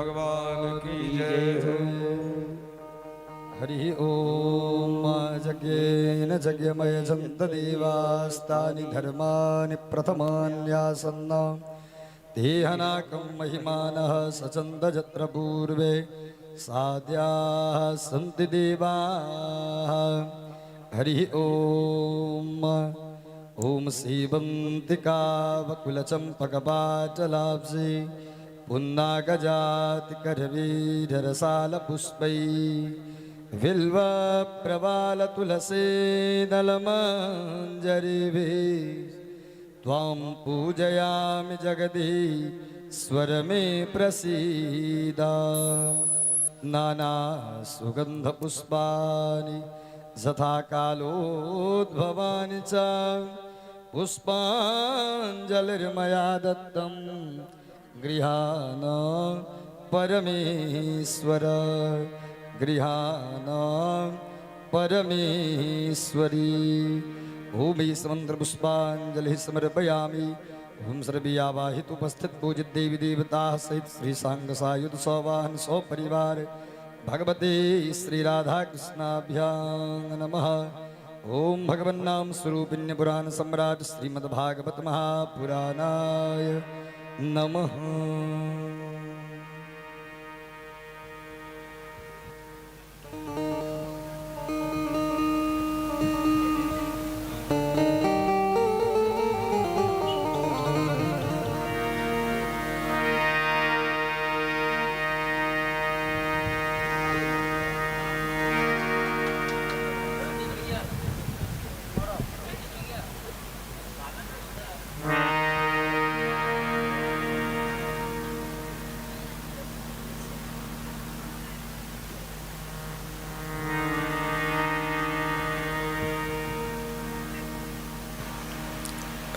ભગવાન કી જય. હરિ ઓમ. જગ્યેન જગ્યમય જંત દેવાસ્તાનિ ધર્માનિ પ્રથમાન્યાસન્ન દેહનાકં મહિમાનઃ સચંદ જત્ર પૂર્વે સાધ્યા સંતિ દેવા. હરિ ઓમ. ઓમ સીવંતિકાવકુલચંપકપાટલાબ્જે પુન્નાગજાતિકરવીરરસાલપુષ્પૈ વિલ્વપ્રવાલતુલસીદલમંજરીભિः ત્વાં પૂજયામિ જગદીશ્વર મે પ્રસીદ. નાના સુગંધપુષ્પાनि યથા કાલોદ્ભવાनि ચ પુષ્પાંજલિર્મયા દત્તમ ગૃહાન પરમેશ્વર, ગૃહાન પરમેશ્વરી. ઓમ મંત્ર પુષ્પાંજલિ સમર્પયામિ. ઓમ સર્વિયાવાહિત ઉપસ્થિત પૂજિત દેવી દેવતા સહિત શ્રી સાંગ સાયુધ સવાહન સૌપરિવાર ભગવતે શ્રી રાધા કૃષ્ણાભ્યાં નમઃ. ઓમ ભગવન્નામ સ્વરૂપિણ્ય પુરાણ સમ્રાટ શ્રીમદ ભાગવત મહાપુરાણાય નમઃ.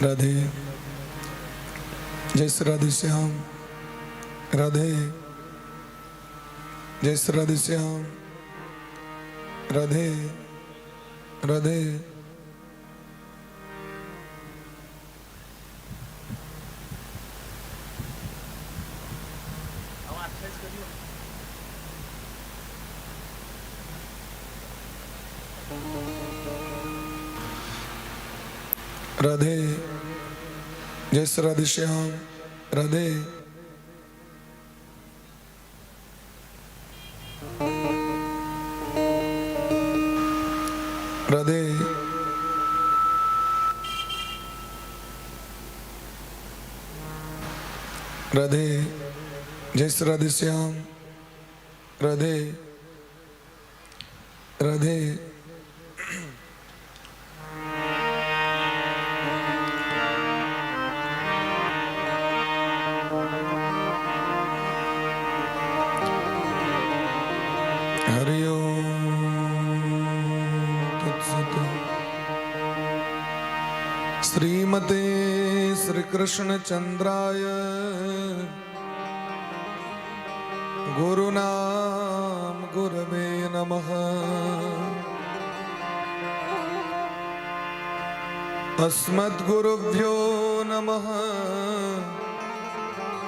રાધે. જય શ્રી રાધે શ્યામ. રાધે. જય શ્રી રાધે શ્યામ. રાધે રાધે. રાધે. જય શ્રી રાધે શ્યામ. રાધે. રાધે. રાધે. જય શ્રી રાધે શ્યામ. રાધે રાધે. હરિ ઓમ તત્સત. શ્રીમતે શ્રી કૃષ્ણ ચંદ્રાય ગુરુનામ ગુરવે નમઃ. અસ્મદ્ગુરુભ્યો નમઃ.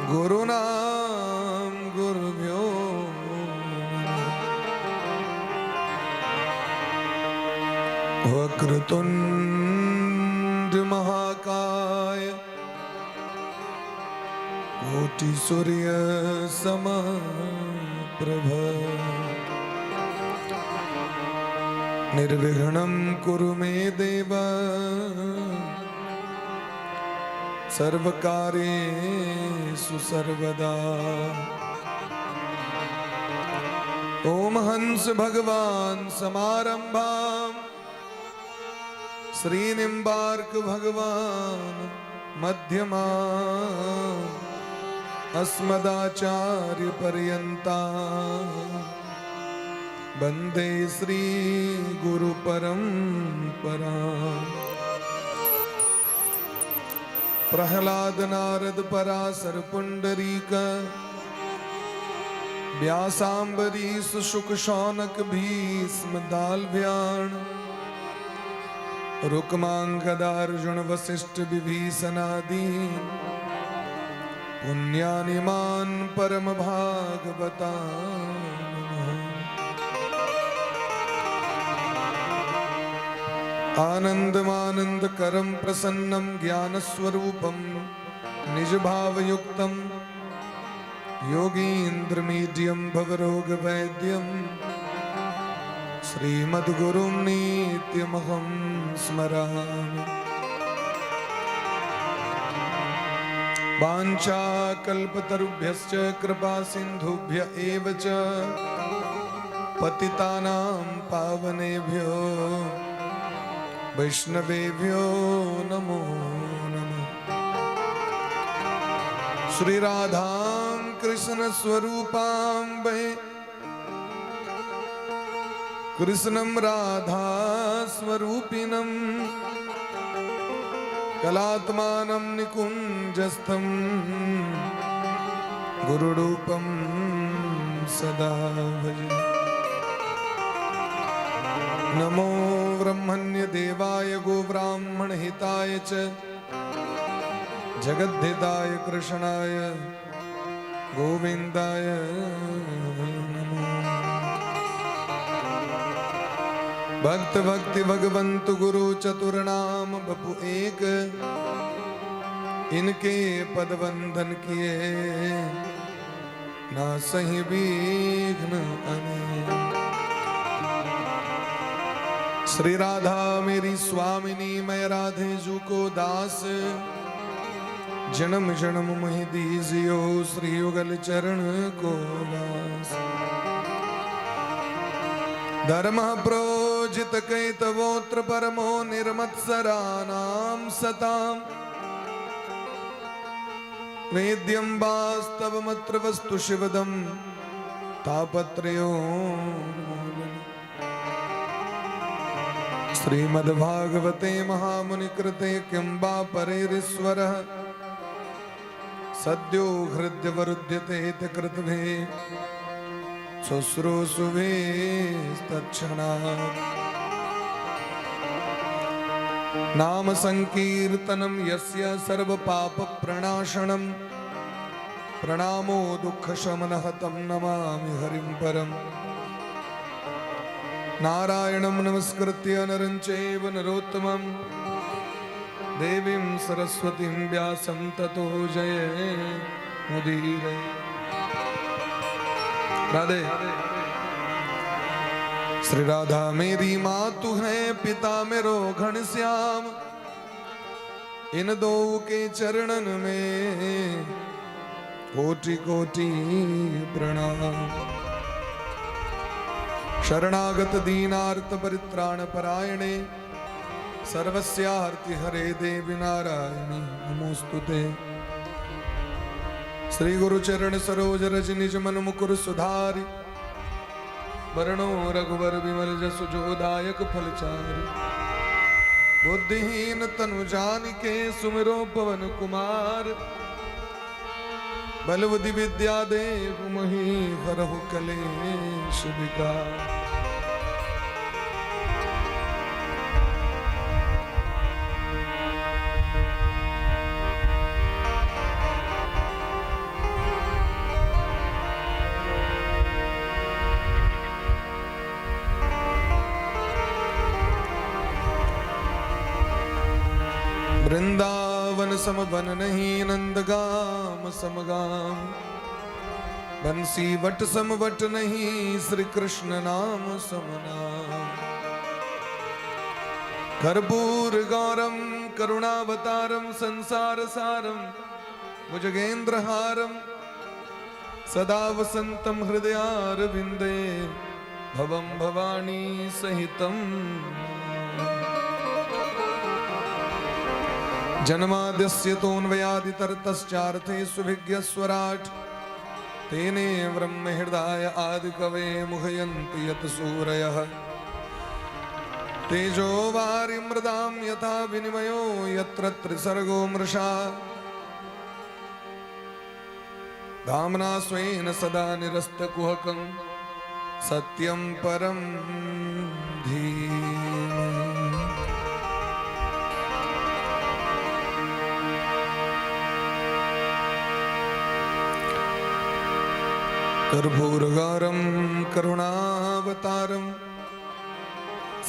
ગુરુનામ ગુરુભ્યો નમઃ. વક્રતુંડ મહાકાય કોટિ સૂર્ય સમપ્રભ નિર્વિઘ્नं કુરુ મે દેવ સર્વકાર્યેષુ સર્વદા. ઓમ હંસ ભગવાન સમારંભામ શ્રી નિંબાર્ક ભગવાન મધ્યમા અસ્મદાચાર્ય પર્યંતા વંદે શ્રી ગુરુ પરંપરા. પ્રહલાદ નારદ પરાશર પુંડરીક વ્યાસાંબરીશ શુક શૌનક ભીષ્મ દાલવ્યાણ રૂકમાંગદાર્જુન વસિષ્ઠ વિભીષણાદિ. पुण्यानिमान परम भागवता। आनंदमानंद करम प्रसन्नम ज्ञानस्वरूपम निजभावयुक्तम योगीन्द्रमीड्यं भवरोगवैद्यं श्रीमद्गुरुं नित्यमहं स्मरामि। वाञ्छाकल्पतरुभ्यश्च कृपा सिन्धुभ्य एव च पतितानां पावनेभ्यो वैष्णवेभ्यो नमो नमः। श्री राधां कृष्ण स्वरूपां वै कृष्णं राधा स्वरूपिणं कलात्मानं निकुञ्जस्थं गुरुरूपं सदा भजे। नमो ब्रह्मण्य देवाय गोब्राह्मण हिताय च जगद्धिताय कृष्णाय गोविन्दाय नमो। भक्त भक्ति भगवंत गुरु चतुर नाम बपु एक, इनके पद वंदन किए ना सही विघ्न अनेक। श्री राधा मेरी स्वामिनी, मैं राधे जू को दास, जन्म जन्म मोहि दीजियो श्री युगल चरण को वास। धर्म प्रोजित कैतवोत्र परमो निर्मत्सराणां सताम, वेद्यं वास्तवमत्र वस्तु शिवदं तापत्रयोन्मूलनम्। श्रीमद्भागवते महामुनिकृते किं वा परेरीश्वरः, सद्यो हृद्यवरुध्यते इति कृतभे शुश्रूषुभिस्तत्क्षणात्। नाम संकीर्तनं यस्य सर्वपापप्रणाशनं, प्रणामो दुःखशमनः तं नमामि हरिं परम्। नारायणं नमस्कृत्य नरं चैव नरोत्तमं, देवीं सरस्वतीं व्यासं ततो जयमुदीरये। राधे। श्री राधा मेरी मातु है, पिता मेरो घनश्याम, इन दो के चरणन में कोटि कोटि प्रणाम। शरणागत दीनार्त परित्राण परायणे, सर्वस्यार्ति हरे देवी नारायणी नमोस्तुते। श्री गुरु चरण सरोज रज निज मन मुकुर सुधारि, बरनो रघुवर विमल जसु जो दायक फलचारि। बुद्धिहीन तनु जानिके सुमिरो पवन कुमार, बल बुद्धि विद्या देहु मोहि हरहु कलेश विकार। वृंदावन सम बन नहीं, नंदगाम सम गाम, बंसी what some what नहीं, श्री कृष्ण नाम सम नाम। कर्पूर गौरम करुणावतारम, संसार सारम भुजगेंद्रहारम, सदा वसंतम हृदयारविंदे, भवम भवानी सहितम। जन्माद्यस्य तोऽन्वयादितरतश्चार्थे सुभिज्ञस्वराट्, तेने ब्रह्महृदाय आदिकवे मुह्यन्ति यत् सूरयः। तेजो वारि मृदां यथा विनिमयो यत्र त्रिसर्गो मृषा, धाम्ना स्वेन सदा निरस्तकुहकं सत्यं परं धीमहि। कर्पूरगारं करुणावतारं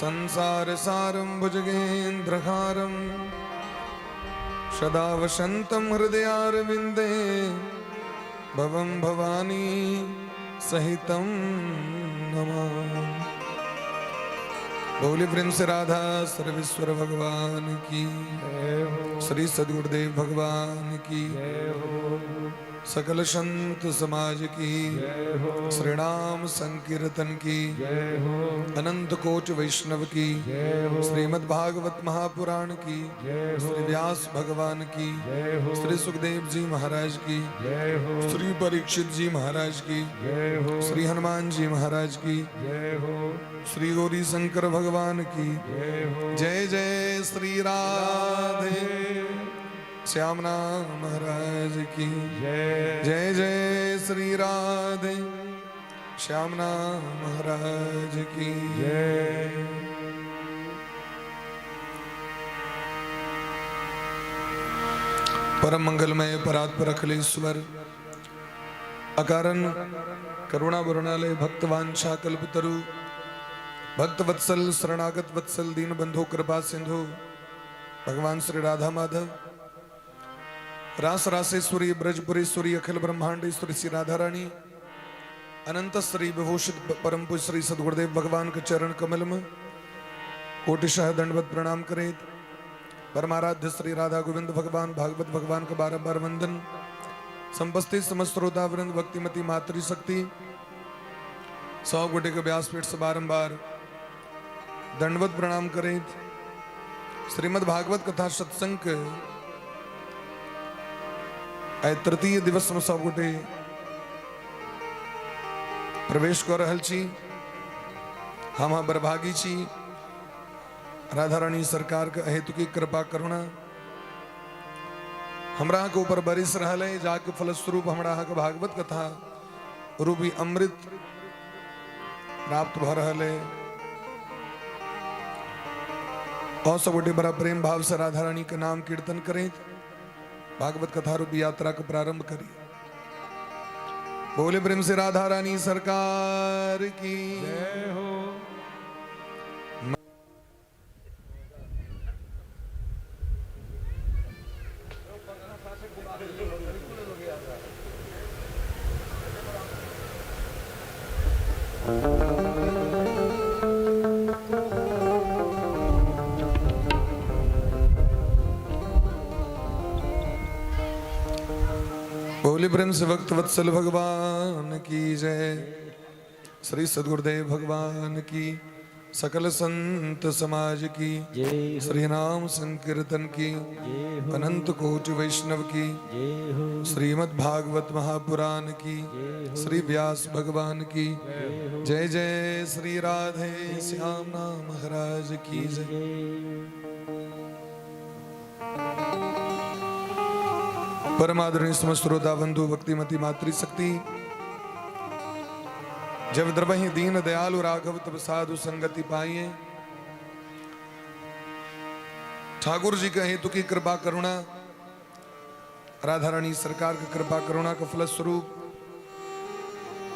संसारसारं भुजगेन्द्रहारं सदा वसन्तं हृदयारविन्दे भवं भवानी सहितं नमामि। बोले प्रेम से राधा सर्वेश्वर भगवान की, श्री सदगुरुदेव भगवान की, सकल संत समाज की, श्री नाम संकीर्तन की, अनंत कोट वैष्णव की, श्रीमद् भागवत महापुराण की, श्री व्यास भगवान की, श्री सुखदेव जी महाराज की, श्री परीक्षित जी महाराज की, श्री हनुमान जी महाराज की, श्री गौरी शंकर भगवान की जय। जय श्री राधे श्याम नाम महाराज की जय। जय श्री राधे श्याम नाम महाराज की जय। परम मंगलमय परात्पर अखिलेश्वर अकारण करुणा वरुणालय भक्तवांछा कल्पतरु भक्त वत्सल शरणागत वत्सल दीन बंधु कृपा सिंधु भगवान श्री राधा माधव रास रासेश्वरी ब्रजपुरेश्वरी अखिल ब्रह्मांडेश्वरी श्री राधा रानी अनंत श्री विभूषित परम पूज्य श्री सदगुरुदेव भगवान के चरण कमल में कोटिशः दंडवत प्रणाम करें। परमाराध्य श्री राधा गोविंद भगवान भागवत भगवान का बारंबार वंदन। समुपस्थित समस्त श्रोता वृंद, भक्तिमती मातृशक्ति 100 गोटे के व्यासपीठ से बारंबार दंडवत प्रणाम करें। श्रीमद् भागवत कथा सत्संग के आइ तृतीय दिवस में सब गोटे प्रवेश कर रहल छी। हम बरभागी छी, राधा रानी सरकार के अहेतुकी कृपा करुणा हमरा के ऊपर बरिस रहल है, जाके फलस्वरूप हमरा अहाँके भागवत कथा रूपी अमृत प्राप्त भ रहल है। और सब गोटे बड़ा प्रेम भाव से राधा रानी के नाम कीर्तन करें, भागवत कथा रूपी यात्रा को प्रारंभ करिए। बोले प्रेम से राधा रानी सरकार की जय हो। बोले प्रेम से भक्त वत्सल भगवान की जय, श्री सदगुरुदेव भगवान की, सकल संत समाज की, जय। श्री नाम संकीर्तन की, जय हो। अनंत कोटि वैष्णव की, जय हो। श्रीमद् भागवत महापुराण की, श्री व्यास भगवान की जय। जय श्री राधे श्याम नाम महाराज की जय। परमादरणीय समस्त श्रोता बंधु, भक्तिमती मातृशक्ति, जब द्रवहि दीन दयालु राघव तब साधु संगति पाइए। ठाकुर जी के हेतु की कृपा करुणा, राधा रानी सरकार की कृपा करुणा का फलस्वरूप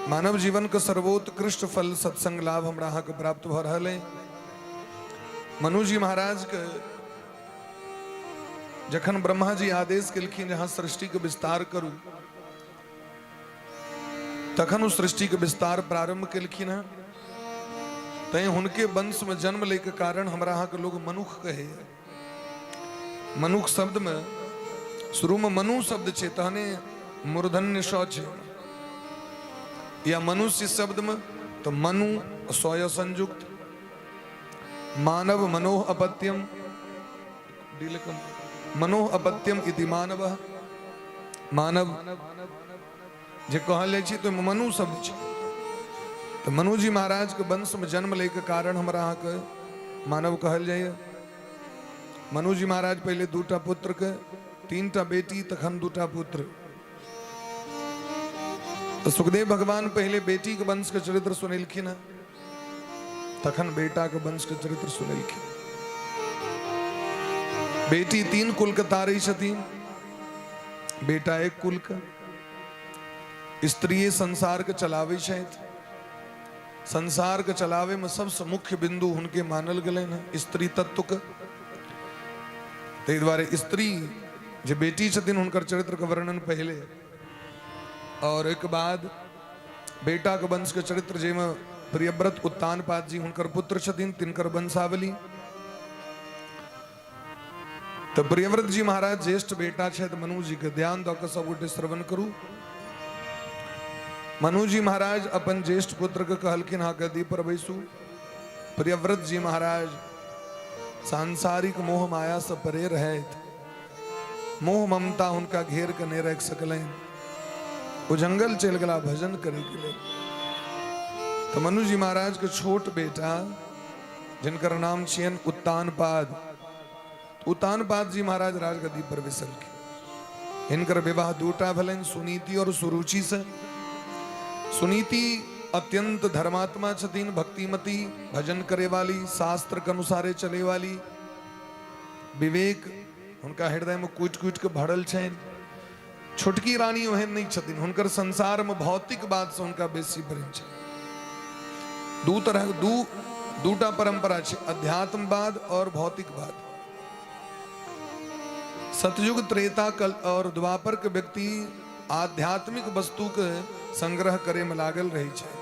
मानव जीवन का सर्वोत्कृष्ट फल सत्संग लाभ हमरा अहाँके प्राप्त भऽ रहल है। मनु जी महाराज के जखन ब्रह्मा जी आदेश केलखिन जे अहाँ सृष्टि के विस्तार करू, तखन ओ सृष्टि के विस्तार प्रारंभ केलखिन हैं। तैं हुनके वंश में जन्म ले के कारण हमरा अहाँके लोग मनुख कहे। मनुख शब्द में शुरू में मनु शब्द छै, तहने मूर्धन्य स छै, या मनुष्य शब्द में तो मनु स्वय संयुक्त मानव मनोह अपत्यम मनोह अपत्यम इति मानव, मानव जे कहल जाइ छै तो मनु शब्द छै। तो मनु जी महाराज के वंश में जन्म ले के कारण हमरा अहाँके मानव कहल जाइए। मनु जी महाराज पहले दूटा पुत्र के, तीनटा बेटी, तखन दूटा पुत्र। तो सुखदेव भगवान पहले बेटी के वंश के चरित्र सुनेलखिन हैं, तखन बेटा के वंश के चरित्र सुनेलखिन। बेटी तीन कुल के तारै छथिन, बेटा एक कुल के। स्त्रिये संसारके चलाबै छथि। संसारके चलाबैमे सबसँ मुख्य बिन्दु हुनके मानल गेलनि हँ, स्त्री तत्वके। ताहि दुआरे स्त्री जे बेटी छथिन हुनकर चरित्रके वर्णन पहिले, और ओहिके बाद बेटाके वंशके चरित्र जाहिमे प्रियव्रत उत्तानपाद जी हुनकर पुत्र छथिन, तिनकर वंशावली। तऽ प्रियव्रत जी महाराज ज्येष्ठ बेटा छथि मनु जी के। ध्यान दऽ कऽ सब गोटे श्रवण करू। मनु जी महाराज अपन ज्येष्ठ पुत्र के कहलखिन, अहाँ गद्दी पर बैसू। प्रियव्रत जी महाराज सांसारिक मोह माया से परे रहैत, मोह ममता हुनका घेर के नहीं रख सकलनि, ओ जंगल चलि गेला भजन करे के लेल। तो मनु जी महाराज के छोट बेटा जिनकर नाम छियन उत्तानपाद, उत्तानपाद जी महाराज राजगद्दी पर बैसलखिन। हिनकर विवाह दूटा भेलनि, सुनीति और सुरुचि से। सुनीति अत्यंत धर्मात्मा छथिन, भक्तिमती, भजन करे वाली, शास्त्र के अनुसारे चले वाली, विवेक हुनका हृदय में कुटि कुटि के भरल छनि। छोटकी रानी ओहन नहीं छथिन, हुनकर संसार में भौतिक बात से हुनका बेसी प्रेम छनि। दू तरह दू दूटा परंपरा छै, अध्यात्मवाद और भौतिकवाद। सतयुग, त्रेता, कल और द्वापर के व्यक्ति आध्यात्मिक वस्तु के संग्रह करे में लागल रहे छै।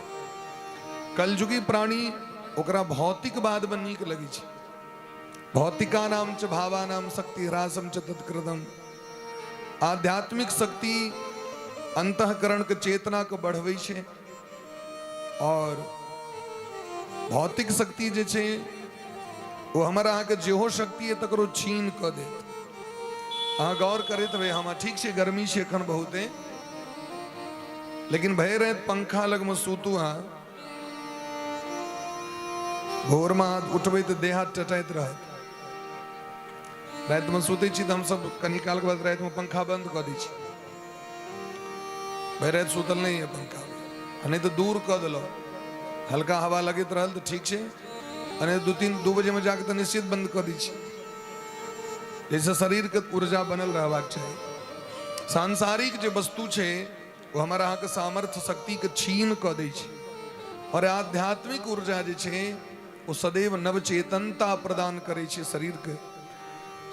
कलयुगी प्राणी ओकरा भौतिकवाद में नीक लगे छै। भौतिका नाम च भावानाम शक्ति ह्रासम च तत्कृतम। आध्यात्मिक शक्ति अंतःकरण के चेतना के बढ़बै छै और भौतिक शक्ति जे छै ओ हमर अहाँके जेहो शक्ति है तकरो छीन कऽ देत। अहाँ गौर करैत हेबै, हम ठीक छै गर्मी छै एखन बहुते, लेकिन भरि राति पंखा लगमे सुतू, अहाँ भोरमे अहाँ उठबै तऽ देह हाथ टटाइत रहत। रातिमे सुतै छी तऽ हमसब कनी कालके बाद रातिमे पंखा बंद कऽ दै छी। भरि राति सुतल नहि यऽ पंखा, आ नहि तऽ दूर कऽ देलहुँ, हल्का हवा लगैत रहल तऽ ठीक छै, आ नहि 2-3 बजेमे जाकऽ तऽ निश्चित बंद कऽ दै छी, जाहिसँ शरीरके ऊर्जा बनल रहबाक चाही। सांसारिक जे वस्तु छै ओ हमर अहाँके सामर्थ्य शक्तिके छीन कऽ दै छै और आध्यात्मिक ऊर्जा जे छै ओ सदैव नवचेतनता प्रदान करै छै शरीरके।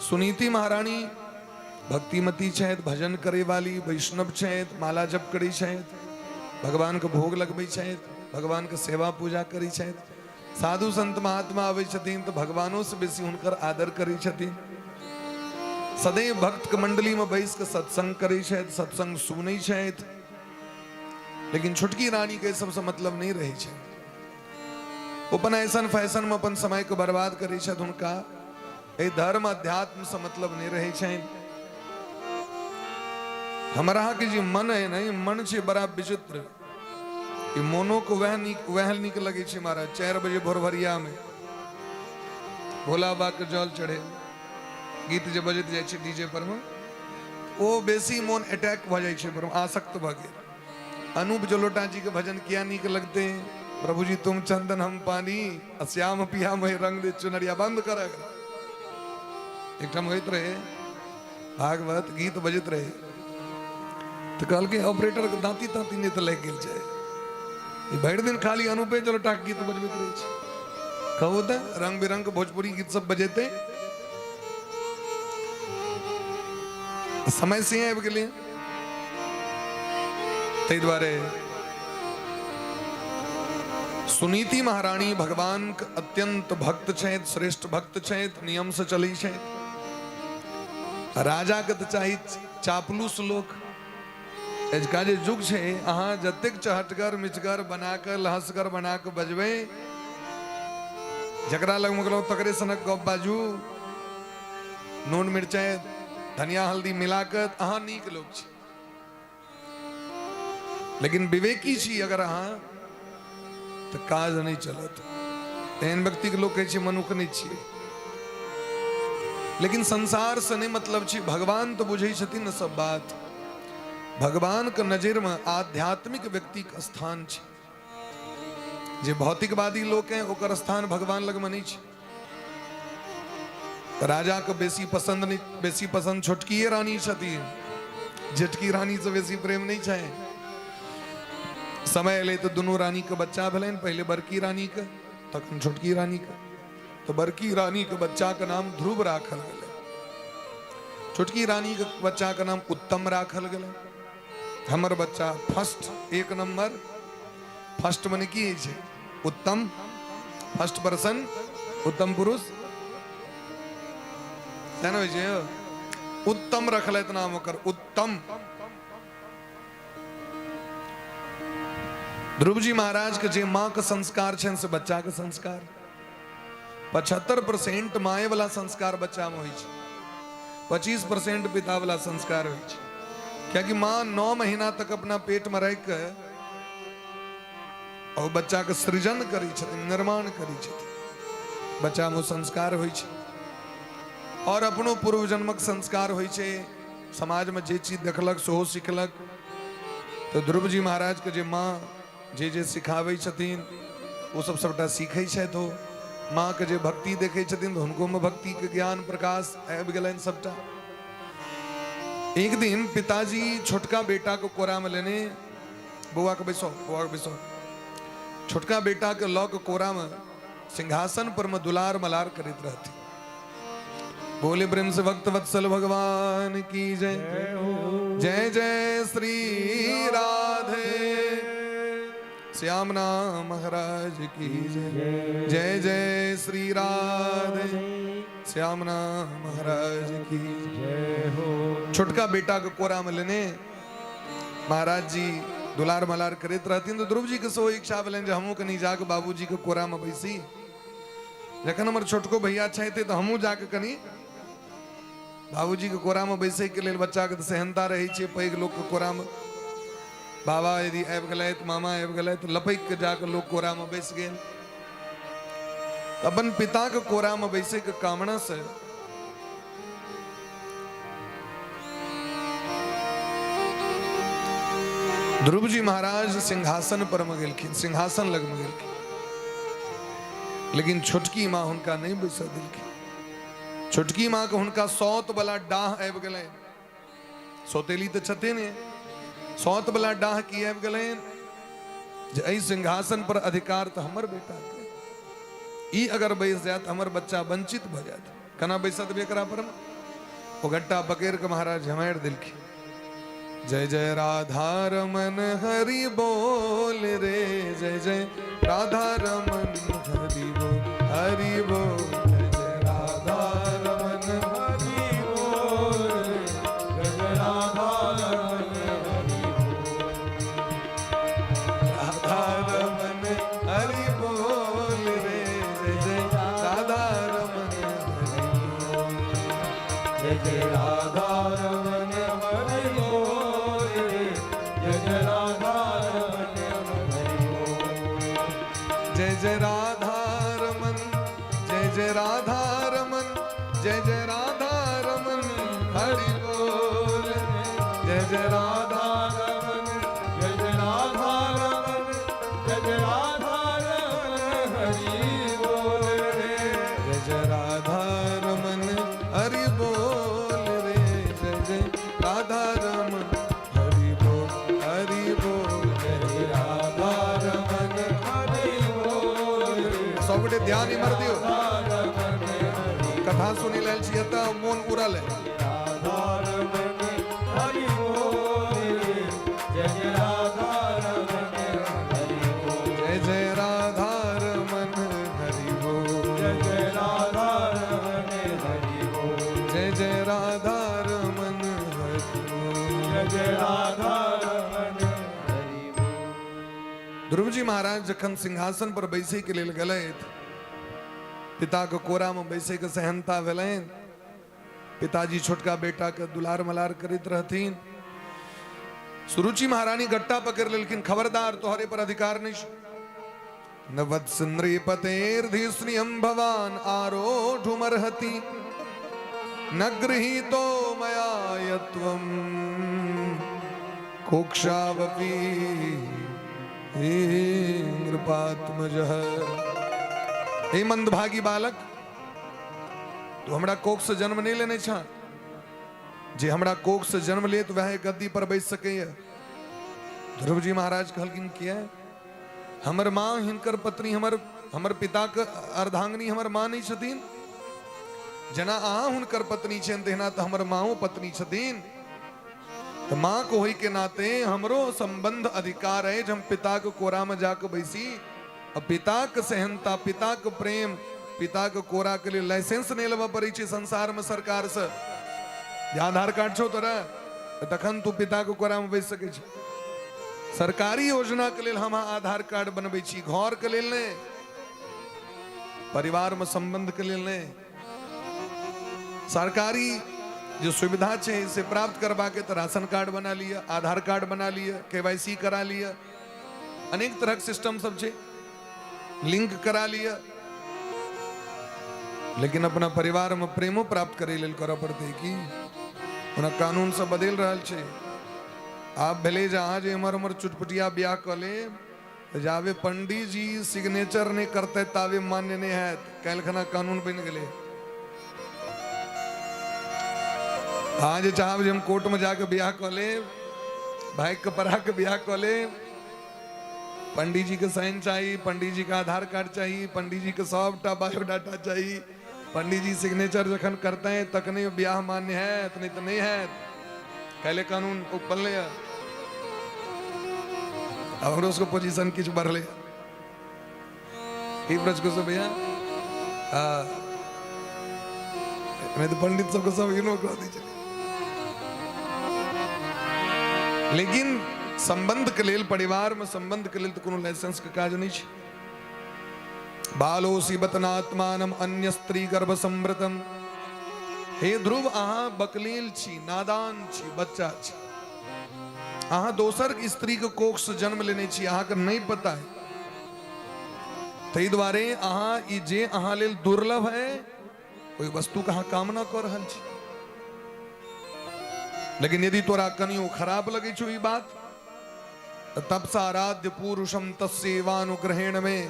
सुनीति महारानी भक्तिमती छथि, भजन करे वाली वैष्णव छथि, माला जप करै छथि, भगवानके भोग लगबै छथि, भगवानके सेवा पूजा करै छथि। साधु संत महात्मा आबै छथिन तऽ भगवानोसँ बेसी हुनकर आदर करै छथिन। सदैव भक्त के मंडली में बैस के सत्संग करै छथि, सत्संग सुनै छथि। लेकिन छोटकी रानी के सबसे मतलब नहीं रहै छै, ओ अपन ऐसन फैशन में अपन समय के बर्बाद करै छथि। हुनका एहि धर्म अध्यात्म से मतलब नहीं रहै छनि। हमरा के जे मन है ने, मन छै बड़ा विचित्र। ई मोनो के वएह नीक लगै छै महाराज। 4 बजे भोरभरिया में भोला बाबा के जल चढ़े गीत जे बजैत जाइ छै डीजे पर में, ओ बेसी मोन अटैक भऽ जाइ छै, पर आसक्त भऽ गेल। अनूप जलोटा जी के भजन किया नीक लगते? प्रभु जी तुम चंदन हम पानी, श्याम पिया मोहे रंग दे चुनरिया। बंद कर। एकठाम होइत रहे भागवत गीत बजैत रहे तऽ कहलकै ऑपरेटर के दाँती ताँती नहि तऽ लागि गेल छै, ई भरि दिन खाली अनूपे जलोटा के गीत बजबैत रहै छै। कहू तऽ रंग बिरंग के भोजपुरी गीत सब बजेतै। समय से आबि गेलै। ताहि दुआरे सुनीति महारानी भगवान के अत्यंत भक्त छथि, श्रेष्ठ भक्त छथि, नियम से चलै छथि। राजा के तऽ चाही चापलूस लोक। अजुका जे युग छै, अहाँ जतेक चहटगर मिचगर बना कऽ लहसगर बना कऽ बजबै, जकरा लग गेलहुँ तकरे सनक गप बाजू, नून मिरचाइ धनिया हल्दी मिला कऽ, अहाँ नीक लोक छी। लेकिन विवेकी छी अगर अहाँ तऽ काज नहि चलत। एहन व्यक्तिके लोक कहै छै मनुख नहि छियै। लेकिन संसार से नहि मतलब छै, भगवान तऽ बुझै छथिन ने सब बात। भगवान के नजर में आध्यात्मिक व्यक्ति के स्थान छै। जे भौतिकवादी लोक है ओकर स्थान भगवान लग में नहीं छै। राजा के बेसी पसंद नहीं, बेसी पसंद छोटकीए रानी छथिन, जेठकी रानी से बेसी प्रेम नहीं छै। समय एलै तऽ दुनू रानीके बच्चा भेलनि, पहिले बड़की रानीके तखन छोटकी रानीके। तऽ बड़की रानीके बच्चाके नाम ध्रुव राखल गेलै, छोटकी रानीके बच्चाके नाम उत्तम राखल गेलै। हमर बच्चा फर्स्ट, एक नंबर, फर्स्ट मने की होइ छै? उत्तम, फर्स्ट पर्सन, उत्तम पुरुष, तेना होइ छै यौ। उत्तम रखलथि नाम ओकर उत्तम। ध्रुव जी महाराज के जे माँ के संस्कार छनि से बच्चा के संस्कार। 75% माए वाला संस्कार बच्चा में होइ छै, 25% पिता वाला संस्कार होइ छै। कियाकि माँ 9 महीना तक अपना पेट में राखि के और बच्चा के सृजन करै छथिन, निर्माण करै छथिन, बच्चा में ओ संस्कार होइ छै। और अपनो पूर्व जन्मक संस्कार होइ छै, समाज में जे चीज देखलक सेहो सिखलक। तऽ ध्रुव जी महाराज के जे माँ जे जे सिखाबै छथिन ओ सब सबटा सीखै छथि। ओ माँ के जे भक्ति देखै छथिन तऽ हुनकोमे भक्तिके ज्ञान प्रकाश आबि गेलनि सबटा। एक दिन पिताजी छोटका बेटा के कोरा में लेने, बौआ के बैसो, बौआ के बैसो, छोटका बेटा के लऽ के कोरा में सिंहासन पर में दुलार मलार करैत रहथिन। बोले प्रेम से भक्त वत्सल भगवान की जय। जय जय श्री राधे श्याम नाम महाराज की जय। जय जय श्री राधे श्याम नाम महाराज की जय हो। छोटका बेटा के कोरा में लेने महाराज जी दुलार मलार करैत रहथिन। तो ध्रुव जी के सेहो इच्छा भेलनि जे हमहूँ कनि जाके बाबूजी के कोरा में बैसी, जखन हमर छोटको भैया छथि तऽ हमहूँ जाके कनि बाबूजीके कोरामे बैसैके लेल। बच्चाके तऽ सेहनता रहै छै पैघ लोकके कोरामे। बाबा यदि आबि गेलथि, मामा आबि गेलथि, लपकि कऽ जाके लोक कोरामे बैस गेल। अपन पिताके कोरामे बैसैके कामनासँ ध्रुव जी महाराज सिंहासन पर मे गेलखिन, सिंहासन लग मे गेलखिन, लेकिन छोटकी माँ हुनका नहीं बैसा देलखिन। छोटकी माँ के हुनका सौत वाला डाह आबि गेलनि। सौतेली तऽ छथिन, सौत वाला डाह की आबि गेलनि जे एहि सिंहासन पर अधिकार तऽ हमर बेटा के, ई अगर बैस जायत हमर बच्चा वंचित भऽ जायत, केना बैसत देबै एकरा पर? ओ गट्टा पकड़ि कऽ महाराज झमारि देलखिन। जय जय राधा रमन हरि बोल रे, जय जय राधा रमन हरि बोल हरि बोल, जय जय राधा रमन हरि बोल रे, जय जय राधा रमन हरि बोल, राधा रमन हरि बोल रे, जय जय राधा रमन हरि बोल, जय जय राधा रमन हरि बोल रे, जय जय राधा रमन हरि बोल, जय जय राधा रमन, जय जय राधा रमन, जय जय राधा रमन हरि बोल, जय जय राधा रमन, जय जय राधा रमन, जय जय राधा रमन हरि बोल रे, जय जय राधा रमन हरि बोल रे, जय जय राधा रमन हरि बोल हरि बोल, जय जय राधा रमन हरि बोल रे। सब गोटे ध्यान इमर दियो, कथा सुनि लेल छी एतऽ मोन उड़ल है। जय जय राधा रमन हरि बोल, जय जय राधा रमन हरि बोल, जय जय राधा रमन हरि बोल, जय जय राधा रमन हरि बोल। ध्रुव जी महाराज जखन सिंहासन पर बैसै के लेल गेलथि, पिता के कोरा में बैसै के सेहनता भेलनि। पिताजी छोटका बेटा के दुलार मलार करैत रहथिन। सुरुचि महारानी गट्टा पकड़ लेलखिन, खबरदार तोहरे पर अधिकार नहीं छौ। न वत्स नृपतेर्धिस्नियम भवान आरोढुमर्हति न गृहीतो मया यत्वं कोक्षावपि नृपात्मजः। हे मंदभागी बालक, तू हमरा कोख से जन्म नहीं लेने छा, जे हमरा कोख से जन्म लेत वह गद्दी पर बैस सकैया। ध्रुव जी महाराज कहलखिन किया? हमर माँ हिनकर पत्नी, हमर हमर पिताके अर्धांगिनी हमर माँ नहि छथिन? जेना अहाँ हुनकर पत्नी छियनि तहिना तऽ हमर माँओ पत्नी छथिन। तऽ माँके होइके नाते हमरो सम्बन्ध अधिकार अछि हम पिताके कोरामे जाके बैसी। आ पिताके सेहनता, पिताके प्रेम, पिताके कोराके लिए लाइसेंस नहि लेबऽ पड़ै छै संसारमे सरकारसँ जे आधार कार्ड छौ तोरा तखन तू पिताके कोरामे बैस सकै छै। सरकारी योजनाके लेल हम आधार कार्ड बनबै छी, घरके लेल नहि, परिवारमे सम्बन्धके लेल नहि। सरकारी जे सुविधा छै से प्राप्त करबाके तऽ राशन कार्ड बना लिअ, आधार कार्ड बना लिअ, के करा लिअ, अनेक तरहक सिस्टम सब छै, लिंक करा लिअ। लेकिन अपना परिवारमे प्रेमो प्राप्त करै लेल करऽ पड़तै की? ओना कानून सब बदलि रहल छै। आब भेलै जे अहाँ जे एम्हर उम्हर चुटपुटिया बियाह कऽ लेब तऽ जाबे पंडीजी सिग्नेचर नहि करतै ताबे मान्य नहि हैत। काल्हि खना कानून बनि गेलै। अहाँ जे चाहब जे हम कोर्टमे जाके बियाह कऽ लेब, भागि कऽ पड़ा कऽ बियाह कऽ लेब, पंडीजी के साइन चाही, पंडीजी के आधार कार्ड चाही, पंडीजी के सबटा बायोडाटा चाही। पंडीजी सिग्नेचर जखन करते तखने बियाह मान्य हैत, नहि तऽ नहि हैत। काल्हि कानून ओ बनलै। आब हमरो सबके पोजीशन किछु बढ़लै की ब्रज भैया? हाँ, नहि तऽ पंडित सबके सब इग्नोर कऽ दै छलै। लेकिन सम्बन्धके लेल, परिवारमे सम्बन्धके लेल तऽ कोनो लाइसेंसके काज नहि छै। बालोसी बतनात्मानम अन्य स्त्री गर्भ संवृतम। हे ध्रुव, अहाँ बकलेल छी, नादान छी, बच्चा छी। अहाँ दोसर स्त्री के कोख से जन्म लेने छी, अहाँके नहि पता है। ताहि दुआरे अहाँ ई जे अहाँ लेल दुर्लभ है ओहि वस्तुके अहाँ कामना कऽ रहल छी। लेकिन यदि तोरा कनियो खराब लगै छौ ई बात, तऽ तपसाराध्य पुरुषम तस्यैवानुग्रहेण में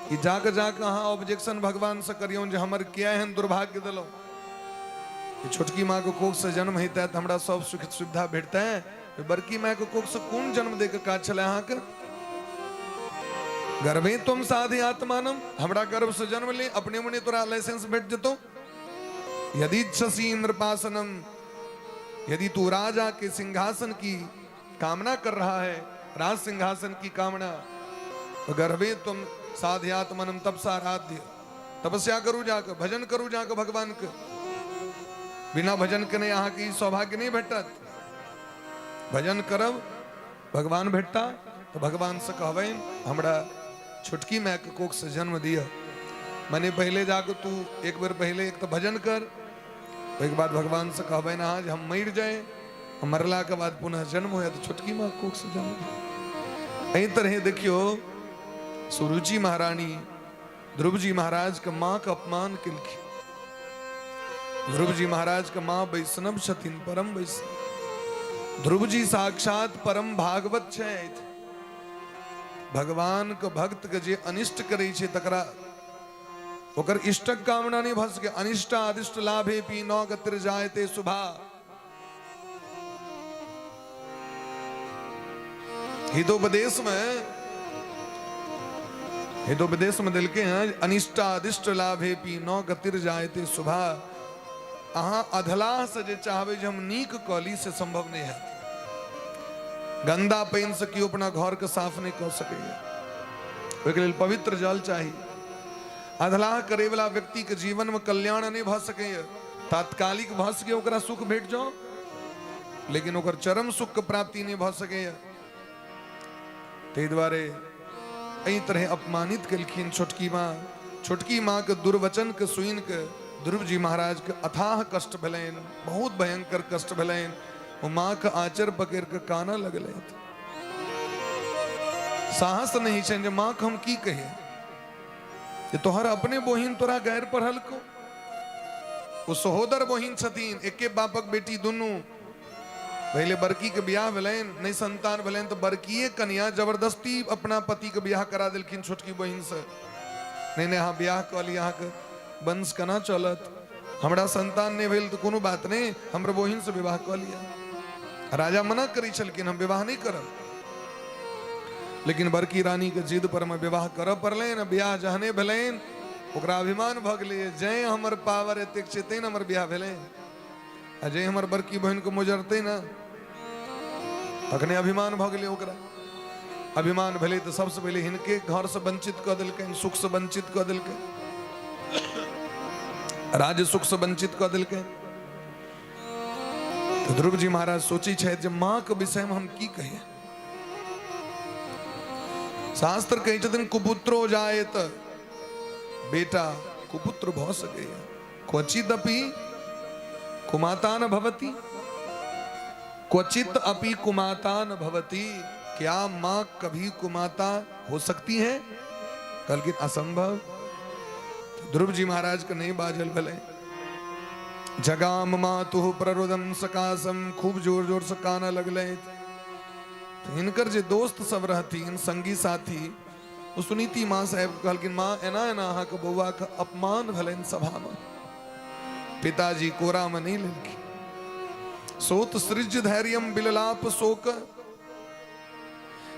ई जाके जाके अहाँ ऑब्जेक्शन भगवान से करियौन जे हमर किया एहन दुर्भाग्य देलहुँ कि छोटकी माँ के कोख से जन्म हेतै तऽ हमरा सब सुख सुविधा भेटतै, बड़की माय के कोख से कोन जन्म दे के काज छलै अहाँके? गर्भे तुम साधि आत्मानम, हमरा गर्भ से जन्म ले, अपने मने तोरा लाइसेंस भेट जेतौ। यदि इच्छसि इंद्रपासनम, यदि तू राजा के सिंहासन की कामना कर रहा है, राज सिंहासन की कामना, तो गर्भे तुम साध्यात्मनम तपसाराध्य, तपस्या करू जाके, भजन करू जाके भगवान के। बिना भजन के नहीं अहाँ के सौभाग्य नहीं भेटत। भजन करब, भगवान भेटता। तो भगवान से कहबनि हमरा छोटकी माय के कोख से जन्म दिया। मने पहले जाके तू एक बेर पहले एक तो भजन कर, ओहिके बाद भगवान से कहबनि अहाँ जे हम मरि जाए, मरला के बाद पुनः जन्म होया तो छोटकी माँ कोख से जन्म। एहि तरह देखियो सुरुचि महारानी ध्रुव जी महाराज के माँ के अपमान केलखिन। ध्रुव जी महाराज के माँ वैष्णव छथिन, परम वैष्णव। ध्रुव जी साक्षात परम भागवत छथि। भगवान के भक्त के जे अनिष्ट करै छै तकरा ओकर इष्टक कामना नहि भऽ सकै। अनिष्ट अदिष्ट लाभे पी न गतिर जायते शुभा। हितोपदेश में, हितोपदेश में दिलके हैं अनिष्टादिष्ट लाभे पी न गतिर जायते शुभा। अहाँ अधलाह से जे चाहबै जे हम नीक कऽ ली से संभव नहीं है। गंदा पानि से केओ अपना घर के साफ नहीं कऽ सकैया, ओहिके लेल पवित्र जल चाही। अधलाह करे वाला व्यक्ति के जीवन में कल्याण नहीं भऽ सकैया। तात्कालिक भऽ सकै ओकरा सुख भेट जाओ, लेकिन ओकर चरम सुख के प्राप्ति नहीं भऽ सकैया। ताहि दुआरे एहि तरह अपमानित केलखिन छोटकी माँ। छोटकी माँ के दुर्वचन के सुनि के ध्रुव जी महाराज के अथाह कष्ट भेलनि, बहुत भयंकर कष्ट भेलनि। ओ माँ के आँचर पकड़ के कानऽ लगलथि। साहस नहीं छनि जे माँ के हम की कहियै जे तोहर अपने बहिन तोरा गैर पढ़लको। ओ सहोदर बहिन छथिन, एके बापक बेटी दुनू। पहले बड़की के बियाह भेलनि, नहीं संतान भेलनि तऽ बड़कीए कनिया जबरदस्ती अपना पति के बियाह करा देलखिन छोटकी बहिन से। नहीं नहीं, अहाँ बियाह कऽ ली, अहाँके वंश केना चलत? हमरा संतान नहीं भेल तऽ कोनो बात नहीं, हमर बहिन से विवाह कऽ लिअ। राजा मना करै छलखिन हम विवाह नहीं करब। लेकिन बड़की रानीके जिद पर मे विवाह करऽ पड़लनि। बियाह जहने भेलनि, ओकरा अभिमान भऽ गेलै, जैं हमर पावर एतेक छै तैं ने हमर बियाह भेलै, आ जैं हमर बड़की बहिनके मोजरतै ने, तखने अभिमान भऽ गेलै। ओकरा अभिमान भेलै तऽ सबसँ पहिले हिनके घरसँ वंचित कऽ देलकनि, सुखसँ वंचित कऽ देलकनि, राज्य सुखसँ वंचित कऽ देलकनि। तऽ ध्रुव जी महाराज सोचै छथि जे माँके विषयमे हम की कहियै। शास्त्र कहै छथिन कुपुत्रो जायत, बेटा कुपुत्र भऽ सकैए, क्वचित अपि कुमाता न भवति, क्वचित अपि कुमाता न भवति। क्या माँ कभी कुमाता हो सकती है? कहलखिन असंभव। ध्रुव जी महाराज के नहीं बाजल भेलै। जगाम मातु प्ररुदम सकासम, खूब जोर जोर से कानऽ लगलै। हिनकर जे दोस्त सब रहथिन, संगी साथी, ओ सुनीति माँ साहेब कहलखिन, माँ एना एना अहाँके बौआके अपमान भेलनि सभामे, पिताजी कोरामे नहि लेलखिन। सोत सृज धैर्यम बिललाप शोक।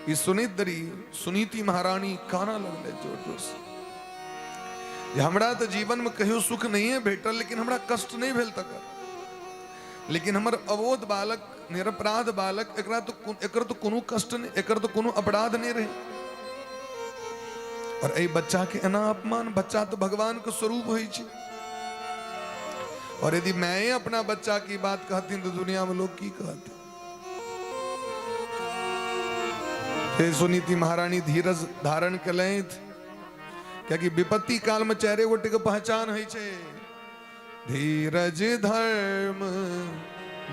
ई सुनिद्री सुनीति महारानी काना लगले जोर जोर से जे हमरा तऽ जीवनमे कहियो सुख नहिए भेटल, लेकिन हमरा कष्ट नहि भेल तकर, लेकिन हमर अबोध बालक, निरपराध बालक, एकरा तो एकर तो कोनो कष्ट नहीं, एकर तो कोनो अपराध नहीं रहे, और एहि बच्चा के एना अपमान। बच्चा तो भगवान के स्वरूप होइ छै, और यदि मैं अपना बच्चा की बात कहती तो दुनिया में लोग की कहते। हे सुनीति महारानी धीरज धारण केलथि, कियाकि विपत्ति काल में चारि गोटे के पहचान होइ छै। धीरज धर्म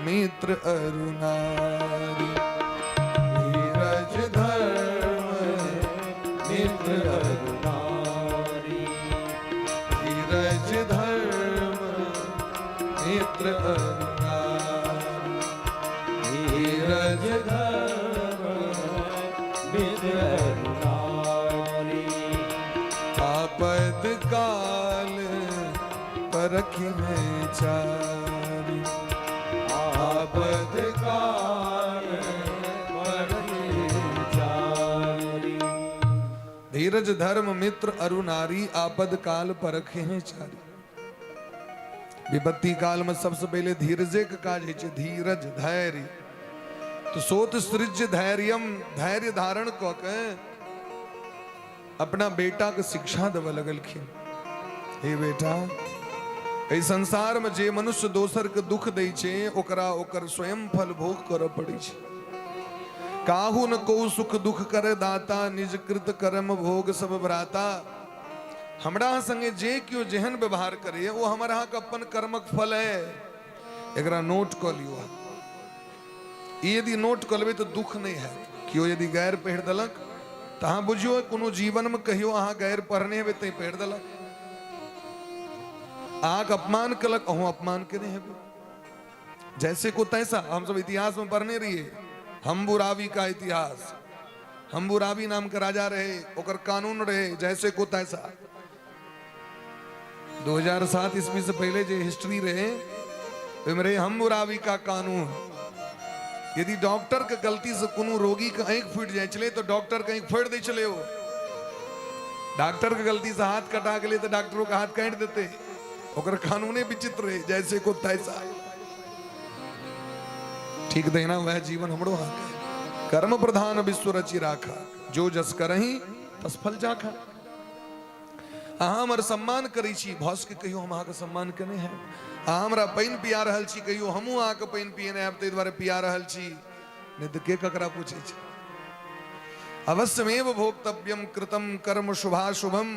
मित्र अरुणारी, धीरज धर्म मित्र अरुणारी, धीरज धर्म मित्र अरुणारी, धीरज धर्म मित्र अरुणारी। आपद काल परखिने चारी, आपद काल परखिने चारी। धीरज धर्म मित्र अरु नारी, आपद काल परखे हैं चारी। विपत्ति काल में सबसे पहले धीरजे के काज होइ छै, धीरज धैर्य। तो सोत सृज धैर्यम, धैर्य धारण कऽ के अपना बेटा के शिक्षा देबऽ लगलखिन। हे बेटा, एहि संसार में जे मनुष्य दोसर के दुख दै छै, ओकरा ओकर स्वयं फल भोग करऽ पड़ै छै। काहू न को सुख दुख कर दाता, निज कृत कर्म भोग सब भ्राता। हमरा अहाँ संगे जे केओ जेहन व्यवहार करैए, ओ हमर अहाँके अपन कर्मक फल है। एकरा नोट कऽ लियौ अहाँ। ई यदि नोट कऽ लेबै तऽ दुख नहि हैत। केओ यदि गैर पहिर देलक तऽ अहाँ बुझियौ कोनो जीवनमे कहियो अहाँ गैर पढ़ने हेबै तैं पहिर देलक। अहाँके अपमान केलक, अहूँ अपमान केने हेबै। जैसे को तैसा। हमसब इतिहास में पढ़ने रहिए हम्बुरावी का इतिहास। हम्बुरावी नाम के राजा रहे, ओकर कानून रहे जैसे को तैसा। 2007 ईस्वी से पहले जो हिस्ट्री रहे, ओहिमे रहे हम्बुरावी का कानून। यदि डॉक्टर के गलती से कोनो रोगी के आँखि फूटि जाइ छलै तऽ डॉक्टर के आँखि फोड़ि दै छलै ओ। डॉक्टर के गलती से हाथ कटा गेलै तऽ डॉक्टरो के हाथ काटि देतै। ओकर कानूने विचित्र रहे, जैसे को तैसा। ठीक तहिना वह जीवन हमरो हाथ। कर्म प्रधान विश्व रचि राखा, जो जस करही तस फल चाखा। अहाँ हमर सम्मान करै छी, भऽ सकै कहियो हम अहाँके सम्मान केने हैब। अहाँ हमरा पानि पिया रहल छी, कहियो हमहूँ अहाँके पानि पियने हैब, ताहि दुआरे पिया रहल छी। नहि तऽ के ककरा पूछै छै। अवश्यमेव भोक्तव्यम कृतम कर्म शुभाशुभम,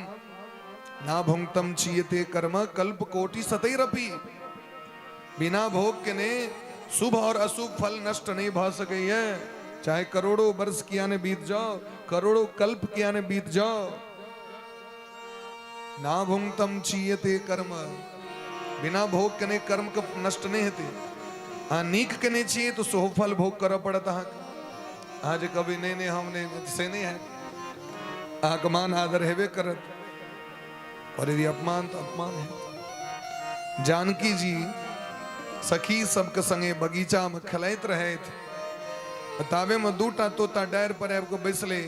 ना भुंक्तम चीयते कर्म कल्प कोटि सतैरपि। बिना भोग केने शुभ और अशुभ फल नष्ट नहीं भऽ सकैए, चाहे करोड़ों वर्ष किया ने बीत जाओ, करोड़ों कल्प किया ने बीत जाओ। ना भुंक्तम चीयते कर्म, बिना भोग केने कर्म के नष्ट नहीं हेतै। अहाँ नीक केने छियै तऽ सेहो फल भोग करऽ पड़त अहाँके। अहाँ जे कहबै नहि नहि हम नहि, से नहि हैत। अहाँके मान आदर हेबे करत, और यदि अपमान तऽ अपमान हैत। जानकी जी सखी सबके संगे बगीचा में खेलाइत रहथि, ताबे में दूटा तोता डारि पर आबि कऽ बैसले।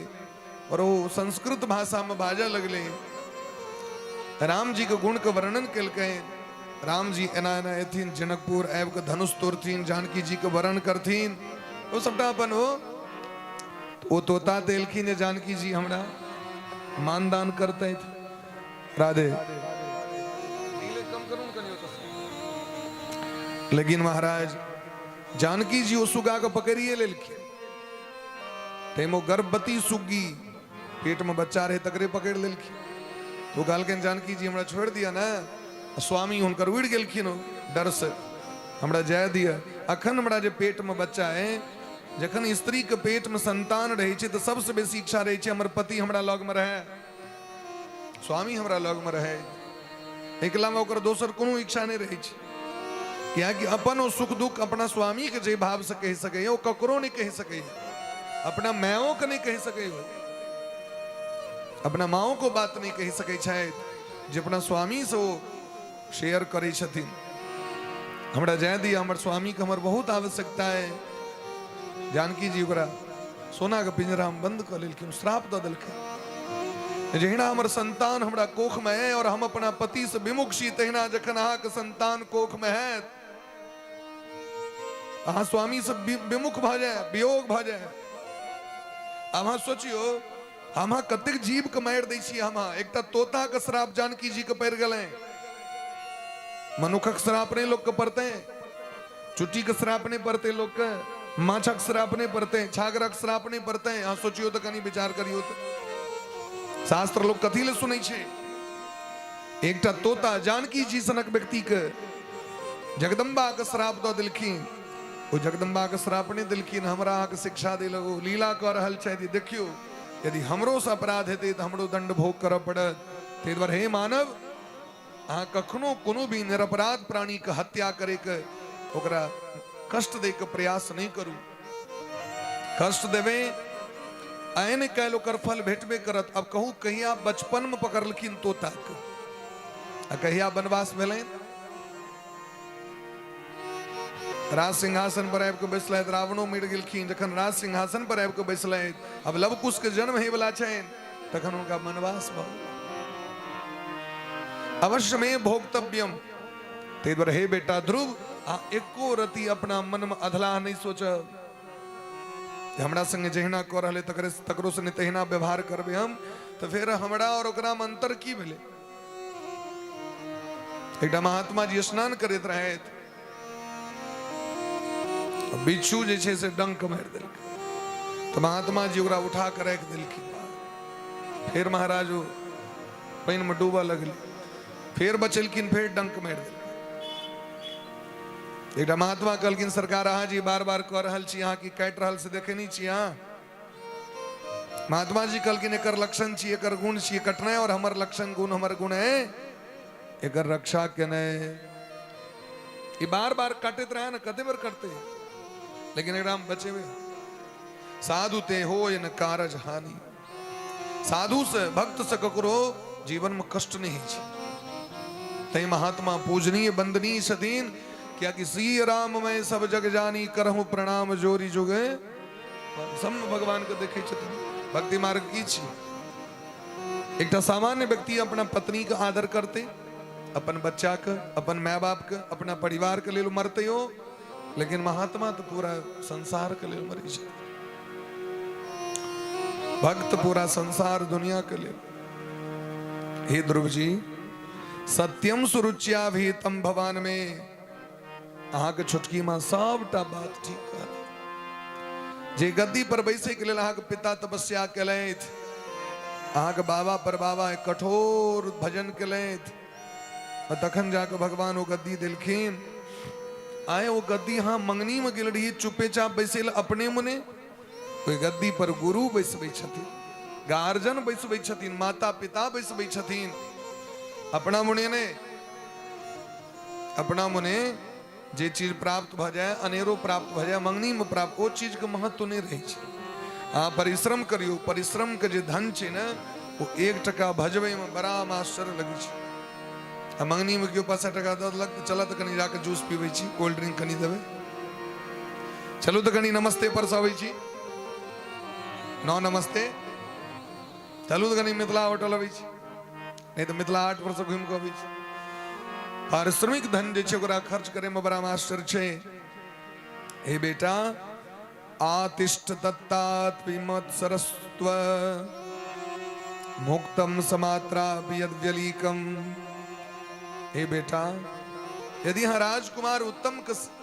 आओर ओ संस्कृत भाषामे बाजऽ लगलै। राम जी के गुण के वर्णन केलकै। राम जी एना एना एथिन, जनकपुर आबि कऽ धनुष तोड़थिन, जानकी जी के वरण करथिन, ओ सबटा अपन ओ तोता तऽ एलखिन जे जानकी जी हमरा मानदान करतथि। राधे। लेकिन महाराज जानकी जी ओ सुगा के पकड़िए लेलखिन। ताहिमे ओ गर्भवती सुग्गी, पेटमे बच्चा रहै, तकरे पकड़ि लेलखिन। तऽ ओ कहलखिन, जानकी जी हमरा छोड़ि दिअ ने। स्वामी हुनकर उड़ि गेलखिन ओ डरसँ, हमरा जाय दिअ, अखन हमरा जे पेटमे बच्चा अइ। जखन स्त्रीके पेटमे संतान रहै छै तऽ सबसँ बेसी इच्छा रहै छै हमर पति हमरा लगमे रहै, स्वामी हमरा लगमे रहै। एकलामे ओकर दोसर कोनो इच्छा नहि रहै छै, कियाकि अपन ओ सुख दुख अपना स्वामीके जे भावसँ कहि सकैए ओ ककरो नहि कहि सकैए, अपना मायोके नहि कहि सकैए, अपना माओ को बात नहि कहि सकै छथि जे अपना स्वामीसँ ओ शेयर करै छथिन। हमरा जाय दिअ, हमर स्वामीके हमर बहुत आवश्यकता है। जानकी जी ओकरा सोनाके पिंजरामे बंद कऽ लेलखिन, श्राप दऽ देलखिन, जहिना हमर संतान हमरा कोखमे है और हम अपना पति से विमुख छी, तहिना जखन अहाँके संतान कोखमे हैत, अहाँ स्वामी से विमुख भऽ जाय, वियोग भऽ जाय। आब अहाँ सोचियो, हम अहाँ कतेक जीव के मारि दै छियै। हम अहाँ एकटा तोता के श्राप जानकी जी के पड़ि गेलै, मनुखक श्राप नहि लोक के पड़तै, चुट्टी के श्राप नहि पड़तै लोक के, माछक श्राप नहि पड़तै, छागरक श्राप नहि पड़तै। अहाँ सोचियो तऽ कनि विचार करियो तऽ शास्त्र लोक कथी लए सुनै छै? एकटा तोता जानकी जी सनक व्यक्ति के जगदम्बा के श्राप दऽ देलखिन। ओ जगदम्बा के श्राप नहि देलखिन, हमरा अहाँके शिक्षा देलक। ओ लीला कऽ रहल छथि, देखियौ यदि हमरो से अपराध हेतै तऽ हमरो दंड भोग करऽ पड़त। ताहि दुआरे हे मानव, अहाँ कखनो कोनो भी निरपराध प्राणीके हत्या करैके, ओकरा कष्ट दैके प्रयास नहि करू। कष्ट देबै आइ काल्हि ओकर फल भेटबे करत। अब कहू, कहिया बचपनमे पकड़लखिन तोताके आ कहिया वनवास भेलनि? राज सिंहासन पर आबि कऽ बैसलथि, रावणो मरि गेलखिन। जखन राज सिंहासन पर आबि कऽ बैसलथि, अब लव कुश के जन्म होइवला छनि, तखन हुनका वनवास भऽ गेल। अवश्य में भोक्तव्यम। ताहि दुआरे हे बेटा ध्रुव, आ एको रति अपना मन में अधलाह नहीं सोचब। हमरा संगे जहिना कऽ रहलै तकरे तकरो संगे तहिना व्यवहार करबै हम, तऽ फेर हमरा और ओकरा में अंतर की भेलै? एकटा महात्मा जी स्नान करैत रहथि, बिच्छू जे छै से डंक मारि देलकै, तऽ महात्मा जी ओकरा उठा कऽ राखि देलखिन। फेर महाराज ओ पानिमे डूबऽ लगलै, फेर बचेलखिन, फेर डंक मारि देलकै। एकटा महात्मा कहलखिन, सरकार अहाँ जी बार बार कऽ रहल छी, अहाँ की काटि रहल से देखै नहि छी अहाँ? महात्मा जी कहलखिन, एकर लक्षण छी, एकर गुण छी कटनाइ, और हमर लक्षण गुण, हमर गुण है एकर रक्षा केनाइ। ई बार बार काटैत रहे ने, कते बेर कटते, लेकिन एकरा हम बचेबै। साधु ते हो न कारज हानि। साधु से भक्त से ककरो जीवन में कष्ट नहीं होइ छै। तै महात्मा पूजनीय वंदनीय छथिन, कियाकि श्री राम में सब जग जानी, करहु प्रणाम जोरी जुगे। सब भगवान के देखे छथिन। भक्ति मार्ग की छी? एकटा सामान्य व्यक्ति अपना पत्नी के आदर करते, अपन बच्चा के, अपन माय बाप के, अपना परिवार के लेल मरते हो, लेकिन महात्मा तो पूरा संसार के लेल मरै छै। भक्त पूरा संसार दुनिया के लेल। हे ध्रुव जी, सत्यम सुरुच्या भी तम भवान में, अहाँके छोटकी माँ सबटा बात ठीक कहल। जे गद्दी पर बैसे के लेल अहाँके पिता तपस्या केलथि, अहाँके बाबा पर बाबा कठोर भजन केलथि, आ तखन जाके भगवान ओ गद्दी देलखिन। आए ओ गद्दी अहाँ मंगनी में गेल रही चुपेचाप बैसे लए अपने मने, ओहि गद्दी पर गुरु बैसबै छथिन, गार्जन बैसबै छथिन, माता पिता बैसबै छथिन। अपना मने नहि, अपना मने जे चीज प्राप्त भऽ जाय, अनेरो प्राप्त भऽ जाय, मंगनीमे प्राप्त, ओ चीजके महत्व नहि रहै छै। अहाँ परिश्रम करियौ, परिश्रमके जे धन छै ने, ओ 1 टका भजबैमे बड़ा आश्चर्य लगै छै। आ मंगनीमे केओ 500 टका दऽ देलक तऽ चलऽ तऽ कनि जाकऽ जूस पीबै छी, कोल्ड ड्रिंक कनि देबै, चलू तऽ कनि नमस्ते पर से अबै छी, नौ नमस्ते। चलू तऽ कनि मिथिला होटल अबै छी, नहि तऽ मिथिला हाट पर से घुमि कऽ अबै छी। पारिश्रमिक धन जे छै ओकरा खर्च करैमे बड़ा मास्टर छै। हे बेटा, आतिष्ठ तत्तात विमत सरस्व मुक्तम समात्रा यद्यलीकम। हे बेटा, यदि अहाँ राजकुमार उत्तम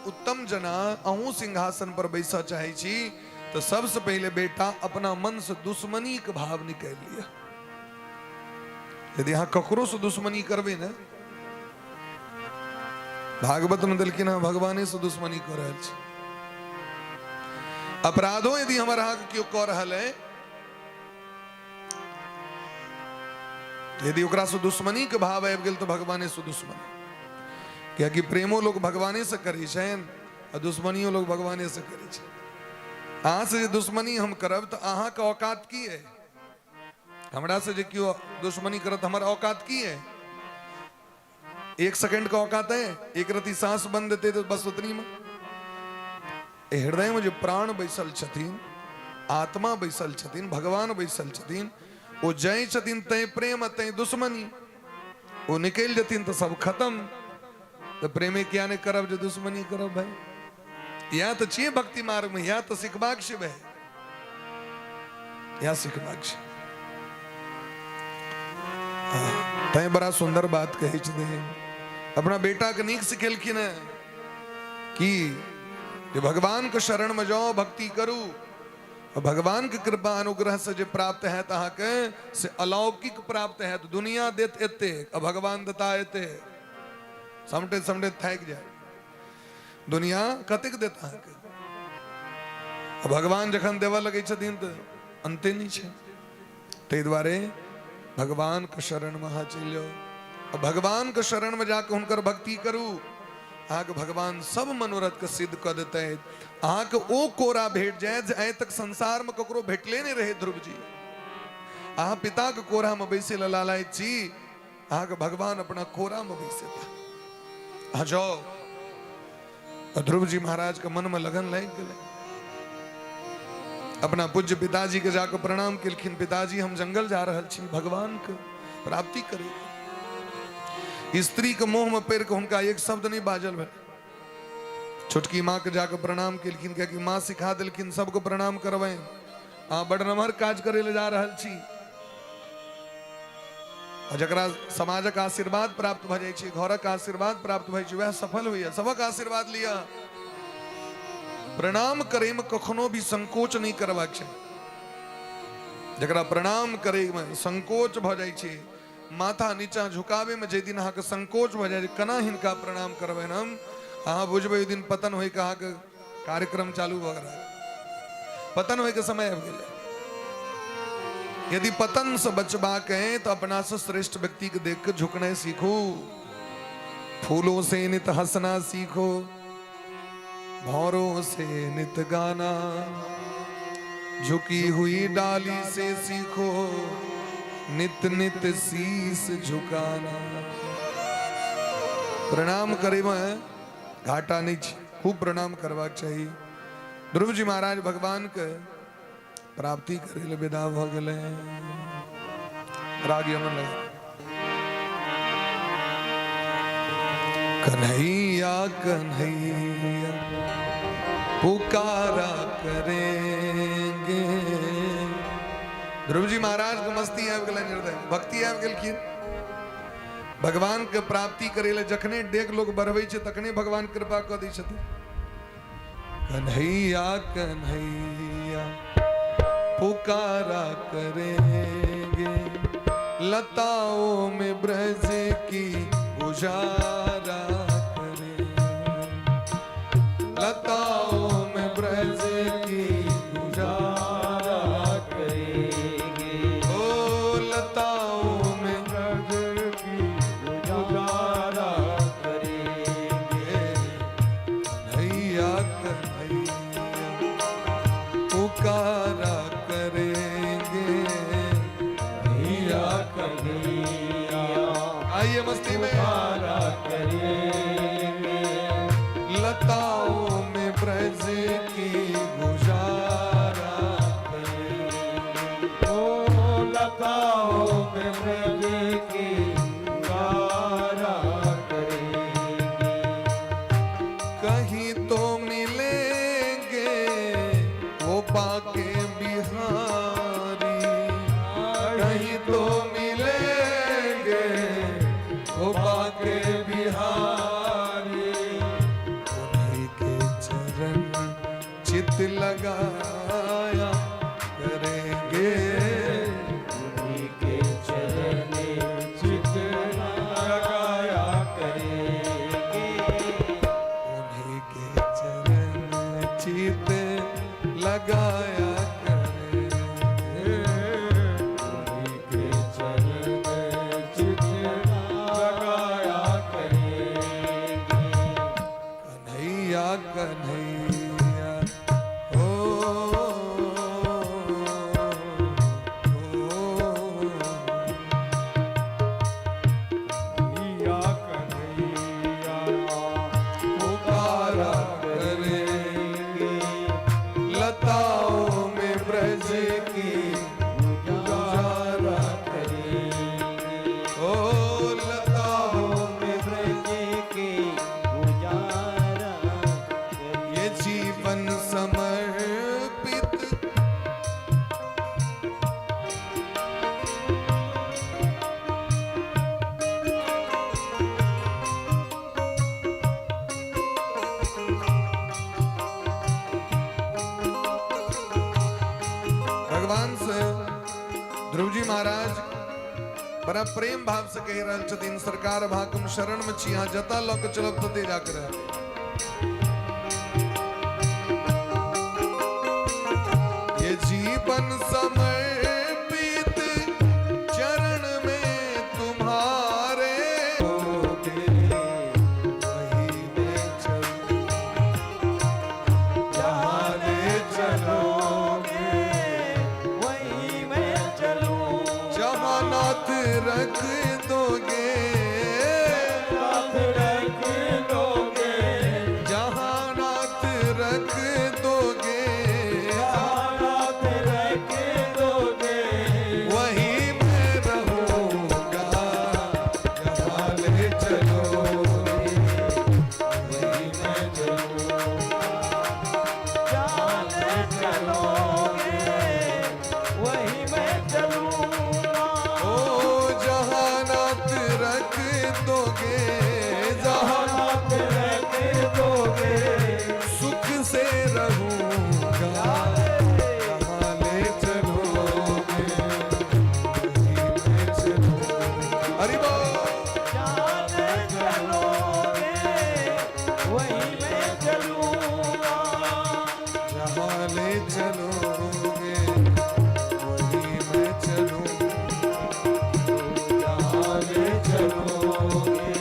उत्तम जना अहूँ सिंहासन पर बैसऽ चाहै छी तऽ सबसँ पहिले बेटा अपना मन से दुश्मनी के भाव निकालि लिअ। यदि अहाँ ककरो से दुश्मनी करबै ने, भागवत में देलखिन हँ भगवाने से दुश्मनी कऽ रहल छी। अपराधो यदि हमर अहाँके केओ कऽ रहल है, यदि ओकरा से दुश्मनी के भाव आबि गेल तऽ भगवाने से दुश्मनी, कियाकि प्रेमो लोग भगवाने से करै छनि आ दुश्मनियो लोग भगवाने से करै छै। अहाँ से जे दुश्मनी हम करब तऽ अहाँके औकात की है? हमरा से जे केओ दुश्मनी करत हमर औकात की है? एक सेकंड का औकात है? एक रति सांस बंद देते तो बस उतनी में। हृदय में जो प्राण बैसल छथिन, आत्मा बैसल छथिन, भगवान बैसल छथिन, ओ जय छथिन तै प्रेम तै दुश्मनी, ओ निकलि जेथिन तऽ सब खत्म। तऽ प्रेमे किया नहि करब जे दुश्मनी करब भाई? इएह तऽ छियै भक्ति मार्ग में, इएह तऽ सिखबाक छै भाई, इएह सिखबाक छै। तैं बड़ा सुंदर बात कहै छथिन, अपना बेटा के नीक सिखेलखिन है कि जे भगवान के शरण में जाओ, भक्ति करू, और भगवान के कृपा अनुग्रह से जे प्राप्त है अहाँके से अलौकिक प्राप्त है। दुनिया देत एते आ भगवान देता एते, समटे समटे थाकि जाए। दुनिया कतेक देत अहाँके, आ भगवान जखन देबऽ लगै छथिन तऽ अन्ते नहि छै। ताहि दुआरे भगवानके शरणमे अहाँ चलि जाउ आ भगवानके शरणमे जाकऽ हुनकर भक्ति करू, अहाँके भगवान सब मनोरथके सिद्ध कऽ देतै। अहाँके ओ कोरा भेट जायत जे आइ तक संसारमे ककरो भेटले नहि रहै। ध्रुव जी, अहाँ पिताके कोरामे बैसै लए लालायत छी, अहाँके भगवान अपना कोरामे बैसेता। अहाँ जाउ। ध्रुव जी महाराज के मन में लगन लागि गेलै, अपना पूज्य पिताजी के जाके प्रणाम केलखिन। पिताजी, हम जंगल जा रहल छी भगवान के प्राप्ति करे। स्त्री के मुंह में पड़ि के हुनका एक शब्द नहीं बाजल भेल। छोटकी माँ के जाके प्रणाम केलखिन, कियाकि माँ सिखा देलखिन सबके प्रणाम करबै, अहाँ बड़ नमहर काज करे ले जा रहल छी। आ जकरा समाजक आशीर्वाद प्राप्त भऽ जाइ छै, घरक आशीर्वाद प्राप्त भऽ जाइ छै, वएह सफल होइया। सबक आशीर्वाद लिअ। प्रणाम करैमे कखनो भी संकोच नहि करबाक छै। जकरा प्रणाम करैमे संकोच भऽ जाइ छै, माथा नीचा झुकाबैमे जाहि दिन अहाँके संकोच भऽ जाइ छै, केना हिनका प्रणाम करबनि हम, अहाँ बुझबै ओहि दिन पतन होइके अहाँके कार्यक्रम चालू भऽ गेल, पतन होइके समय आबि गेलै। यदि पतन से बचबाक है तो अपना से श्रेष्ठ व्यक्ति के देख के झुकना सीखो, फूलों से नित हंसना सीखो, भौरों से नित गाना, झुकी हुई डाली से सीखो नित नित शीस झुकाना। प्रणाम करे में घाटा नहीं छै, खूब प्रणाम करबाक चाही। ध्रुव जी महाराज भगवान के प्राप्ति करे ले विदा भ गेलै। राग यमन लगा। कन्हैया कन्हैया पुकारा करेंगे। ध्रुव जी महाराज के मस्ती आबि गेलनि, हृदय भक्ति आबि गेलखिन। भगवान के प्राप्ति करे ले जखने डेग लोग बढ़बै छै तखने भगवान कृपा कऽ दै छथिन। कन्हैया कन्हैया पुकारा करेंगे, लताओं में ब्रज की गुजारा करेंगे, लताओं में ब्रज की गुजारा करेंगे, ओ लताओं में ब्रज की गुजारा करेंगे। कन्हैया कन्हैया पुकारा करेंगे, कन्हैया कन्हैया आइए मस्ती में पुकारा करेंगे, लताओं में ब्रज की गुजारा करेंगे, ओ लताओं में ब्रज की गुजारा करेंगे। कहीं तो मिलेंगे वो बाके बिहारी, कहीं तो मिलेंगे वो बाके बिहारी, उन्हीं के चरण चित लगाया करेंगे, उन्हीं के चरण चित लगाया करेंगे, उन्हीं के चरण चित लगाया करेंगे, उन्हीं के चरण चित लगाया करेंगे। कन्हैया कन्हैया ओ, ओ, कन्हैया कन्हैया पुकारा करेंगे, लताओं में ब्रज की गुजारा करेंगे, ओ लताओं में ब्रज की गुजारा करेंगे। ये जीवन समर्पित भगवान से ध्रुव जी महाराज बड़ा प्रेम भाव से कहि रहल छथिन, सरकार भाकम शरण में छी, अहाँ जतऽ लऽ के चलब तते जाके रहब। ये जीवन समर्पित चरण में तुम्हारे, होगे वही में चलो, जहाँ ले चलोगे वही मैं चलूं, जहाँ नाथ रख दोगे, नाथ रख दोगे, जहाँ नाथ रख दोगे, नाथ रख दोगे, वही मैं रहूंगा, जहाँ ले चलोगे वही मैं चलूंगा, जहाँ ले चलोगे वही मैं चलूंगा, ओ जहाँ नाथ रख दोगे, जहाँ नाथ रख दोगे, सुख से रहूंगा, जहाँ ले चलोगे वही मैं चलूंगा। हरि बोल। जहाँ ले चलोगे वही मैं चलूंगा, जहाँ ले चलोगे वही मैं चलूंगा, जहाँ ले चलोगे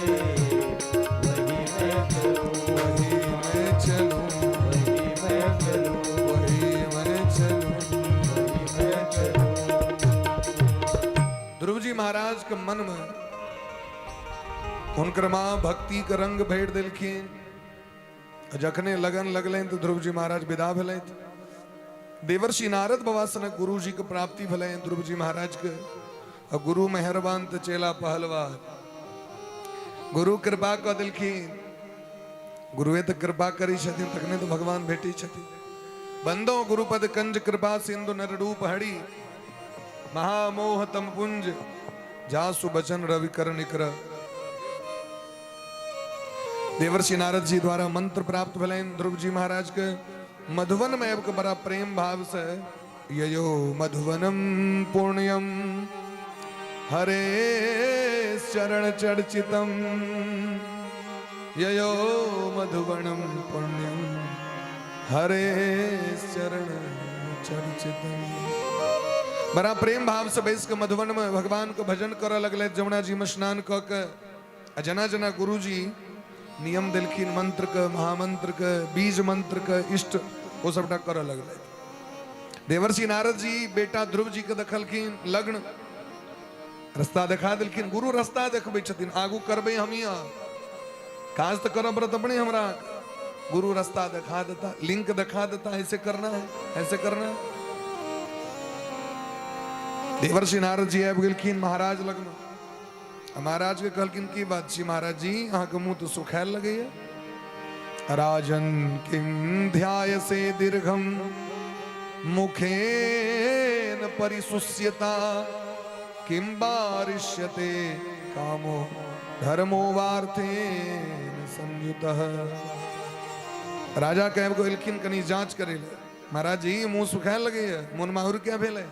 वही मैं चलूंगा, वही मैं चलूंगा, वही मैं चलूंगा, वही मैं चलूंगा। वही मैं चलूंगा। ध्रुव जी महाराज के मन में हुनकर माँ भक्ति के रंग भेट देलखिन। जखने लगन लगलनि तऽ ध्रुव जी महाराज विदा भेलथि। देवर्षि नारद बाबा सनक गुरु जी के प्राप्ति भेलनि ध्रुव जी महाराज के। आ गुरु मेहरबान तऽ चेला पहलवान। गुरु कृपा कऽ देलखिन। गुरुए तऽ कृपा करै छथिन तखने तऽ भगवान भेटै छथिन। बंदो गुरुपद कंज कृपा सिंधु नर रूप हरि, महामोह तम पुंज जासु बचन रवि कर निकर। देवर्षि नारद जी द्वारा मंत्र प्राप्त भेलनि ध्रुव जी महाराज के। मधुवन में आबि के बड़ा प्रेम भाव से ययो मधुवनम पुण्यम हरे चरण चर्चितम, ययो मधुवनम पुण्यम हरे चरण चर्चितम। बड़ा प्रेम भाव से बैस के मधुबन में भगवान के भजन करऽ लगले। जमुना जी में स्नान कऽ के आ जना जना गुरुजी नियम देलखिन मंत्र के, महामंत्र के, बीज मंत्र के, इष्ट ओ सबटा करऽ लगले। देवर्षि नारद जी बेटा ध्रुव जी के देखलखिन लग्न रास्ता देखा देलखिन। गुरु रास्ता देखबै छथिन, आगू करबै हमही अहाँ, काज तऽ करऽ पड़त अपने हमरा। गुरु रास्ता देखा देता, लिंक देखा देता, ऐसे करना है, ऐसे करना है। देवर्षि नारद जी आबि गेलखिन महाराज लगमे आ महाराज के कहलखिन की बात छी महाराज जी अहाँके मुँह तऽ सुखायल लगैया। राजन किम ध्याय से दीर्घम मुखेन परिशुष्यता किम बारिष्यते कामो धर्मो वार्थेन संयुतः। राजा के आबि गेलखिन कनि जांच करै लए। महाराज जी मुँह सुखायल लगैया, मोन माहुर क्या भेलै?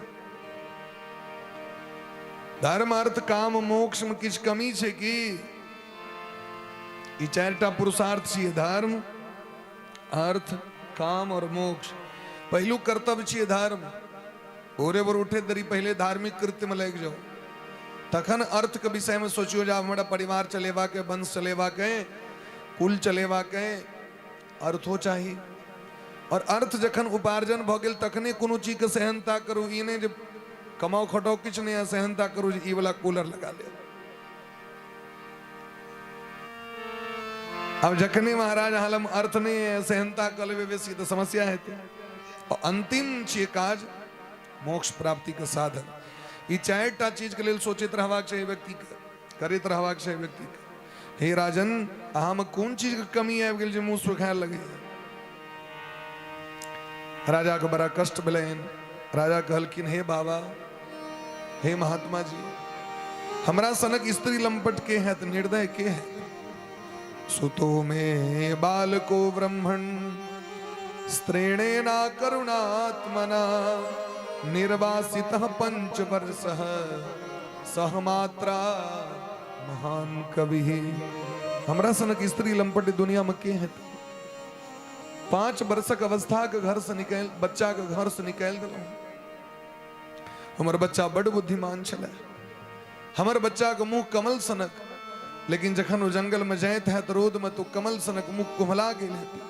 धर्म अर्थ काम मोक्ष में किछु कमी छै की? ई चारिटा पुरुषार्थ छियै, धर्म अर्थ काम और मोक्ष। पहिलुक कर्तव्य छियै धर्म। भोरे भोर उठे देरी पहिले धार्मिक कृत्य में लागि जाउ, तखन अर्थ के विषय में सोचियो जे आब हमरा परिवार चलेबाक अइ, वंश चलेबाक अइ, कुल चलेबाक अइ, अर्थो चाही। और अर्थ जखन उपार्जन भऽ गेल तखने कोनो चीजके सेहनता करू, ई नहि जे कमाउ खटाउ किछु नहि आ सेहनता करू जे ई वाला कूलर लगा लेब। आब जखने महाराज अहाँ लग अर्थ नहि है, सेहनता कऽ लेबै बेसी तऽ समस्या हेतै। और अंतिम छियै काज मोक्ष प्राप्तिके साधन। ई चारिटा चीजके लेल सोचैत रहबाक चाही व्यक्तिके, करैत रहबाक चाही व्यक्तिके। हे राजन, अहाँमे कोन चीजके कमी आबि गेल जे मुँह सुखाय लगैया? राजाके बड़ा कष्ट भेलनि। राजा कहलखिन, हे बाबा, हे महात्मा जी, हमरा सनक स्त्री लंपट के हैत, निर्दय के हैत? सुतो मे बालको ब्रह्मण स्त्रीणेना करुणात्मना निर्वासितः पंचवर्षः सह मात्रा महान कवि। हमरा सनक स्त्री लंपट दुनिया में के हैत? 5 वर्षक अवस्था के घर से निकालि, बच्चा के घर से निकालि देलहुँ। हमर बच्चा बड बुद्धिमान छलै, हमर बच्चा के मुँह कमल सनक, लेकिन जखन ओ जंगल में जाइत हैत रौद में तो कमल सनक मुँह कुम्हला गेल हेतै।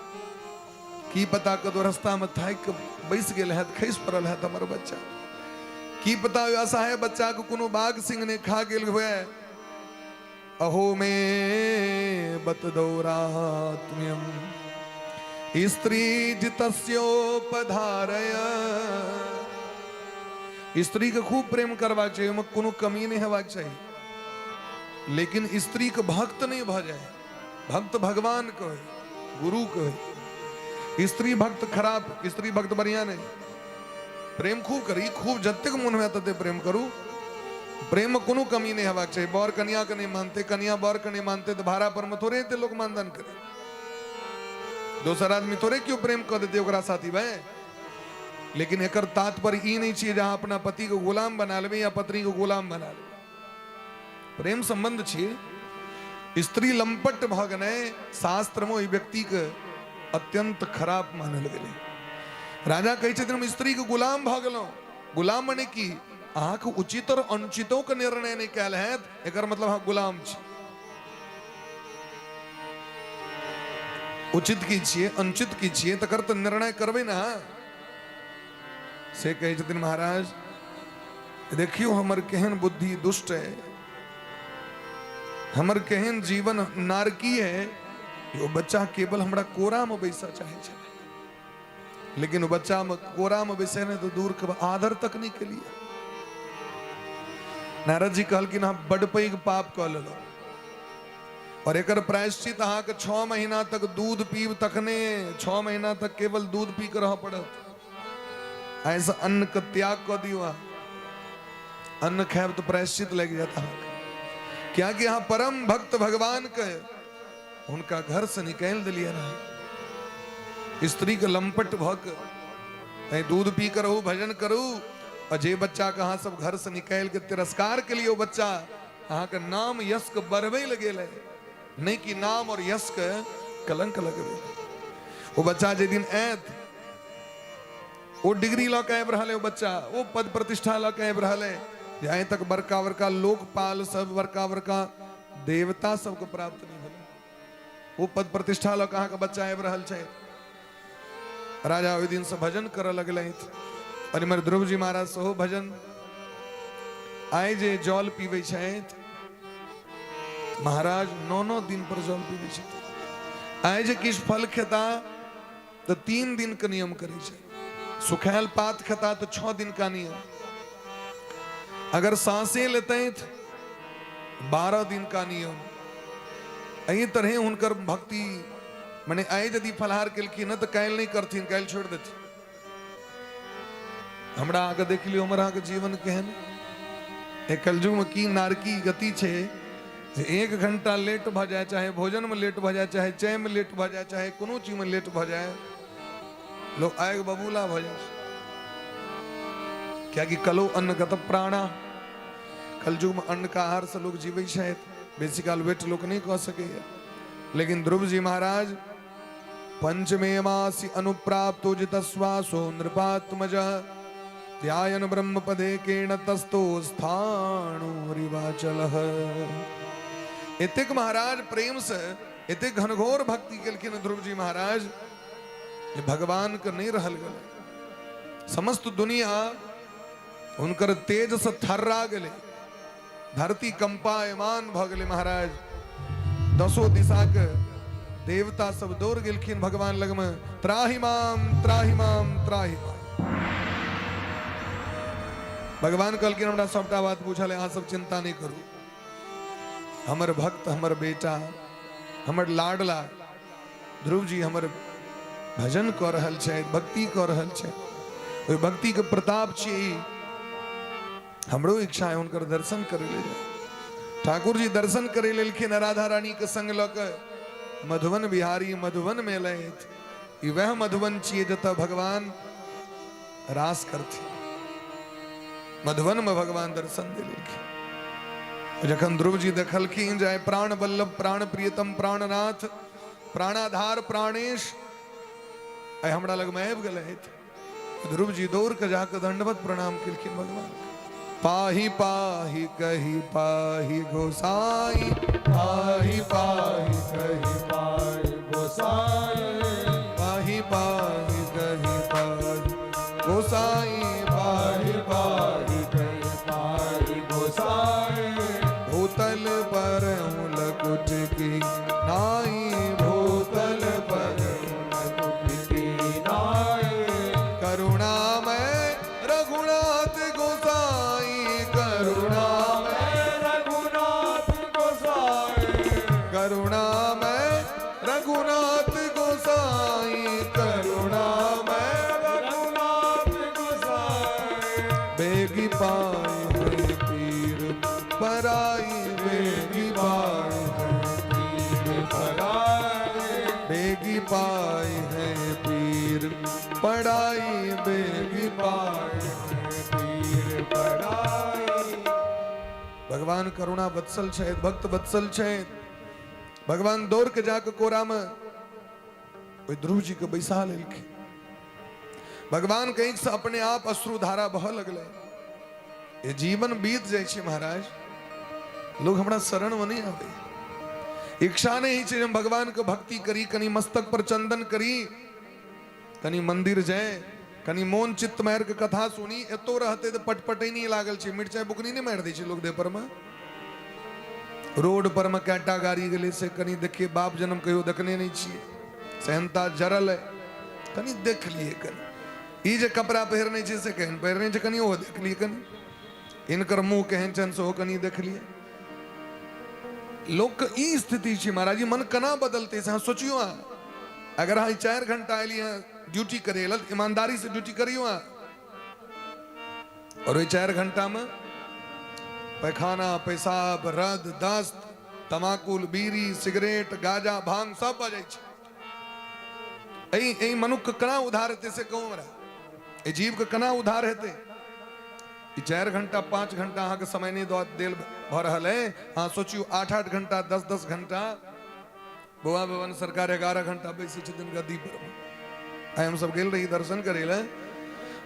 की पता कतौ रास्ता में थाकि के बैस गेल हैत, खसि पड़ल हैत हमर बच्चा। की पता ओहि असहाय बच्चा के कोनो बाघ सिंह ने खा गेल हुए। अहो मे बत दौरात्म्यम स्त्री जितस्योपधारय। स्त्री के खूब प्रेम करबाक चाही, ओहिमे कोनो कमी नहि हेबाक चाही, लेकिन स्त्री के भक्त नहि भऽ जाय। भक्त भगवान के होइ, गुरु के होइ। स्त्री भक्त खराब, स्त्री भक्त बढ़िया नहीं। प्रेम खूब करी, खूब जतेक मोन हुए तते प्रेम करू, प्रेम में कोनो कमी नहीं हेबाक चाही। बर कनिया के नहीं मानते, कनिया बर के नहीं मानते, तो भाड़ा पर में थोड़े एते लोग मानदान करे, दोसर आदमी थोड़े क्यों प्रेम कऽ देते ओकरा साथी भाई। लेकिन एकर तात्पर्य ई नहीं छियै जे अहाँ अपना पति के गुलाम बना लेबै या पत्नी के गुलाम बना लेबै। प्रेम संबंध छियै। स्त्री लंपट भऽ गेनाइ शास्त्र में ओहि व्यक्ति के अत्यंत खराब मानल गेलै। राजा कहै छथिन हम स्त्री के गुलाम भऽ गेलहुँ। गुलाम मने की? अहाँके उचित और अनुचितो के निर्णय नहि कयल हैत, एकर मतलब अहाँ गुलाम छी। उचित की छियै, अनुचित की छियै, तकर तऽ निर्णय करबै ने अहाँ। से कहै छथिन महाराज देखियौ हमर केहन बुद्धि दुष्ट है, हमर केहन जीवन नारकी है। ओ बच्चा केवल हमरा कोरा में बैसऽ चाहे छलै, लेकिन ओ बच्चा में कोरा में बैसे ने तो दूर के आदर तक नहीं केलिए। नारद जी कहलखिन अहाँ बड पैघ पाप कऽ लेलहुँ और एकर प्रायश्चित अहाँके 6 महीना तक दूध पीब, तखने 6 महीना तक केवल दूध पी के रहऽ पड़त। ऐसा अन्न के त्याग कऽ दियौ, अहाँ अन्न खायब तऽ प्रायश्चित लागि जायत अहाँके, कियाकि अहाँ परम भक्त भगवान के हुनका घर से निकालि देलियै ना। स्त्री के लंपट भऽ के तैं दूध पी के रहू, भजन करू, और जे बच्चा के अहाँ सब घर से निकालि के तिरस्कार के लिए, ओ बच्चा अहाँके नाम यश के बढ़बै लए गेल है, नहि कि नाम और यश के कलंक लगबै। ओ बच्चा जे दिन आयत, ओ डिग्री लऽ के आबि रहल है, ओ बच्चा ओ पद प्रतिष्ठा लऽ के आबि रहल है जे आइ तक बड़का बड़का लोकपाल सब, बड़का बड़का देवता सबके प्राप्त नहि भेलै। ओ पद प्रतिष्ठा लऽ के अहाँके बच्चा आबि रहल छै। राजा ओहि दिन से भजन करऽ लगलथि और इम्हर ध्रुव जी महाराज सेहो भजन। आइ जे जल पीबै छथि महाराज, 9-9 दिन पर जल पीबै छथि। आइ जे किछु फल खेता तऽ 3 दिन के नियम करै छै, सुखायल पात खेता तऽ 6 दिन का नियम। अगर सांसे लेतथि 12 दिन का नियम। एहि तरहे हुनकर भक्ति, माने आइ यदि फलाहार केलखिन तऽ काल्हि नहि करथिन, काल्हि छोड़ि देथिन। हमरा अहाँके देख लियौ, हमर अहाँके जीवन केहन एहि कलयुगमे की नारकी गति छै जे 1 घंटा लेट भऽ जाय, चाहे भोजनमे लेट भऽ जाय, चाहे चायमे लेट भऽ जाय, चाहे कोनो चीजमे लेट भऽ जाय, लोग आगि बबूला भऽ जाइ छै। कियाकि कलो अन्न गत प्राणा, कलयुगमे अन्न का आहार से लोग जीबै छथि, बेसी काल वेट लोक नहि कऽ सकैया। लेकिन ध्रुव जी महाराज पंचमे मासि अनुप्राप्तो जितस्वासो नृपात्मज ध्यायन ब्रह्म पदे केण तस्तो स्थाणुरिवाचल। एतेक महाराज प्रेम से एतेक घनघोर भक्ति केलखिन ध्रुव जी महाराज जे भगवान के नहीं रहल गेलै। समस्त दुनिया हुनकर तेज से थर्रा गेलै, धरती कंपायमान भऽ गेलै महाराज। दसो दिशा के देवता सब दौड़ गेलखिन भगवान लगमे, त्राहिमाम त्राहिमाम त्राहिमाम। भगवान कहलखिन हमरा सबटा बात बुझल है, अहाँ सब चिंता नहीं करू। हमर भक्त, हमर बेटा, हमर लाडला ध्रुव जी हमर भजन कऽ रहल छथि, भक्ति कऽ रहल छथि, ओहि भक्ति के प्रताप छी, हमरो इच्छा है हुनकर दर्शन करे ले जाए। ठाकुर जी दर्शन करे लेलखिन, राधा रानी के संग लऽ के मधुबन बिहारी मधुबन में एलथि। ई वएह मधुबन छियै जतऽ भगवान रास करथिन। मधुबन में भगवान दर्शन देलखिन। जखन ध्रुव जी देखलखिन जे प्राण वल्लभ प्राण प्रियतम प्राणनाथ प्राणाधार प्राणेश आइ हमरा लगमे आबि गेलथि, ध्रुव जी दौड़ के जाके दंडवत प्रणाम केलखिन भगवान। पाही पाही कही पाही गोसाई, पाही पाही कही पाही गोसाई, पाही पाही कही पाही गोसाई, पाही पाही कही पाही गोसाई, भूतल पर लकुट की नाई, भूतल पर लकुट की नाई, करुणामय रघुनाथ गोसाई, करुणामय रघुनाथ गोसाई, करुणामय रघुनाथ गोसाई, करुणामय रघुनाथ गोसाई, बेगी पाए है पीर पराई, बेगी पाए है पीर पराई, बेगी पाए है पीर पराई, बेगी पाए है पीर पराई। भगवान करुणा वत्सल छथि, भक्त वत्सल छथि। भगवान दौड़ के जाके कोरा में ओहि ध्रुव जी के बैसा लेलखिन। भगवान के आँखि से अपने आप अश्रु धारा बहऽ लगलै। ये जीवन बीत जाइ छै महाराज, लोग हमरा शरण में नहीं आवे, इच्छा नहीं छै हम भगवान के भक्ति करी, कनी मस्तक पर चंदन करी, कनी मंदिर जाए, कनी मोन चित्त मारि के कथा सुनी। एतो रहते तऽ पटपटैनी लागल छै, मिरचाइ बुकनी नहीं मारि दै छै लोग देह पर में। रोड पर में कएटा गाड़ी गेलै से कनी देखिए, बाप जन्म कहियो देखने नहीं छियै, सेहनता जरल है, कनी देख लिए। कनी ई जे कपड़ा पहिरने छै से केहन पहिरने छै कनी ओहो देख लिए, कनी हिनकर मुँह केहन छनि सेहो कनी देख लिए। लोक के ई स्थिति छै महाराज, मन केना बदलतै से अहाँ सोचियौ। अहाँ अगर अहाँ 4 घंटा एलियै हँ ड्यूटी करै लेल, ईमानदारी से ड्यूटी करियौ अहाँ, और ओहि 4 घंटा में पैखाना पेशाब रद दस्त तमाकुल बीड़ी सिगरेट गाजा भांग सब भऽ जाइ छै। एहि एहि मनुख के केना उद्धार हेतै से कहू हमरा, एहि जीव के केना उद्धार हेतै? ई 4 घंटा 5 घंटा अहाँके समय नहि दऽ देल भऽ रहल है, अहाँ सोचियौ 8-8 घंटा 10-10 घंटा बौआ भवन सरकार 11 घंटा बैसै छथिन गद्दी पर। आइ हमसब गेल रही दर्शन करै लए,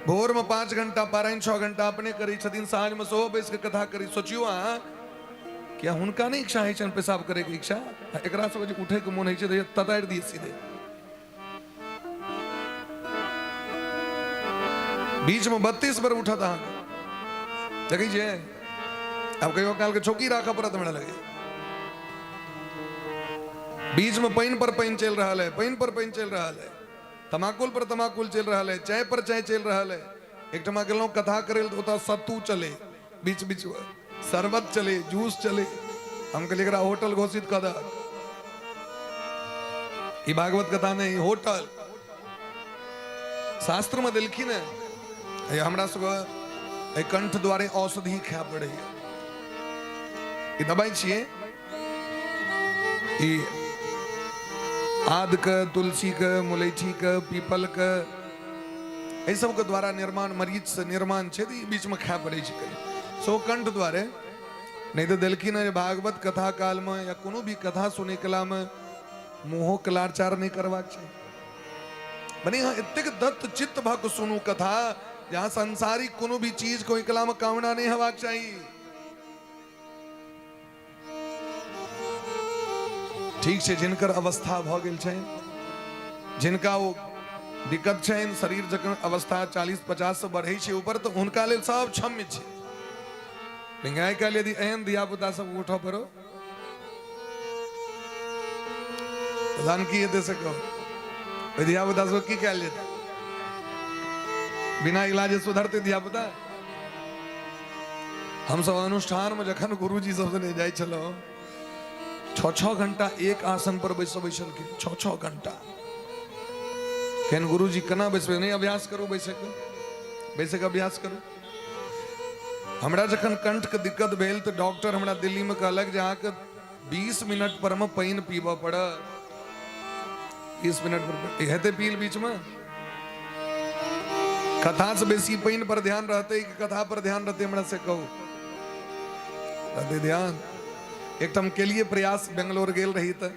भोर में 5 घंटा पारायण 6 घंटा अपने करै छथिन, साँझ में सेहो बैस के कथा करै। सोचियौ अहाँ कि हुनका नहि इच्छा होइ छनि पेशाब करैके इच्छा, एकरा सबके जे उठैके मोन होइ छै तऽ ततारि दियै सीधे। बीच में 32 बेर उठत अहाँके, देखै छियै? आब कहियो काल के चौकी राखऽ पड़त हमरा लगे। बीच में पानि पर पानि चलि रहल है, पानि पर पानि चलि रहल है, तमाकुल पर तमाकुल चलि रहल है, चाय पर चाय चलि रहल है। एकठमा गेलहुँ कथा करै लए तऽ ओतऽ सत्तू चले। बीच बीच में शरबत चले, जूस चले। हम कहलिए एकरा होटल घोषित कऽ दहक। ई भागवत कथा नहीं, होटल। शास्त्र में देलखिन है। हमरा सब एहि कंठ द्वारे औषधि खाय पड़ैया। ई दबाई छियै, ई आद के, तुलसी के, मुलैठी के, पीपल के, एहि सबके द्वारा निर्माण, मरीच से निर्माण छै, तऽ ई बीचमे खाय पड़ै छै कनि। सो कंठ द्वारे नहि तऽ देलखिन हँ जे भागवत कथा कालमे या कोनो भी कथा सुनै कलामे मुँहो के लाचार नहि करबाक छै। मने यहाँ एतेक दत्त चित्त भऽ कऽ सुनू कथा, जहाँ सांसारिक कोनो भी चीज को कला में कामना नहीं हेबाक चाही। ठीक छै, जिनकर अवस्था भऽ गेल छै, जिनका ओ दिक्कत छनि, शरीर जखन अवस्था 40-50 से बढ़ै छै ऊपर, तऽ हुनका लेल सब क्षम्य छै। लेकिन आइ काल्हि यदि एहन धिया पुता सब उठऽ पड़ो, तहन की हेतै से कहू? ओहि धिया पुता सब की कयल जेतै? बिना इलाजे सुधरतै धिया पुता? हमसब अनुष्ठान में जखन गुरुजी सब सने जाइ छलहुँ, 6-6 घंटा एक आसन पर बैसबै छलखिन, 6-6 घंटा। केहन गुरुजी, केना बैसबै? नहि, अभ्यास करू बैसैके, बैसैके अभ्यास करू। हमरा जखन कंठके दिक्कत भेल तऽ डॉक्टर हमरा दिल्लीमे कहलक जे अहाँके 20 मिनट पर मे पानि पीबऽ पड़त। 20 मिनट पर हेतै पील? बीचमे कथा से बेसी पानि पर ध्यान रहतै कि कथा पर ध्यान रहतै, हमरा से कहू? रहतै ध्यान। एकठाम केलिए प्रयास, बेंगलोर गेल रही तऽ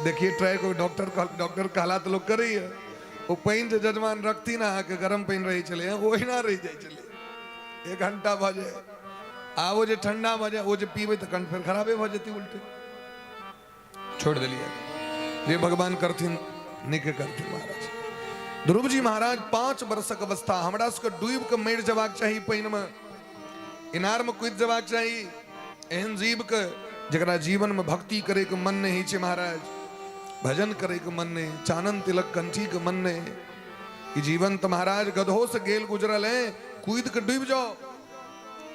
देखिए ट्राई को, डॉक्टर डॉक्टर कहला तऽ लोक करैए। ओ पानि जे जजमान रखथिन अहाँके, गरम पानि रहै छलै, ओहिना रहि जाइ छलै, 1 घंटा भऽ जाय। आ ओ जे ठंडा भऽ जाय, ओ जे पीबै तऽ कंठ फेर खराबे भऽ जेतै उल्टे। छोड़ि देलियै, जे भगवान करथिन नीके करथिन। महाराज ध्रुव जी महाराज 5 वर्षक अवस्था, हमरा सबके डूबि कऽ मरि जबाक चाही, पानिमे इनारमे कूदि जबाक चाही। एहन जीवके जकरा जीवनमे भक्ति करैके मन नहि होइ छै महाराज, भजन करैके मन नहि, चानन तिलक कंठीके मन नहि, ई जीवन तऽ महाराज गधो से गेल गुजरल है, कूदि कऽ डूबि जाओ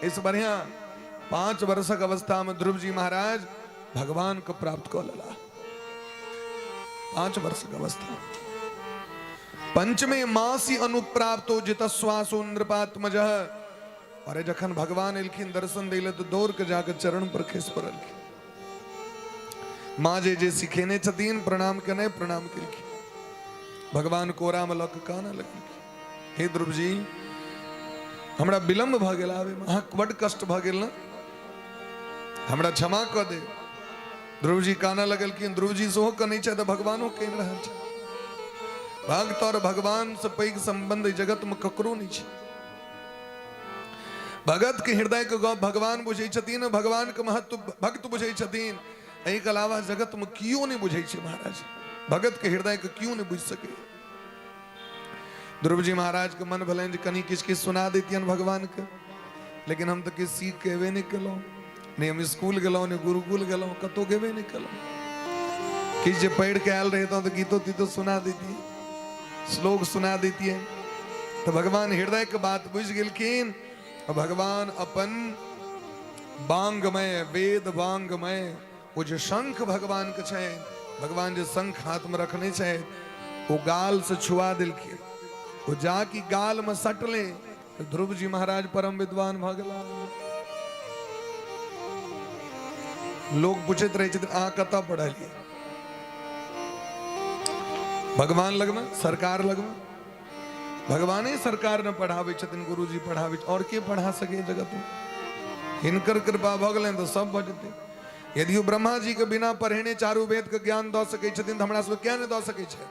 इस बढ़िया। 5 वर्षक अवस्था में ध्रुव जी महाराज भगवान के प्राप्त कऽ लेला। 5 वर्षक अवस्था। पंचमे मासी अनुप्राप्तो जितश्वासो नृपात्मज। अरे जखन भगवान एलखिन दर्शन दै तऽ दौड़ के जाके चरण पर खसि पड़लखिन। माँ जे जे सिखेने छथिन, प्रणाम केने प्रणाम केलखिन। भगवान कोरामे लऽ कऽ कानऽ लगलखिन, हे ध्रुव जी, हमरा विलम्ब भऽ गेल आबैमे, अहाँके बड्ड कष्ट भऽ गेल ने, हमरा क्षमा कऽ दे। ध्रुव जी कानऽ लगलखिन। ध्रुव जी सेहो कनै छथि तऽ भगवानो कानि रहल छथि। भक्त और भगवान से पैघ संबंध जगत में ककरो नहीं छै। भगत के हृदय के गप भगवान बुझै छथिन, भगवान के महत्व भक्त बुझै छथिन। एहिके अलावा जगत में कियो नहीं बुझै छै महाराज। भगत के हृदय के कियो नहीं बुझि सकै। ध्रुव जी महाराज के मन भेलनि जे कनि किछु किछु सुना दैतियनि भगवान के, लेकिन हम तऽ किछु सीख के एबे नहि केलहुँ। नहि हम स्कूल गेलहुँ, नहि गुरुकुल गेलहुँ, कतहु गेबे नहि केलहुँ। किछु जे पढ़ि के आयल रहितहुँ तऽ गीतो तीतो सुना दैतियै, श्लोक सुना दैतियै। तऽ भगवान हृदय के बात बुझि गेलखिन। भगवान अपन बांगमय, वेद बांगमय ओ जे शंख भगवान के छै, भगवान जे शंख हाथ में रखने छै, ओ गाल से छुआ देलखिन। ओ जाकि गाल में सटले तो ध्रुव जी महाराज परम विद्वान भऽ गेला। लोग पूछैत रहै छथिन, अहाँ कतऽ पढ़लियै? भगवान लगमे, सरकार लगमे। भगवाने सरकार ने पढ़ाबै छथिन, गुरुजी पढ़ाबै, और के पढ़ा सके जगत में? हिनकर कृपा भऽ गेलनि तऽ सब भऽ जेतै। यदि ओ ब्रह्मा जी के बिना पढ़ेने चारू वेद के ज्ञान दऽ सकै छथिन तऽ हमरा सबके किया नहि दऽ सकै छै?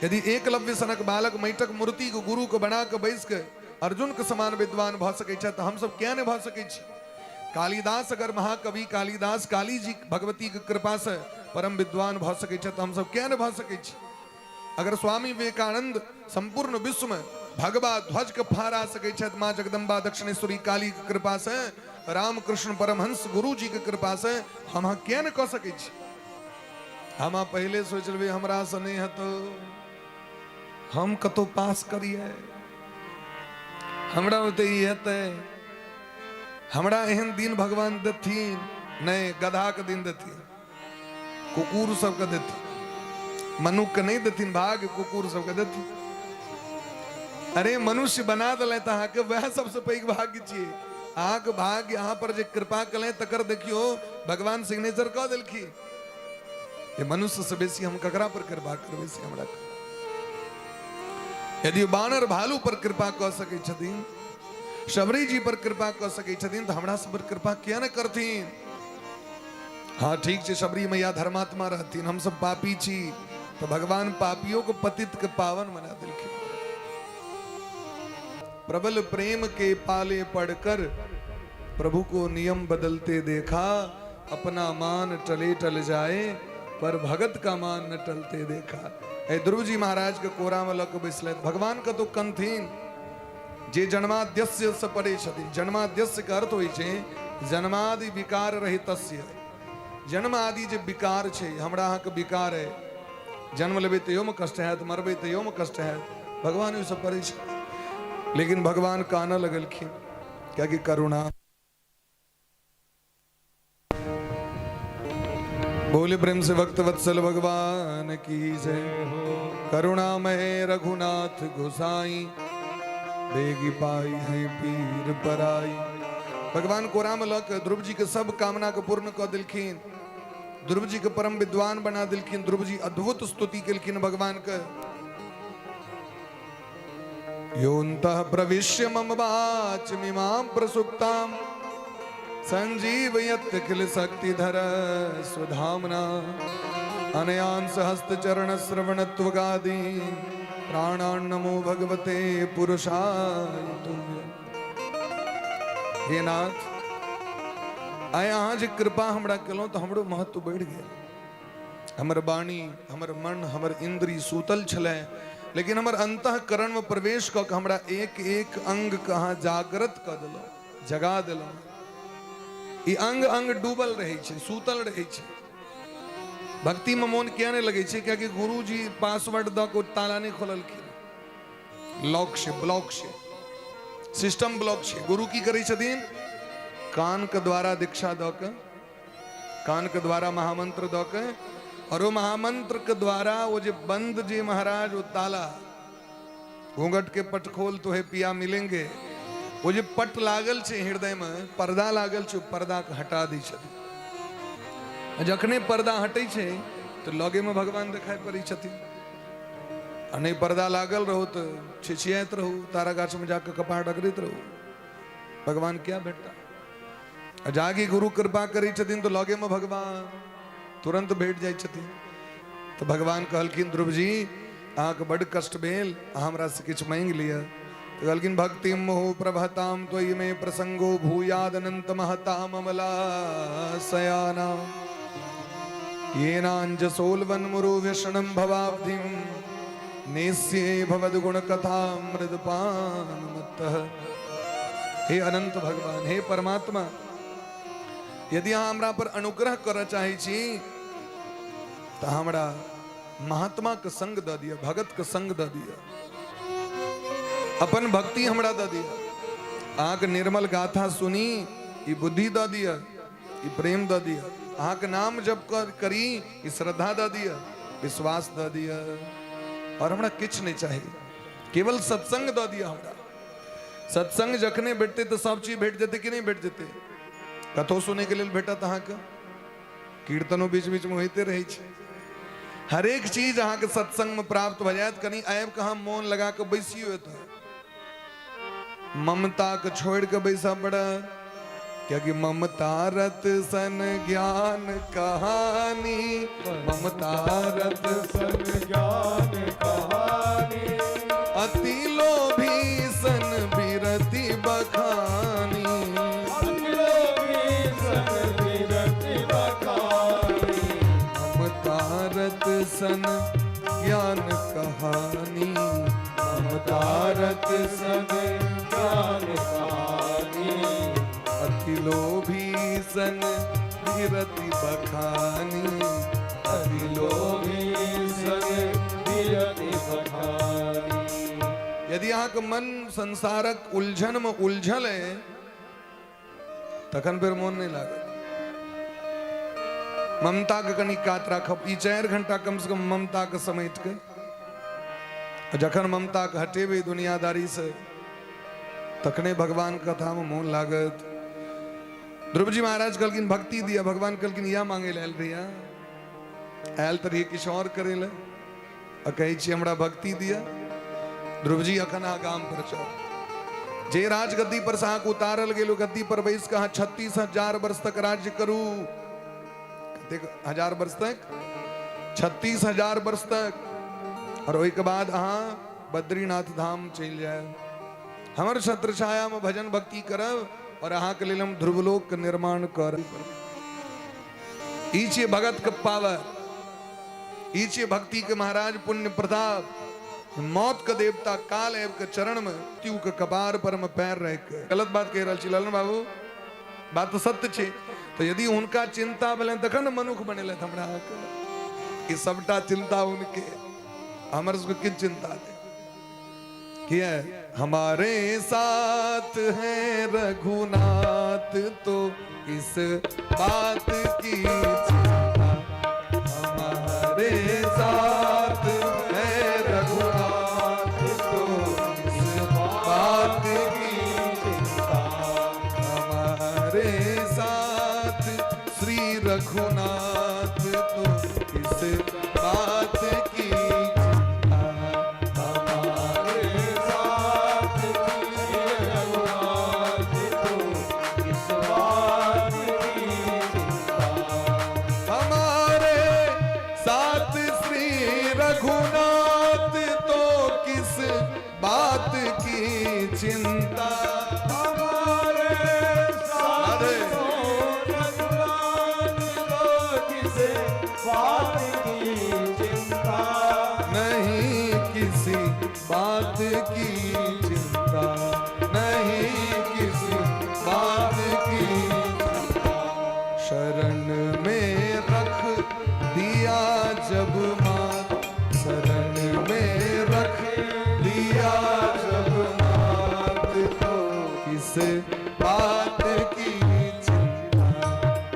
यदि एकलव्य सनक बालक माटिक मूर्ति के गुरु के बना के बैस के अर्जुन के समान विद्वान भऽ सकै छै तऽ हमसब किया नहि भऽ सकै छी? कालिदास अगर महाकवि कालिदास काली जी भगवती के कृपा से परम विद्वान भऽ सकै छै तऽ हमसब किया नहि भऽ सकै छी? अगर स्वामी विवेकानंद संपूर्ण विश्व में भगवा ध्वज के फहरा सकै छथि माँ जगदम्बा दक्षिणेश्वरी काली के कृपा से, रामकृष्ण परमहंस गुरु जी के कृपा से, हम अहाँ किया नहि कऽ सकै छी? हम अहाँ पहिले सोचि लेबै, हमरा से नहि हेतौ, हम कतौ पास करियै, हमरा ओते ई हेतै। हमरा एहन दिन भगवान देथिन नहि, गधाके दिन देथिन, कुकुर सबके देथिन, मनुख के नहि देथिन भाग्य, कुकुर सबके देथिन। अरे मनुष्य बना देलथि अहाँके, वएह सबसँ पैघ भाग्य छियै अहाँके। भाग्य अहाँ पर जे कृपा केलथि तकर देखियौ, भगवान सिग्नेचर कऽ देलखिन जे मनुष्य से बेसी हम ककरा पर कृपा करबै से हमरा। यदि बानर भालू पर कृपा कऽ सकै छथिन, शबरी जी पर कृपा कऽ सकै छथिन, तऽ हमरा सब पर कृपा किया नहि करथिन? हाँ, ठीक छै, शबरी मैया धर्मात्मा रहथिन, हम सब पापी छी, तऽ भगवान पापियों को, पतित के पावन बना देलखिन। प्रबल प्रेम के पाले पड़कर प्रभु को नियम बदलते देखा, अपना मान टले टल जाए पर भगत का मान न टलते देखा। ए ध्रुव जी महाराज के कोरा में लऽ के बैसलथि। भगवान कतौ कनथिन जे जन्माद्यस्य से परे छथिन। जन्माद्यस्य के अर्थ होइ छै जन्मादि विकार रहितस्य। जन्म आदि जे विकार छै, हमरा अहाँके विकार है, जन्म लेबै तैयोमे कष्ट हैत, मरबै तैयोमे कष्ट हैत, भगवान ओहिसँ परे छै। लेकिन भगवान कानऽ लगलखिन, कियाकि करुणा। बोले प्रेम से भक्त वत्सल भगवान की जय। करुणामय रघुनाथ गोसाई, बेगी पाई है पीर पराई। भगवान कोरा में लऽ के ध्रुव जी के सब कामना के पूर्ण कऽ देलखिन। ध्रुव जी के परम विद्वान बना देलखिन। ध्रुव जी अद्भुत स्तुति केलखिन भगवान के। योऽन्तः प्रविश्य मम वाचमिमां प्रसुप्तां संजीवयत्यखिल शक्तिधर स्वधाम्ना, अनयान् सहस्रचरण श्रवणत्वगादि प्राणान् नमो भगवते पुरुषाय तुभ्यम्। हे नाथ, आइ अहाँ जे कृपा हमरा केलहुँ तऽ हमरो महत्व बढ़ि गेल। हमर वाणी, हमर मन, हमर इंद्री सूतल छलै, लेकिन हमर अंतःकरण में प्रवेश कऽ के हमरा एक एक अंग के अहाँ जागृत कऽ देलहुँ, जगा देलहुँ। ई अंग अंग डूबल रहै छै, सूतल रहै छै। भक्ति में मोन किया नहि लगै छै? कियाकि गुरुजी पासवर्ड दऽ के ताला नहि खोललखिन। लॉक छै, ब्लॉक छै, सिस्टम ब्लॉक छै। गुरु की करै छथिन? कान के द्वारा दीक्षा दऽ के, कान के द्वारा महामंत्र दऽ के, और ओ महामंत्र के द्वारा वो जे बंद जे महाराज वो ताला, घूंघट के पट खोल तो है पिया मिलेंगे, वो जे पट लागल छै हृदय में, पर्दा लागल छै, ओ पर्दा के हटा दै छथिन। जखने पर्दा हटै छै तऽ लगे में भगवान देखाइ पड़ै छथिन। आ नहि पर्दा लागल रहू तऽ छिछियाइत रहू, तारा गाछ में जाके कपार रगड़ैत रहू, भगवान क्या भेटता? आ जागी गुरु कृपा करै छथिन तऽ लगे में भगवान तुरंत भेट जाइ छथिन। तऽ भगवान कहलखिन, ध्रुव जी, अहाँके बड्ड कष्ट भेल, अहाँ हमरासँ किछु मांगि लिअ। तऽ कहलखिन, भक्ति मोह प्रभताम त्वयि मे प्रसंगो भूयाद अनंत महताम अमला सयाना, येनांजसोल्वन्मुरु व्यसनं भवाब्धिं नेस्ये भवद्गुण कथामृतपान मत्तः। हे अनंत भगवान, हे परमात्मा, यदि अहाँ हमरा पर अनुग्रह करऽ चाहै छी तऽ हमरा महात्मा के संग दऽ दिअ, भगत के संग दऽ दिअ, अपन भक्ति हमरा दऽ दिअ, अहाँके निर्मल गाथा सुनी ई बुद्धि दऽ दिअ, ई प्रेम दऽ दिअ, अहाँके नाम जप करी ई श्रद्धा दऽ दिअ, विश्वास दऽ दिअ, और हमरा किछु नहि चाही, केवल सत्संग दऽ दिअ हमरा। सत्संग जखने भेटतै तऽ सब चीज भेट जेतै कि नहि भेट जेतै? कथो सुनैके लेल भेटत अहाँके, कीर्तनो बीच बीचमे होइते रहै छै, हरेक चीज अहाँके सत्संगमे प्राप्त भऽ जायत। कनि आबि कऽ अहाँ मोन लगा कऽ बैसियो एतऽ, ममता के छोड़ के बैसऽ पड़त, कियाकि ममता रत सन ज्ञान कहानी, ममता रत सन ज्ञान कहानी, अति लोभी सन बिरति बखानी, अति लोभी सन बिरति बखानी, ममता रत सन ज्ञान कहानी, ममता रत सन ज्ञान कहानी, अति लोभी सन बिरति बखानी, अति लोभी सन बिरति बखानी। यदि अहाँके मन संसारक उलझन में उलझल है तखन फेर मोन नहि लागत। ममता के कनि कात राखब। ई 4 घंटा कम से कम ममता के समेट के, जखन ममता के हटेबै दुनियादारी से तखने भगवान कथा में मोन लागत। ध्रुव जी महाराज कहलखिन भक्ति दिया। भगवान कहलखिन इएह मांगे लए आयल रहिया, आयल तऽ रहियै किछु और करे लए, आ कहै छी हमरा भक्ति दिया। ध्रुव जी अखन अहाँ गाम पर जाउ, जे राजगद्दी पर से अहाँके उतारल गेल ओ गद्दी पर बैस कऽ अहाँ 36,000 वर्ष तक राज्य करू। कतेक हजार वर्ष तक? 36,000 वर्ष तक। और ओहिके बाद अहाँ बद्रीनाथ धाम चलि जायब, हमर छत्र छाया में भजन भक्ति करब और अहाँके लेल हम ध्रुवलोक के निर्माण करब। ई छियै भगत के पावर, ई छियै भक्ति के महाराज पुण्य प्रताप। मौत के देवता काल आबि के चरण में मृत्यु के कपार पर में पैर राखि के, गलत बात कहि रहल छी ललन बाबू, बात तऽ सत्य छै। तऽ यदि हुनका चिंता भेलनि तखन ने मनुख बनेलथि हमरा अहाँके। ई सबटा चिंता हुनके, हमर सबके किछु चिंता नहि। किया हमारे साथ है रघुनाथ तो इस बात की चिंता, हमारे साथ है रघुनाथ तो इस बात की चिंता, हमारे साथ श्री रघुनाथ तो इस बात की चिंता, हमारे साथ श्री रघुनाथ तो इस बात की चिंता, हमारे साथ श्री रघुनाथ तो किस बात की चिंता, हमारे साथ रघुनाथ तो किस बात की चिंता, नहीं किसी बात की चिंता, नहीं किसी बात की चिंता, शरण में रख दिया जब मात, शरण में रख दिया जब मात तो किस बात की चिंता,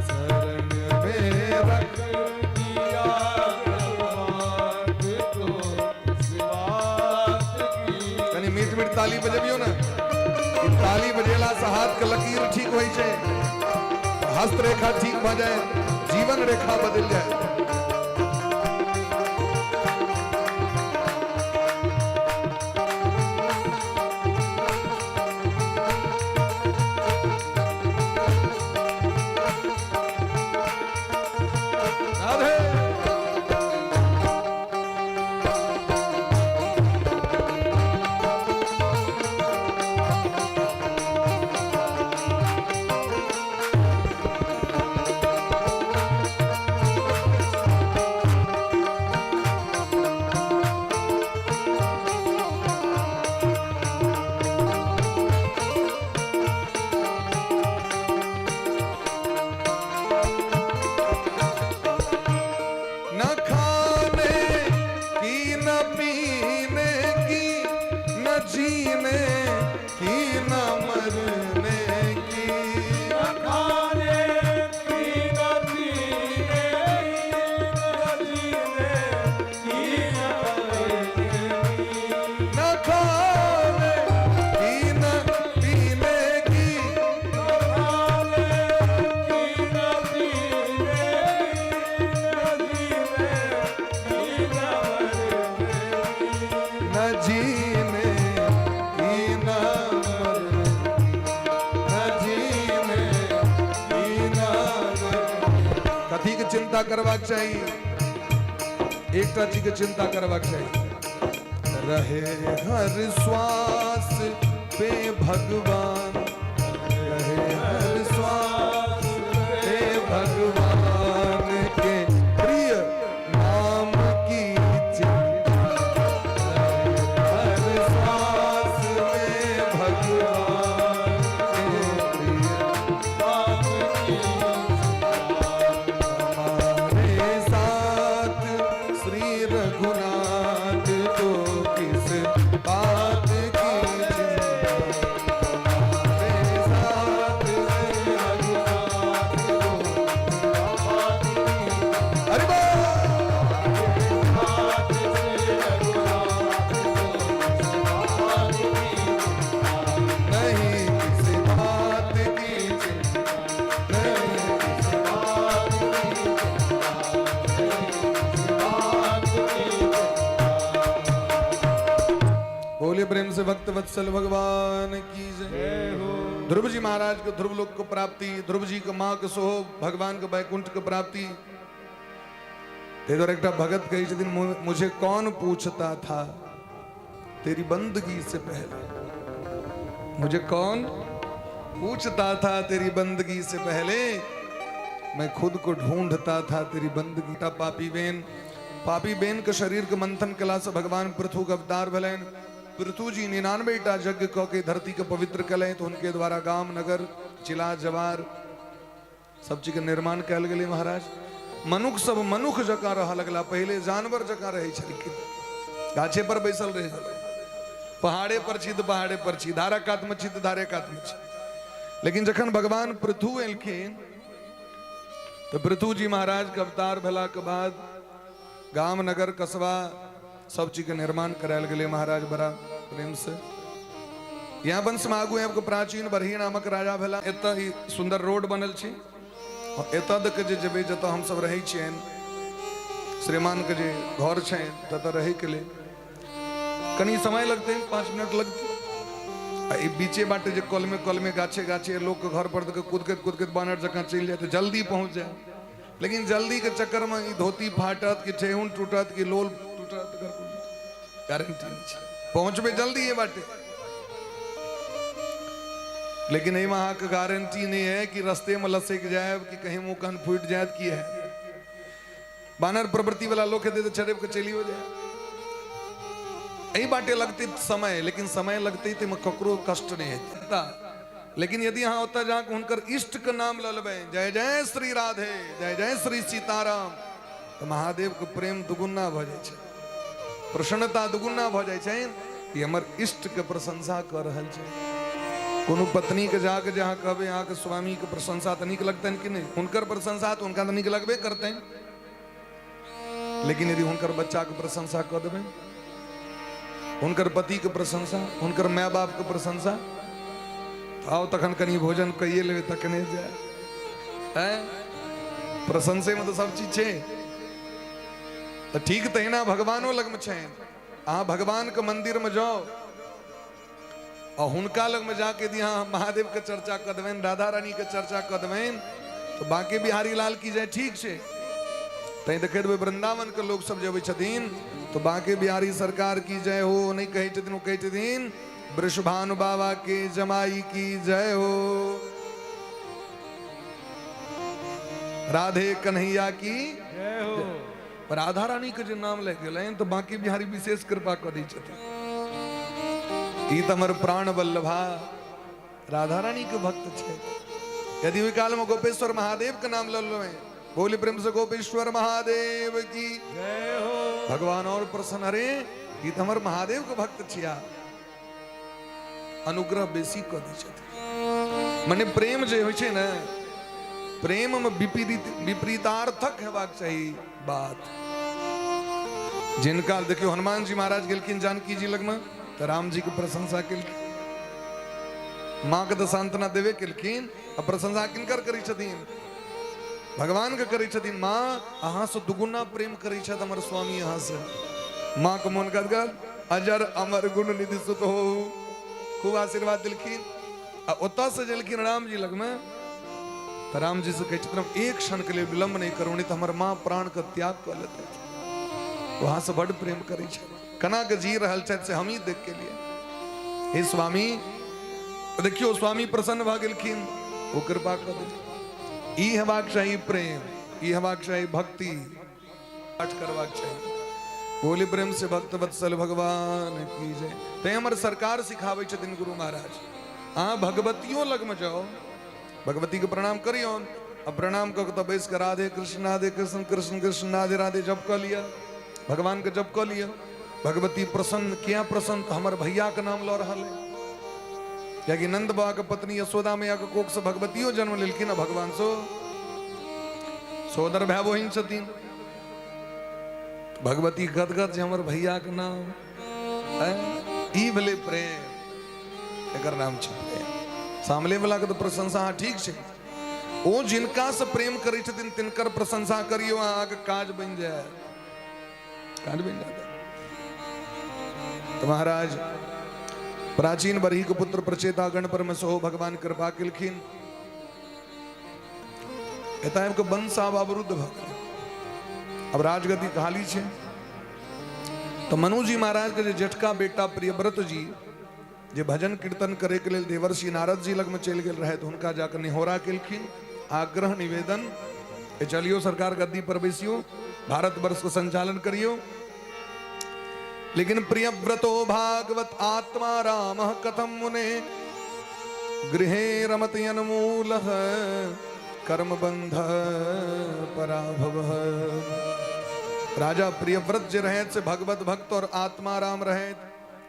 शरण में रख दिया जब मात तो किस बात की। कनी मीठ मीठ ताली बजबियो ने, ई ताली बजेला से हाथ के लकीर ठीक होइ छै, हस्तरेखा ठीक भऽ जाए, जीवन रेखा बदलि जाए। राधे। न खाने की न पीने की, न जीने की न मरने की, न खाने की न पीने की, न जीने की न मरने की, न खाने की न पीने की, न खाने की न पीने की, न जीने की न मरने की, न जीने की न मरने। कथी के चिंता करबाक चाही? एकटा चीज के चिंता करबाक चाही, रहे हर श्वास पे भगवान, रहे हर श्वास पे भगवान के प्रिय नाम की चिंता, हर श्वास में भगवान के प्रिय नाम की चिंता, हमारे साथ श्री रघुनाथ तो किस बात की चिंता, वत्सल भगवान की जय हो। ध्रुव जी महाराज के ध्रुव लोक को प्राप्ति, ध्रुव जी के माँ के सोहो भगवान के वैकुंठ के प्राप्ति। ताहि दुआरे एकटा भगत कहै छथिन, मुझे कौन पूछता था तेरी बंदगी से पहले, मुझे कौन पूछता था तेरी बंदगी से पहले, मैं खुद को ढूंढता था तेरी बंदगी। ता पापी बेन, पापी बेन के शरीर के मंथन कला से भगवान पृथु के अवतार भेलनि। पृथु जी 99 टा यज्ञ क के धरती के पवित्र कलनि, तो उनके द्वारा गाम नगर जिला जवार सब चीज के निर्माण कयल गेलै। महाराज मनुख सब मनुख जकाँ रहऽ लगला, पहिले जानवर जकाँ रहै छलखिन, गाछे पर बैसल रहै छलै, पहाड़े पर छी तऽ पहाड़े पर छी, धारा कातमे छी तऽ धारे कातमे छी। लेकिन जखन भगवान पृथु एलखिन तऽ पृथु जी महाराज के अवतार भेला के बाद गाम नगर कस्बा सब चीज के निर्माण करायल गेलै महाराज बड़ा प्रेम से। यहाँ वंश में आगू आबि कऽ प्राचीन बरही नामक राजा भेला। एतऽ ई सुन्दर रोड बनल छै, एतऽ दऽ के जे जेबै जतऽ हमसब रहै छियनि, श्रीमान के जे घर छनि ततऽ रहैके लेल कनि समय लगतै, 5 मिनट लगतै। आ ई बीचे बाटे जे कलमे कलमे गाछे गाछे लोकके घर पर दऽ के कुदकैत कुदकैत बानर जकाँ चलि जाय तऽ जल्दी पहुँच जाय, लेकिन जल्दी के चक्कर में ई धोती फाटत कि ठेहुन टूटत कि लोल टूटत, गारंटी नहीं छै। पहुँचबै जल्दी ये बाटे, लेकिन एहिमे अहाँके गारंटी नहीं है कि रस्ते में लसकि जायब कि कहीं मुँह कान फूटि जायत की है। बानर प्रवृत्ति वाला लोग हेतै तऽ छड़पि कऽ चलियो जाय। एहि बाटे लगतै समय, लेकिन समय लगतै ताहिमे ककरो कष्ट नहि हेतै। लेकिन यदि अहाँ ओतऽ जाके हुनकर इष्ट के नाम लऽ लेबै, जय जय श्री राधे, जय जय श्री सीताराम, तऽ महादेव के प्रेम दुगुना भऽ जाइ छै, प्रसन्नता दुगुना भऽ जाइ छै कि हमर इष्ट के प्रशंसा कऽ रहल छै। कोनो पत्नी के जाके जे अहाँ कहबै अहाँके स्वामी के प्रशंसा तऽ नीक लगतनि कि नहि? हुनकर प्रशंसा तऽ हुनका तऽ नीक लगबे करतनि, लेकिन यदि हुनकर बच्चा के प्रशंसा कऽ देबै, हुनकर पति के प्रशंसा, हुनकर माय बाप के प्रशंसा, तऽ आउ तखन कनि भोजन कइए लेबै तखने जाय। आँय, प्रशंसे में तऽ सब चीज छै। तऽ ठीक तहिना भगवानो लगमे छनि। अहाँ भगवान के मंदिर में जाउ आ हुनका लगमे जाके यदि अहाँ महादेव के चर्चा कऽ देबनि, राधा रानी के चर्चा कऽ देबनि, तऽ बाँके बिहारी लाल की जाय, ठीक छै। तैं देखैत हेबै वृंदावन के लोक सब जे अबै छथिन तऽ बाँके बिहारी सरकार की जय हो नहि कहै छथिन, ओ कहै छथिन वृषभानु बाबा के जमाई की जय हो, राधे कन्हैया की जय हो। राधा रानी के जे नाम लए गेलनि तऽ बाँकी बिहारी विशेष कृपा कऽ दै छथिन। ई तऽ हमर प्राण वल्लभा राधा रानी के भक्त छै। यदि ओहि काल में गोपेश्वर महादेव के नाम लऽ लेबै, बोली प्रेम से गोपेश्वर महादेव की जय हो, भगवान और प्रसन्न, अरे ई तऽ हमर महादेव के भक्त छिया, अनुग्रह बेसी कऽ दै छथिन। मने प्रेम जे होइ छै ने, प्रेम में विपरीत विपरीतार्थक हेबाक चाही बात। जिनका देखियौ हनुमान जी महाराज गेलखिन जानकी जी लगमे तऽ राम जी के प्रशंसा केलखिन, माँ के तऽ सांत्वना देबे केलखिन, आ प्रशंसा किनकर करै छथिन? भगवान के करै छथिन। माँ अहाँ से दुगुना प्रेम करै छथि हमर स्वामी अहाँ से। माँ के मोन गदगद, अजर अमर गुण निधि सुत हो, खूब आशीर्वाद देलखिन। आ ओतऽ से जेलखिन राम जी लगमे तऽ राम जी से कहै छथिन हम एक क्षण के लिए विलम्ब नहि करू, नहि तऽ हमर माँ प्राण के त्याग कऽ लेतै। वहां से बड प्रेम करै छै, केना के जी रहल छथि से हमही देख के लिए। हे स्वामी, देखियौ स्वामी प्रसन्न भऽ गेलखिन, ओ कृपा कऽ देलखिन। ई हेबाक चाही प्रेम, ई हेबाक चाही भक्ति, पाठ करबाक चाही। बोली प्रेम से भक्त वत्सल भगवान की जय। तैं हमर सरकार सिखाबै छथिन गुरु महाराज, अहाँ भगवतियो लगमे जाउ, भगवती के प्रणाम करियौन, आ प्रणाम कऽ के तऽ बैस कऽ राधे कृष्ण राधे कृष्ण कृष्ण कृष्ण राधे राधे जप कऽ लिअ, भगवान के जप कऽ लिअ। भगवती प्रसन्न, किया प्रसन्न? तऽ हमर भैया के नाम लऽ रहल है। कियाकि नंद बाबा के पत्नी यशोदा मैया के कोख से भगवतियो जन्म लेलखिन आ भगवान सो सोदर भाय बहिन छथिन। भगवती गदगद जे हमर भैया के नाम, ई भेलै प्रेम, एकर नाम छै प्रेम। सामने वाला के तऽ प्रशंसा अहाँ ठीक छै, ओ जिनका से प्रेम करै छथिन तिनकर प्रशंसा करियौ, अहाँके काज बनि जायत, काज बनि जायत। तऽ महाराज प्राचीन बरहीक पुत्र प्रचेता गण पर में सेहो भगवान कृपा केलखिन। एतऽ आबि कऽ वंश आब अवरुद्ध भऽ गेलै, अब राजगद्दी खाली छै। तऽ मनुजी महाराज के जे जेठका बेटा प्रियव्रत जी जे भजन कीर्तन करे के लेल देवर्षि नारद जी लगमे चलि गेल रहथि, हुनका जाकऽ निहोरा केलखिन, आग्रह निवेदन, ए चलियो सरकार गद्दी पर बैसियो, भारतवर्ष के संचालन करियो। लेकिन प्रियव्रतो भागवत आत्मा राम कथम मुने गृहे रमति अनमूल कर्म बंध पराभव। राजा प्रियव्रत जे रहैत से भगवत भक्त और आत्मा राम रहैत,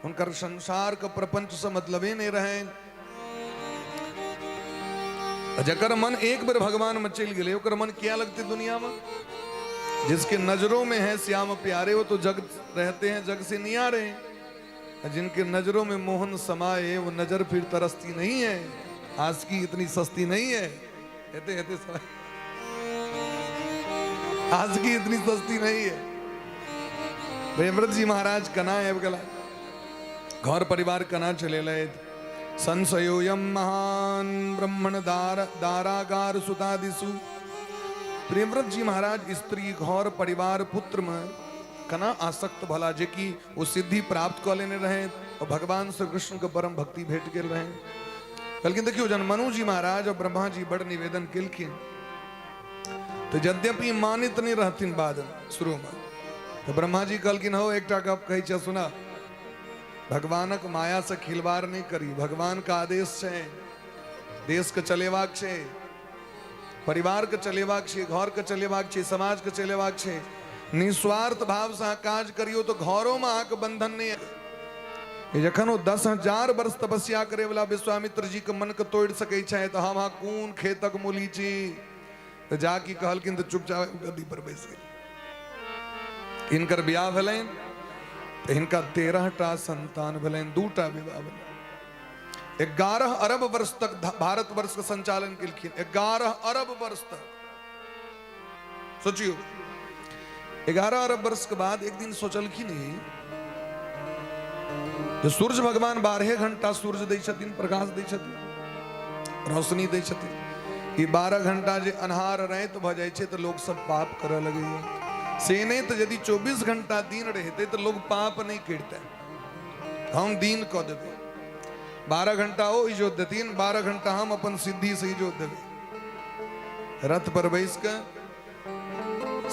हुनकर संसार के प्रपंच से मतलबे नहीं रहे। जकर मन एक बेर भगवान में चलि गेलै ओकर मन किया लगते दुनिया में? जिसके नजरों में है श्याम प्यारे वो तो जग रहते हैं, जग से नहीं आ रहे। जिनके नजरों में मोहन समाये वो नजर फिर तरसती नहीं है। आज की इतनी सस्ती नहीं है, हेते हेते आज की इतनी सस्ती नहीं है। प्रेमव्रत जी महाराज कना आबि गेला, घर परिवार कना चलेलथि। संशयोयम महान ब्राह्मण दार दारागार सुतादिसु। प्रेमव्रत जी महाराज स्त्री घर परिवार पुत्र में कना आसक्त भला, जे कि ओ सिद्धि प्राप्त कऽ लेने रहे और भगवान श्री कृष्ण के परम भक्ति भेट गेल रहे। कहलखिन देखियौ जहन मनु जी महाराज और ब्रह्मा जी बड़ निवेदन केलखिन तऽ यद्यपि मानित नहि रहथिन बाद शुरू में, तऽ ब्रह्मा जी कहलखिन हौ एकटा गप कहै छियै सुना, भगवानक माया से खिलवाड़ नहि करी, भगवान के आदेश छै देश के चलेबाक छै, परिवार के चलेबाक छै, घर के चलेबाक छै, समाज के चलेबाक छै। निस्वार्थ भाव से अहाँ काज करियौ तऽ घरोमे अहाँके बंधन नहि। जखन ओ 10,000 वर्ष तपस्या करे वाला विश्वामित्र जी के मन के तोड़ि सकै छै तऽ हम अहाँ कोन खेतक मूली छी? तऽ जा की कहलखिन तऽ चुपचाप गद्दी पर बैस गेल। हिनकर बियाह भेलनि तऽ हिनका 13 टा संतान भेलनि, 2 टा विवाह भेलनि। 11 अरब वर्ष तक भारतवर्ष के संचालन केलखिन, 11 अरब वर्ष तक। सोचियो, 11 अरब वर्ष के बाद एक दिन सोचलखिन ही जे सूर्य भगवान 12 घंटा सूर्य दै छथिन, प्रकाश दै छथिन, रोशनी दै छथिन। ई 12 घंटा जे अन्हार राति भऽ जाइ छै तऽ लोक सब पाप करऽ लगैया। से नहि तऽ यदि 24 घंटा दिन रहितै तऽ लोग पाप नहि करितै। हम दिन कऽ देबै, 12 घंटा ओ इजोत देथिन, 12 घंटा हम अपन सिद्धि से इजोत देबै। रथ पर बैस कऽ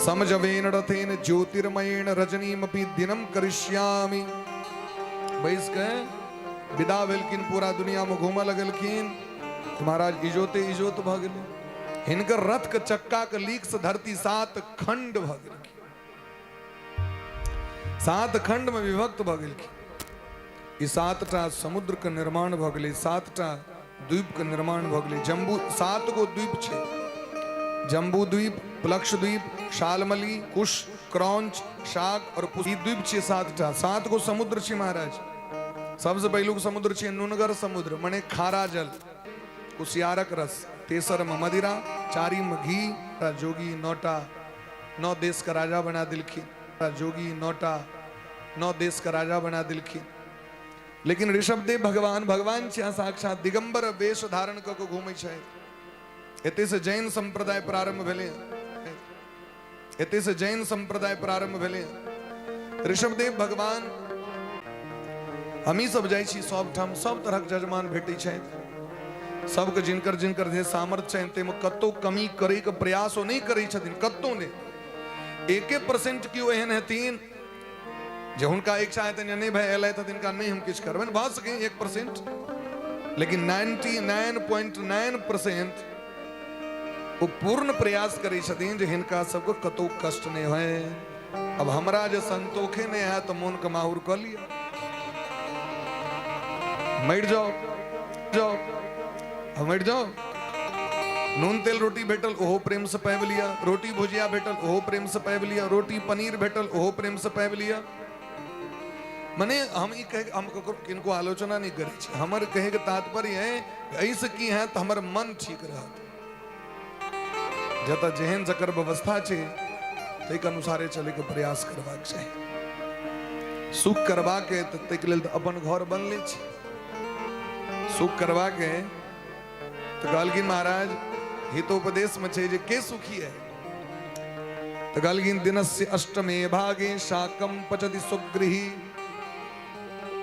समजवेन रथेन ज्योतिर्मयेण रजनीमपि दिनम करिष्यामि। बैस के विदा भेलखिन, पूरा दुनिया में घूमऽ लगलखिन। तऽ महाराज इजोते इजोत भऽ गेलै। हिनकर रथ के चक्का के लीक से धरती 7 खंड भऽ गेलखिन, 7 खंड में विभक्त भऽ गेलखिन। ई 7 टा समुद्र के निर्माण भऽ गेलै, 7 टा द्वीप के निर्माण भऽ गेलै। जम्बू 7 गो द्वीप छै, जम्बू द्वीप, प्लक्ष द्वीप, शालमली, कुश, क्रौंच, शाक और ई द्वीप छै 7 टा। 7 गो समुद्र छै महाराज। सबसे पहिलुक समुद्र छै नुनगर समुद्र, मने खारा जल, कुसियारक रस। तेसर में मदिरा, चारिम में घी। जोगी 9 टा 9 देश का राजा बना देलखिन। जोगी 9 टा 9 देश का राजा बना देलखिन। लेकिन ऋषभदेव भगवान भगवान छिया, साक्षात दिगंबर वेश धारण कऽ के घूमै छै। एते से जैन संप्रदाय प्रारंभ भेलै, एते से जैन संप्रदाय प्रारंभ भेलै। ऋषभदेव भगवान, हमही सब जाइ छी सब ठाम, सब तरहक जजमान भेटै छथि सबके। जिनकर जिनकर जे सामर्थ्य छनि ताहिमे कतौ कमी करैके प्रयास ओ नहि करै छथिन, कतौ नहि। 1% केओ एहन हेथिन जे हुनका इच्छा हेतनि जे नहि भाई एलथि तऽ तिनका नहि हम किछु करबनि, भऽ सकै 1%। लेकिन 99.9% ओ पूर्ण प्रयास करै छथिन जे हिनका सबके कतौ कष्ट नहि होय। अब हमरा जे संतोखे नहि हैत तऽ मोनके माहुर कऽ लिअ, मरि जाओ जाओ, अब मरि जाओ। नून तेल रोटी भेटल ओहो प्रेम से पाबि लिअ, रोटी भुजिया भेटल ओहो प्रेम से पाबि लिअ, रोटी पनीर भेटल ओहो प्रेम से पाबि लिअ। मने हम ई कहे हम ककरो किनको आलोचना नहि करै छी। हमर कहैके तात्पर्य है एहिसँ की हैत, हमर मन ठीक रहत। जतऽ जेहन जकर व्यवस्था छै ताहिके अनुसारे चलैके प्रयास करबाक चाही। सुख करबाक है तऽ ताहिके लेल तऽ अपन घर बनले छै। सुख करबाक है तऽ कहलखिन महाराज, हितोपदेशमे छै जे के सुखी है? तऽ कहलखिन दिनस्य अष्टमे भागे शाकम पचति सुगृही।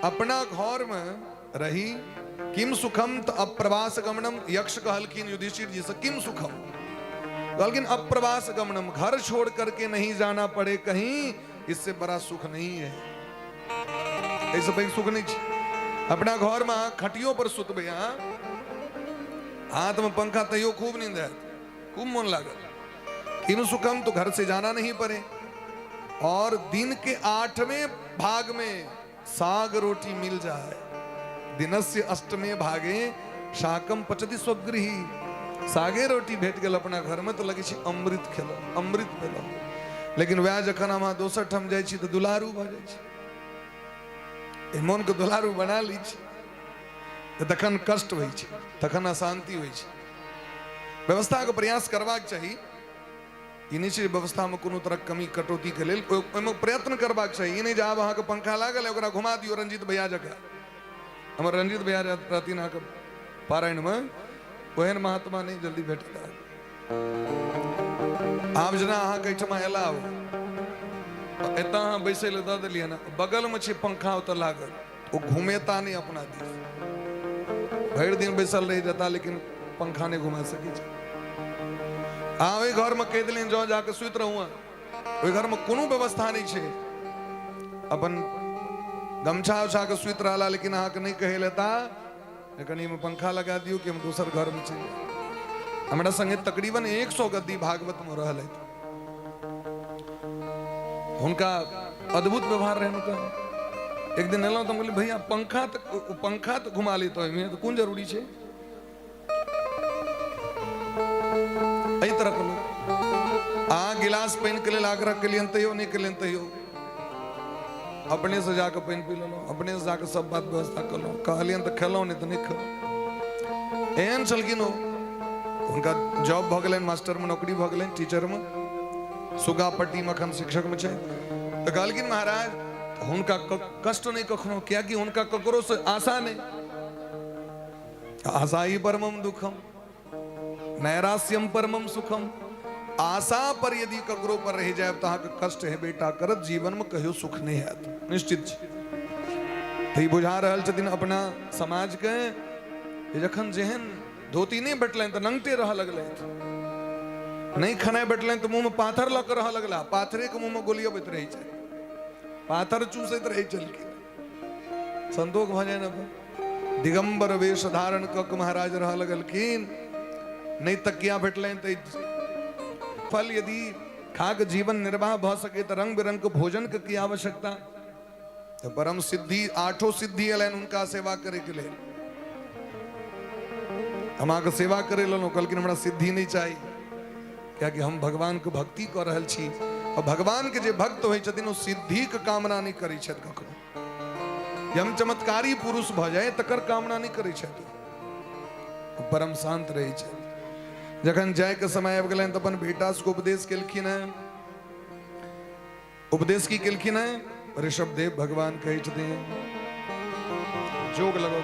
अपना घर में रही किम सुखम तऽ अप्रवास गमनम। यक्ष कहलखिन युधिष्ठिर जी से किम सुखम? कहलखिन अप्रवास गमनम, घर छोड़ करके नहीं जाना पड़े कहीं, इससे बड़ा सुख नहीं है। एहिसँ पैघ सुख नहि छै। अपना घरमे अहाँ खटियो पर सुतबै, अहाँ हाथमे पंखा, तैयो खूब नींद आयत, खूब मोन लागत। किम सुखम तो घर से जाना नहीं पड़े और दिन के आठवें भाग में साग रोटी मिल जाए। दिनस्य अष्टमे भागे शाकम पचति स्वगृही। सागे रोटी भेट गेल अपना घरमे तऽ लगै छै अमृत खेलहुँ, अमृत पेलहुँ। लेकिन वएह जखन हम अहाँ दोसर ठाम जाइ छी तऽ दुलारू भऽ जाइ छी, एहि मोनके दुलारू बना लै छी, तऽ तखन कष्ट होइ छै, तखन अशान्ति होइ छै। व्यवस्थाके प्रयास करबाक चाही। ई नहि छै व्यवस्थामे कोनो तरहक कमी कटौतीके लेल ओहिमे प्रयत्न करबाक चाही। ई नहि जे आब अहाँके पंखा लागल है, ओकरा घुमा दियौ रंजीत भैया जकाँ। हमर रंजीत भैया रहथिन अहाँके पारायणमे, ओहन महात्मा नहि जल्दी भेटता। आब जेना अहाँके एहिठमा एला, एतऽ अहाँ बैसै लए दऽ देलियै ने, बगलमे छै पंखा ओतऽ लागल, ओ घुमेता नहि अपना दिस। भरि दिन बैसल रहि जेता, लेकिन पंखा नहि घुमा सकै छै। अहाँ ओहि घरमे कहि देलियनि जाउ जाके सुति रहू। ओहि घरमे कोनो व्यवस्था नहि छै, अपन गमछा उछा के सुति रहला, लेकिन अहाँके नहि कहै लेता जे कनि एहिमे पंखा लगा दियौ कि हम दोसर घरमे चलि जायब। हमरा संगे तकरीबन 100 गद्दी भागवतमे रहल है। हुनका अद्भुत व्यवहार रहनि हुनका। एक दिन एलहुँ तऽ हम कहलियै, भैया, पंखा तऽ घुमा लेतहुँ, ओहिमे तऽ कोन जरूरी छै? एहि तरहके लोक। अहाँ गिलास पानिके लेल आग्रह केलियनि तैयो नहि केलियनि, तैयो अपनेसँ जाकऽ पानि पी लेलहुँ, अपनेसँ जाकऽ सब बात व्यवस्था केलहुँ। कहलियनि तऽ खेलहुँ, नहि तऽ नहि खेलहुँ। एहन छलखिन ओ। हुनका जॉब भऽ गेलनि, मास्टरमे नौकरी भऽ गेलनि, टीचरमे, सुगापट्टीमे एखन शिक्षकमे छै। तऽ कहलखिन महाराज, हुनका कष्ट नहि कखनो, कियाकि हुनका ककरोसँ आशा नहि। आशा ही परमम दुखम, नैराश्यम परमम सुखम। आशा पर यदि ककरो पर रहि जायब तऽ अहाँके कष्ट हेबेटा करत, जीवनमे कहियो सुख नहि हैत, निश्चित छै। तऽ ई बुझा रहल छथिन अपना समाजके जे जखन जेहन धोती नहि भेटलनि तऽ नंगटे रहऽ लगलथि, नहि खेनाइ भेटलनि तऽ मुँहमे पाथर लऽ कऽ रहऽ लगला, पाथरेके मुँहमे गोलियबैत रहै छै, पाथर चूसैत रहै छलखिन, संतोष भऽ जानि अपन। दिगंबर वेश धारण कऽ के महाराज रहऽ लगलखिन। नहि तकिया भेटलनि तऽ फल यदि खा कऽ जीवन निर्वाह भऽ सके तऽ रंग बिरंग के भोजन के की आवश्यकता? तऽ परम सिद्धि, आठो सिद्धि एलनि हुनका सेवा करे के लेल। हम अहाँके सेवा करे लेलहुँ। कहलखिन, हमरा सिद्धि नहि चाही, कियाकि हम भगवानके भक्ति कऽ रहल छी और भगवानके जे भक्त होइ छथिन ओ सिद्धिके कामना नहि करै छथि कखनो। जे हम चमत्कारी पुरुष भऽ जाय तकर कामना नहि करै छथि, ओ परम शान्त रहै छथि। जखन जायके समय आबि गेलनि तऽ अपन बेटा सबके उपदेश केलखिन हेँ। उपदेश की केलखिन हेँ? ऋषभ देव भगवान कहै छथिन, जोग लगाउ।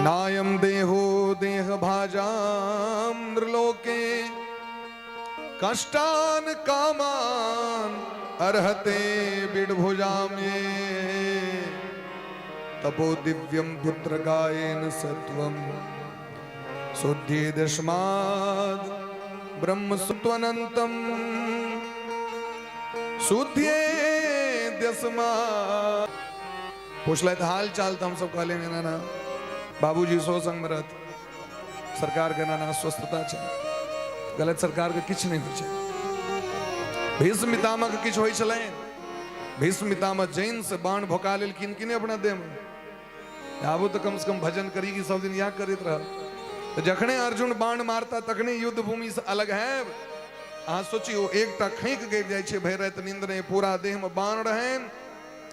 नायम देहो देह भाजाम नृलोके कष्टान कामान अर्हते बिडभुजामे तपो दिव्यम पुत्र गायन सत्वम शुद्धिदस्माद् ब्रह्म सुत्वनंतम शुद्धिदस्माद्। पुछलथि हाल चाल तऽ हमसब कहलियनि, एना एना बाबूजी सेहो संगमे रहत, सरकारके एना एना अस्वस्थता छै। गलत सरकारके किछु नहि होइ छै। भीष्म पितामहके किछु होइ छलनि? भीष्म पितामह जैन से बाण भोका लेलखिन कि नहि अपना देहमे? आबू तऽ कम से कम भजन करी कि सब दिन इएह करैत रहब? तऽ जखने अर्जुन बाण मारता तखने युद्ध भूमि से अलग है। अहाँ सोचियौ, एकटा खैक गिर जाइ छै, भरि राति नींद नहि, पूरा देहमे बाण रहनि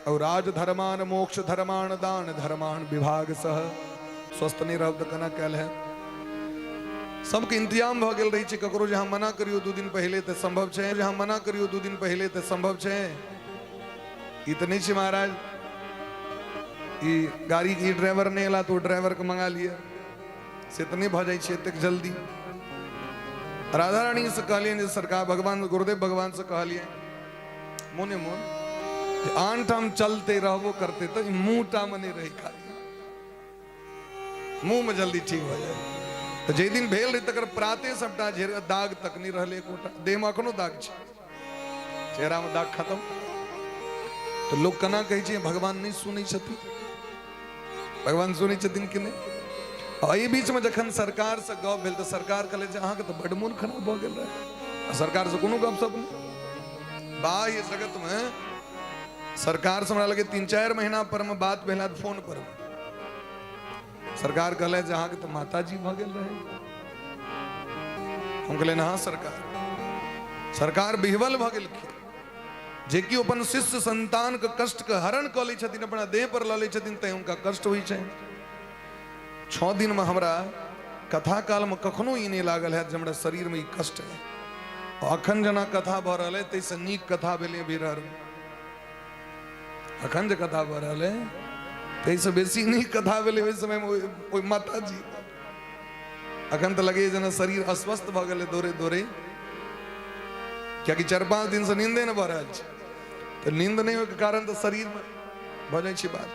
और राज धर्मान मोक्ष धर्मान दान धर्मान विभाग सह स्वस्थ नहीं रहब तऽ केना कयल है? सबके इंतजाम भऽ गेल रहै छै। ककरो जे अहाँ मना करियौ 2 दिन पहिले तऽ सम्भव छै, जे अहाँ मना करियौ 2 दिन पहिले तऽ सम्भव छै? ई तऽ नहि छै महाराज, ई गाड़ी के ड्राइवर नहि एला तऽ ओ ड्राइवर के मंगा लिअ, से तऽ नहि भऽ जाइ छै एतेक जल्दी। राधा रानी से कहलियनि जे सरकार भगवान गुरुदेव भगवान से कहलियनि मोने मोन जे आन ठाम चलते रहबो करते तऽ ई मुँह टा मे नहि रहै, खाली मुँह मे जल्दी ठीक भऽ जाय। तऽ जाहि दिन भेल रहै तकर प्राते सबटा झेर दाग तक नहि रहलै एकोटा, देहमे एखनो दाग छै, चेहरामे दाग खत्म। तऽ लोक केना कहै छै भगवान नहि सुनै छथिन? भगवान सुनै छथिन कि नहि? एहि बीचमे जखन सरकारसँ गप भेल तऽ सरकार कहले जे अहाँके तऽ बड्ड मोन खराब भऽ गेल रहै। आ सरकारसँ कोनो गप सप नहि बाह्य जगतमे। सरकारसँ हमरा लगे 3-4 महीना पर मे बात भेल हैत फोन पर। सरकार कहले जे अहाँके तऽ माताजी भऽ गेल रहै। हम कहलियनि हँ सरकार। सरकार बिहवल भऽ गेलखिन जे कि अपन शिष्य संतान के कष्ट के हरण कऽ लै छथिन, अपना देह पर लऽ लै छथिन, तैं हुनका कष्ट होइ छनि। 6 दिनमे हमरा कथा कालमे कखनो ई नहि लागल हैत जे हमरा शरीरमे ई कष्ट है। अखन जेना कथा भऽ रहल है ताहिसँ नीक कथा भेलै बिरहरमे। अखन जे कथा भऽ रहल है ताहिसँ बेसी नीक कथा भेलै ओहि समयमे ओहि माताजी। अखन तऽ लगैए जेना शरीर अस्वस्थ भऽ गेलै दौड़े दौड़े, कियाकि 4-5 दिनसँ नींदे नहि भऽ रहल छै। तऽ नींद नहि होइके कारण तऽ शरीरमे भऽ जाइ छै बात।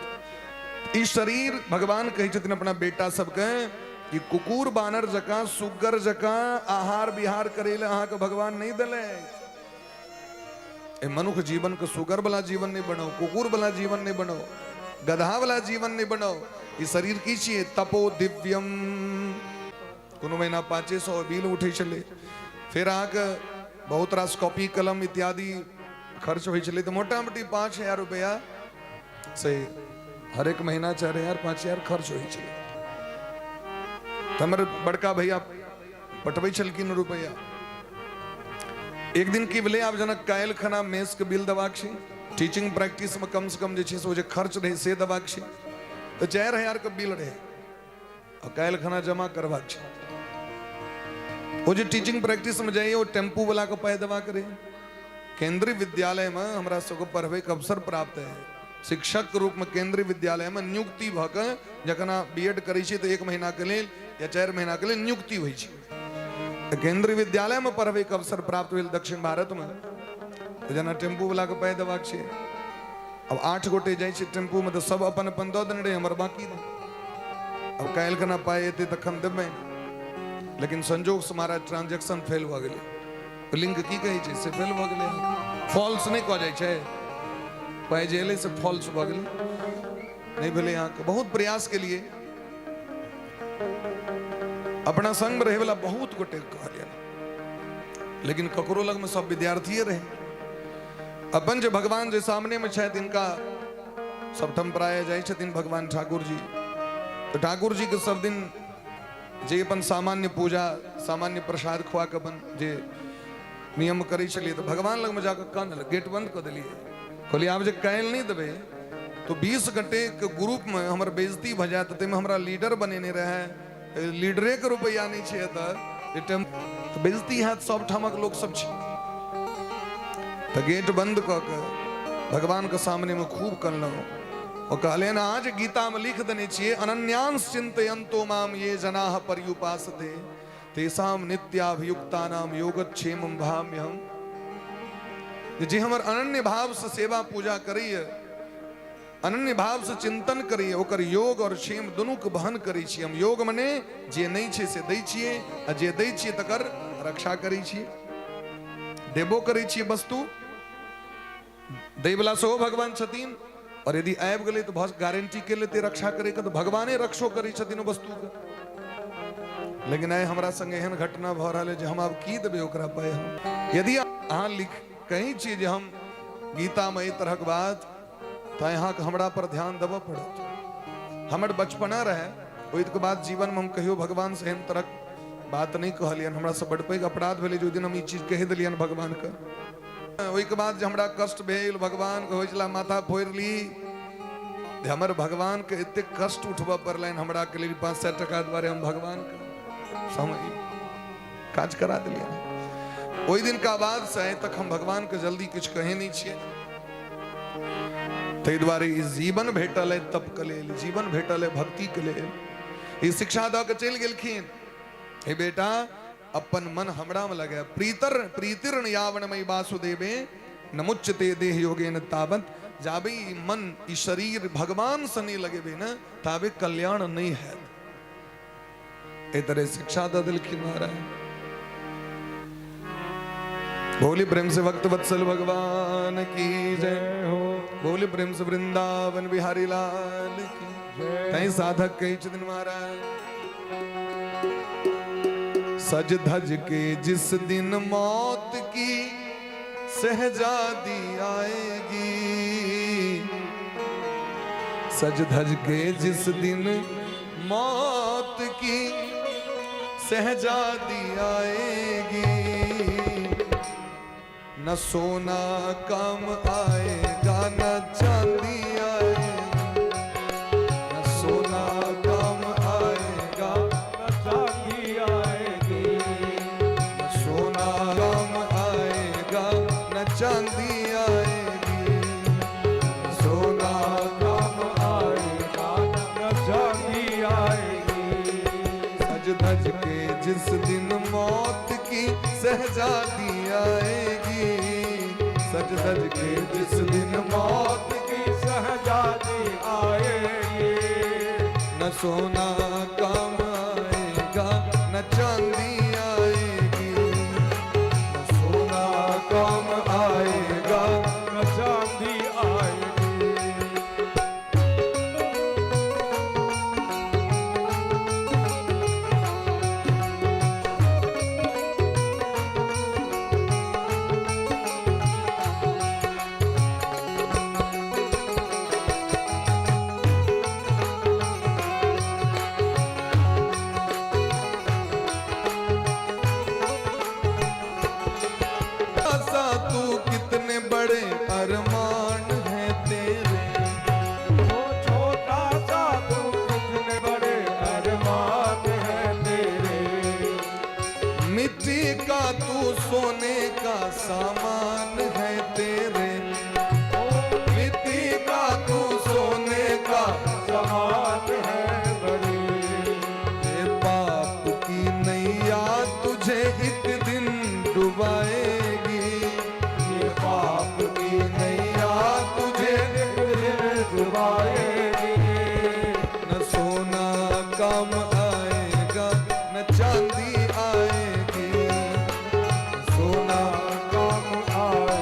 ई शरीर भगवान कहै छथिन अपना बेटा सबके कि कुकुर बानर जकाँ सुग्गर जकाँ आहार विहार करै लए अहाँके भगवान नहि देले। ए मनुख जीवन के सुगर वाला जीवन नहीं बनाओ, कुकुर वाला जीवन नहीं बनाओ, गधा वाला जीवन नहीं बनाओ। ई शरीर की छियै? तपो दिव्यम। कोनो महीना 500 बिल उठै छलै, फेर अहाँके बहुत रास कॉपी कलम इत्यादि खर्च होइ छलै, तऽ मोटा मोटी 5000 रुपया से हरेक महीना 4000 5000 खर्च होइ छलै। तऽ हमर बड़का भैया पठबै छलखिन रुपया। एक दिन की भेलै, आब जेना काल्हि खना मेस के बिल देबाक छै, टीचिंग प्रैक्टिस में कम से कम जे छै से ओ जे खर्च रहै से देबाक छै, तऽ 4000 के बिल रहै आ काल्हि खना जमा करबाक छै। ओ जे टीचिंग प्रैक्टिस में जाइए ओ टेम्पू वाला के पाइ देबाक रहै। केंद्रीय विद्यालय में हमरा सबके पढ़बैके अवसर प्राप्त है, शिक्षक के रूप में केंद्रीय विद्यालय में नियुक्ति भऽ कऽ जखन अहाँ बी एड करै छी तऽ 1 महीना के लेल या 4 महीना के लेल नियुक्ति होइ छै। तऽ केंद्रीय विद्यालय में पढ़बैके अवसर प्राप्त भेल दक्षिण भारत में। तऽ जेना टेम्पू वाला के पाइ देबाक छै, अब 8 गोटे जाइ छै टेम्पू में तऽ सब अपन अपन दऽ देने रहै, हमर बाकी रहै। अब काल्हि केना पाइ एतै तखन देबै, लेकिन संजोग से महाराज ट्रांजेक्शन फेल भऽ गेलै। लिंक की कहै छै से फेल भऽ गेलै, फॉल्स नहि कऽ जाइ छै, पाइ जे एलै से फॉल्स भऽ गेलै, नहि भेलै। अहाँके बहुत प्रयास केलिए, अपना संगमे रहैवला बहुत गोटे कहलियनि, लेकिन ककरो लगमे सब विद्यार्थिए रहै। अपन जे भगवान जे सामनेमे छथि इनका सबठाम प्राय जाइ छथिन भगवान ठाकुर जी, तऽ ठाकुर जी के सब दिन जे अपन सामान्य पूजा सामान्य प्रसाद खुआ के अपन जे नियम करै छलियै, तऽ भगवान लगमे जाकऽ कानल, गेट बंद कऽ देलियै, कहलियै आब जे काल्हि नहि देबै तो 20 गोटे के ग्रुप में हमर बेइज्जती भऽ जायत, ताहिमे हमरा लीडर बनेने रहै, लीडरे के रुपैआ नहि छै एतऽ जे टेम तऽ बेइज्जती हैत, सब ठामक लोक सब छै। तऽ गेट बंद कऽ के भगवान के सामने में खूब कनलहुँ। ओ कहलियनि अहाँ जे गीता में लिख देने छियै अनन्यांश चिंतयन्तो माम ये जनाः पर्युपासते तेषाम नित्याभियुक्तानाम योगक्षेमं भाम्यहम। जे हमर अनन्य भाव से सेवा पूजा करैए, अनन्य भाव से चिंतन करैए, ओकर योग और क्षेम दुनू के वहन करै छी हम। योग मने जे नहि छै से दै छियै, आ जे दै छियै तकर रक्षा करै छियै, देबो करै छियै। वस्तु दैवला सेहो भगवान छथिन, और यदि आबि गेलै तऽ भऽ गारंटी के लेतै रक्षा करैके, तऽ भगवाने रक्षो करै छथिन ओ वस्तुके। लेकिन आइ हमरा संग एहन घटना भऽ रहल है जे हम आब की देबै ओकरा पाइ। हम यदि अहाँ लिख कहै छियै जे हम गीतामे एहि तरहक बात, तऽ अहाँके हमरा पर ध्यान देबऽ पड़त। हमर बचपना रहै, ओहिके बाद जीवनमे हम कहियो भगवानसँ एहन तरहक बात नहि कहलियनि। हमरा से बड़ पैघ अपराध भेलै जे ओहि दिन हम ई चीज कहि देलियनि भगवानके। ओहिके बाद जे हमरा कष्ट भेल, भगवानके होइ छलै माथा फोड़ि ली, जे हमर भगवानके एतेक कष्ट उठबऽ पड़लनि हमरा के लेल 500 टका दुआरे। हम भगवानके समझ काज करा देलियै। ओहि दिनका बादसँ आइ तक हम भगवानके जल्दी किछु कहै नहि छियै। ताहि दुआरे ई जीवन भेटल अइ तपके लेल, जीवन भेटल अइ भक्तिके लेल। ई शिक्षा दऽ कऽ चलि गेलखिन, हे बेटा अपन मन हमरामे लगे, प्रीतर प्रीतिर्ण यावनमयी वासुदेवे नमुच्यते देह योगेन तावत। जाबे ई मन ई शरीर भगवान से नहीं लगेबे ने ताबे कल्याण नहीं हैत। एहि तरह शिक्षा दऽ देलखिन महाराज। बोली प्रेम से भक्त वत्सल भगवान की जय हो, बोली प्रेम से वृंदावन बिहारी लाल की जय। साधक कहै छथिन महाराज, सज धज के जिस दिन मौत की शहजादी आएगी, सज धज के जिस दिन मौत की शहजादी आएगी, न सोना काम आएगा न चांदी आएगी, न सोना काम आएगा न चांदी आएगी, न सोना काम आएगा न चांदी आएगी, न सोना काम आएगा न चांदी आएगी। सज धज के जिस दिन मौत की शहजादी आएगी, सज धज के जिस दिन मौत की शहजादी आएगी, न सोना काम आएगा न चांदी आएगी, न सोना काम आएगा न चांदी आएगी। सा तू कितने बड़े अरमान हैं तेरे, वो छोटा सा तू कितने बड़े अरमान हैं तेरे, मिट्टी का तू सोने का सामान है तेरे, मिट्टी का तू सोने का समान है बड़े। ये पाप की नैया तुझे एक दिन डुबाएगी, ये पाप की नैया तुझे एक दिन डुबाएगी, न सोना काम आएगा न चांदी आएगी, न सोना काम आए।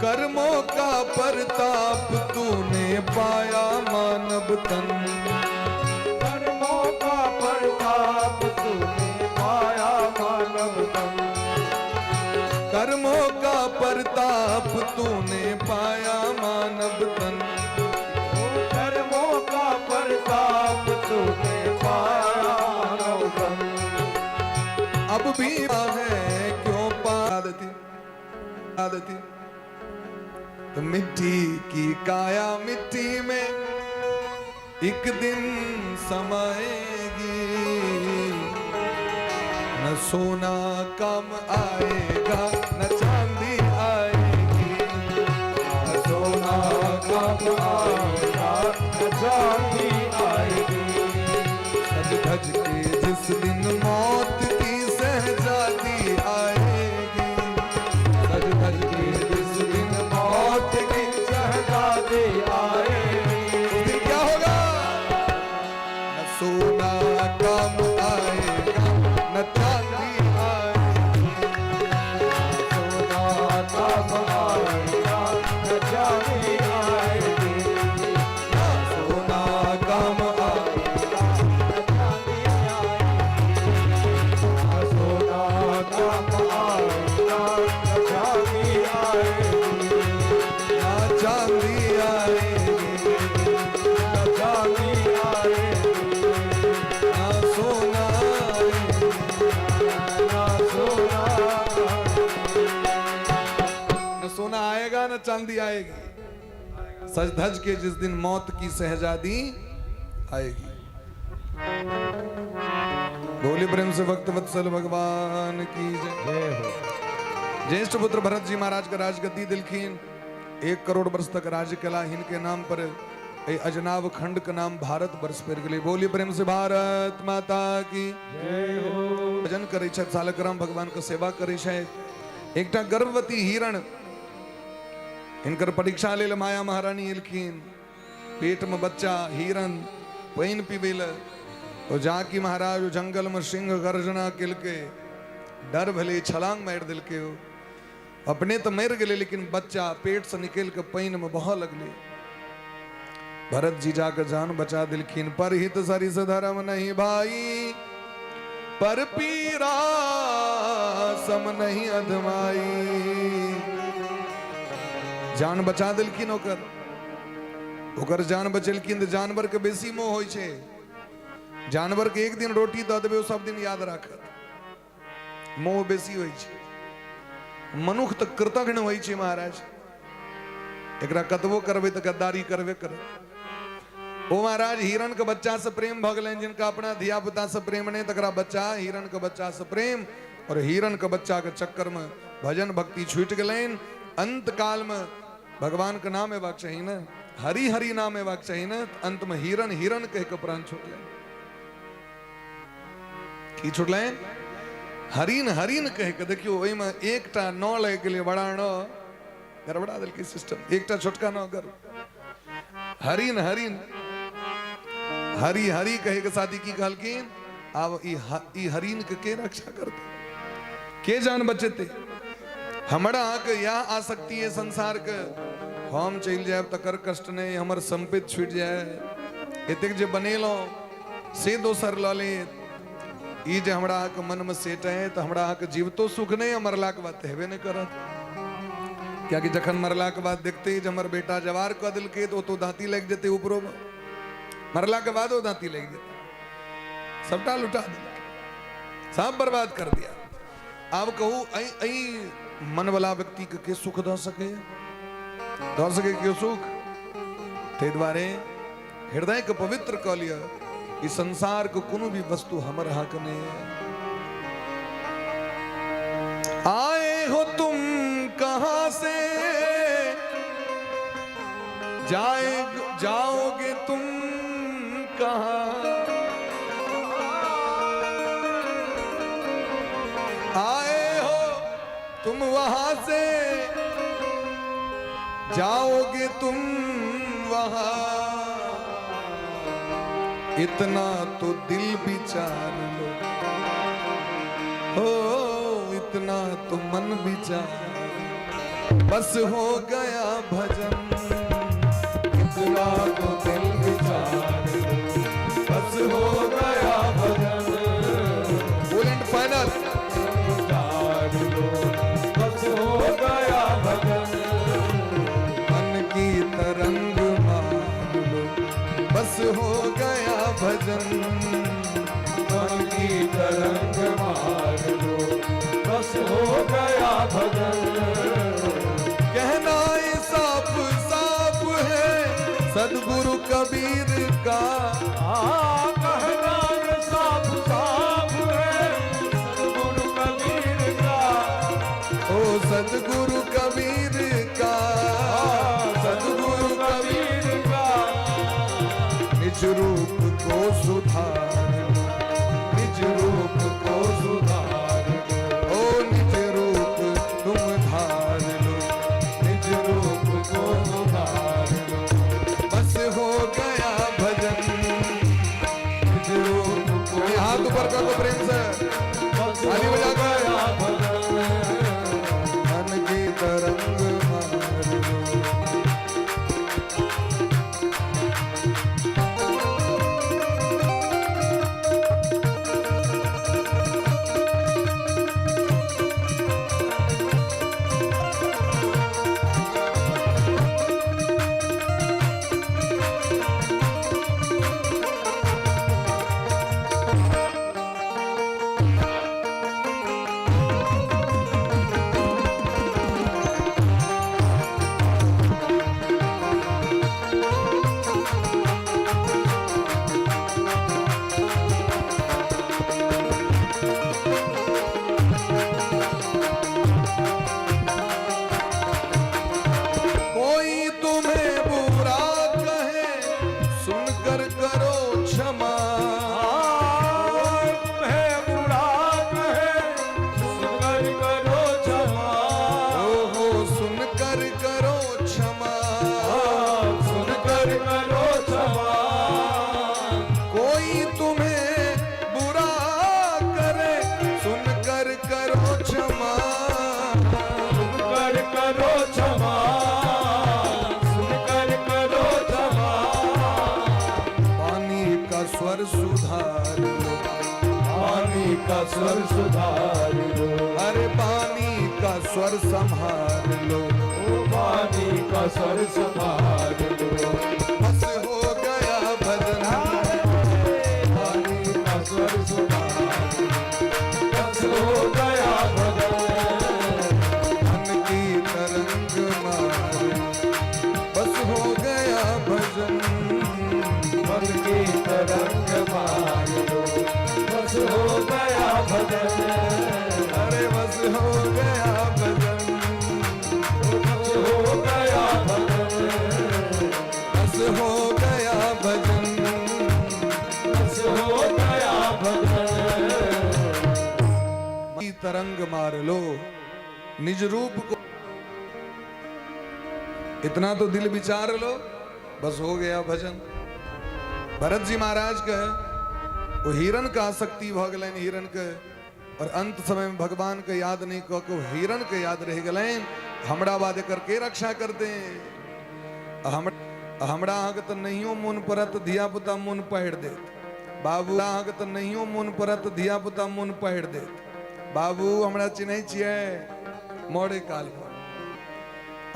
कर्मों का परताप तूने पाया मानव तन, कर्मों का प्रताप तूने पाया मानव तन, कर्मों का परताप तूने पाया मानव तन, कर्मों का प्रताप तूने पाया मानव तन। अब भी है क्यों पा आदती आदती, तो मिट्टी की काया मिट्टी में एक दिन समाएगी, न सोना काम आएगा न चांदी आएगी, न सोना काम आएगा न चांदी आएगी, सज धज के जिस दिन मौत की शहजादी आएगी, सज धज के जिस दिन मौत की शहजादी आएगी। उस दिन क्या होगा, न सोना काम आएगा न चांदी आएगी, सोना काम आएगा न चांदी आएगी, न सोना काम आएगा न चांदी आएगी। सोना आएगा ना चांदी आएगी। सज धज के जिस दिन मौत की शहजादी आएगी। बोले प्रेम से भक्त वत्सल भगवान की जय हो। ज्येष्ठ पुत्र भरत जी महाराज का राजगद्दी दिलखीन। 1 करोड़ वर्ष तक राज्य कला इनके नाम पर अजनाब खंड का नाम भारत वर्ष पर गेलै। बोली प्रेम से भारत माता की जय हो। भजन करै छथि, सालग्राम भगवान के सेवा करै छथि। एकटा गर्भवती हिरण हिनकर परीक्षा लेल माया महारानी एलखिन। पेट में बच्चा हिरण पानि पीबै लए। ओ जाकि महाराज जंगल में सिंह गर्जना केलकै, डर भेलै, छलांग मारि देलकै। ओ अपने तऽ मरि गेलै, लेकिन बच्चा पेट से निकलि के पानि में बहऽ लगलै। भरत जी जाकर जान बचा दिलखिन। पर हित सरिस धर्म नहीं भाई, पर पीरा सम नहीं अधमाई। जान बचा दिलखिन ओकर। ओकर जान बचेलखिन तऽ जानवर के बेसी मोह होइ छै। जानवर के एक दिन रोटी दऽ देबै, ओ सब दिन याद राखत। मोह बेसी होइ छै। मनुख तऽ कृतघ्न होइ छै महाराज, एकरा कतबो करबै तऽ गद्दारी करबे करत। ओ महाराज हिरण के बच्चा से प्रेम भऽ गेलनि, जिनका अपना धिया पुता से प्रेम नहि तकरा बच्चा हिरण के बच्चा से प्रेम, और हिरण के बच्चा के चक्कर में भजन भक्ति छूटि गेलनि। अंत काल में भगवान के नाम एबाक चाही ने, हरि हरि नाम एबाक चाही ने, अंत में हिरण हिरण कहि के प्राण छुटलनि। की छुटलनि? हरिण हरिण कहि के। देखियौ ओहिमे एकटा न लागि गेलै, बड़ा न गड़बड़ा देलकै सिस्टम, एकटा छोटका न गड़। हरिण हरिण हरि हरि कहे के साथी की कहलखिन, आब ई हरिण के के रक्षा करतै, के जान बचेतै? हमरा अहाँके इएह आसक्ति है संसार के, हम चलि जायब तकर कष्ट नहि, हमर सम्पत्ति छुटि जाय, एतेक जे बनेलहुँ से दोसर लऽ लेत। ई जे हमरा अहाँके मनमे सेट है तऽ हमरा अहाँके जीवतो सुख नहि, आ मरलाके बाद तऽ हेबे नहि करत। कियाकि जखन मरलाके बाद देखते जे हमर बेटा जवार कऽ देलकै तऽ ओतौ दाँती लागि जेतै, ऊपरोमे मरलाके बादो दाँती लागि जेतै, सबटा लुटा देलकै, सब बर्बाद कर दिया। आब कहू एहि मनवला व्यक्तिके के सुख दऽ सकैए? दऽ सकै केओ सुख? ताहि दुआरे हृदयके पवित्र कऽ लिअ। ई संसारके कोनो भी वस्तु हमर अहाँके नहि है। आए हो तुम कहाँ से, जाए जाओगे तुम कहाँ, आए हो तुम वहां से, जाओगे तुम वहां, इतना तो दिल विचार लो, हो इतना तो मन विचार, बस हो गया भजन, इतना तो दिल विचार लो, बस हो गया भजन। फुल एंड फाइनल। बस हो गया भजन, मन की तरंग मान लो, बस हो गया भजन, मन की तरंग मार लो, बस हो गया भजन। कहना ये साफ साफ है सदगुरु कबीर का, कहना ये साफ साफ है सदगुरु कबीर का, ओ सदगुरु कबीर का, सदगुरु कबीर कबीर का, निज रूप को सुधार लो, निज रूप को सुधार लो, ओ निज रूप तुम धार लो, निज रूप को सुधार लो, बस हो गया भजन, निज रूप को ये हाथ ऊपर कर दो प्रेम से, बस ताली हो बजा कर। गया भजन, मन की तरंग मार लो। स्वर सुधार लो। अरे वाणी का स्वर संहार लो। ओ वाणी का स्वर संभाल लो। बस हो गया भजन। वाणी का स्वर सुधार लो, बस हो गया भजन। मन की तरंग मार लो, बस हो गया भजन। मन की तरंग मार लो, बस हो गया भजन। अरे बस हो गया भजन। बस हो गया भजन। बस हो गया भजन। बस हो गया भजन। की तरंग मार लो, निज रूप को इतना तो दिल विचार लो, बस हो गया भजन। भरत जी महाराज के वो हिरण का आसक्ति भ गेलनि हिरण के, और अंत समय में भगवान के याद नहीं कऽ के हिरण के याद रहि गेलनि। हमरा बाद एकर के रक्षा करते? हम हमरा अहाँके तऽ नहियो मोन पड़त, धिया पुता मोन पाड़ि देत। बाबू, अहाँके तऽ नहियो मोन पड़त, धिया पुता मोन पाड़ि देत। बाबू, हमरा चिन्है छियै? मरे काल पर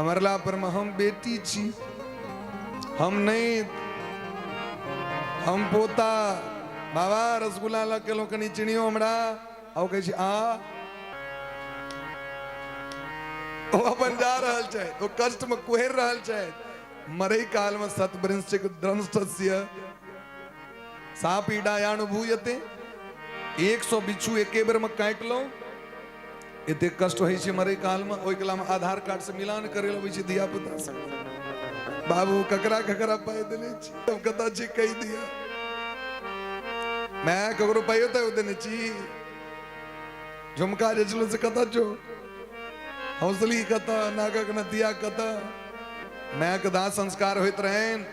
मरला पर मे हम बेटी छी, हम नहि, हम पोता। बाबा, रसगुल्ला लऽ के एलहुँ, कनि चिन्हियो हमरा। आ ओ कहै छै, आ ओ अपन जा रहल छै, ओ कष्ट मे कुहरि रहल छै। मरै काल मे सतवृंश द्रंष्टस्य सा पीडायानुभूयते। 100 बिच्छू एके बेर मे काटि लो, एते कष्ट होइ छै मरै काल मे। ओहि काल मे आधार कार्ड से मिलान करे लबै छै धिया पुता से। बाबू, ककरा ककरा पाइ देने छी? हम कतऽ छी, कहि दिअ। मैं ककरो पाइयो तऽ देने छी? झुमका जे छलो से कतऽ छौ? हौसली कतऽ? नाकक नथिया कतऽ? मायके दाह संस्कार होइत रहनि,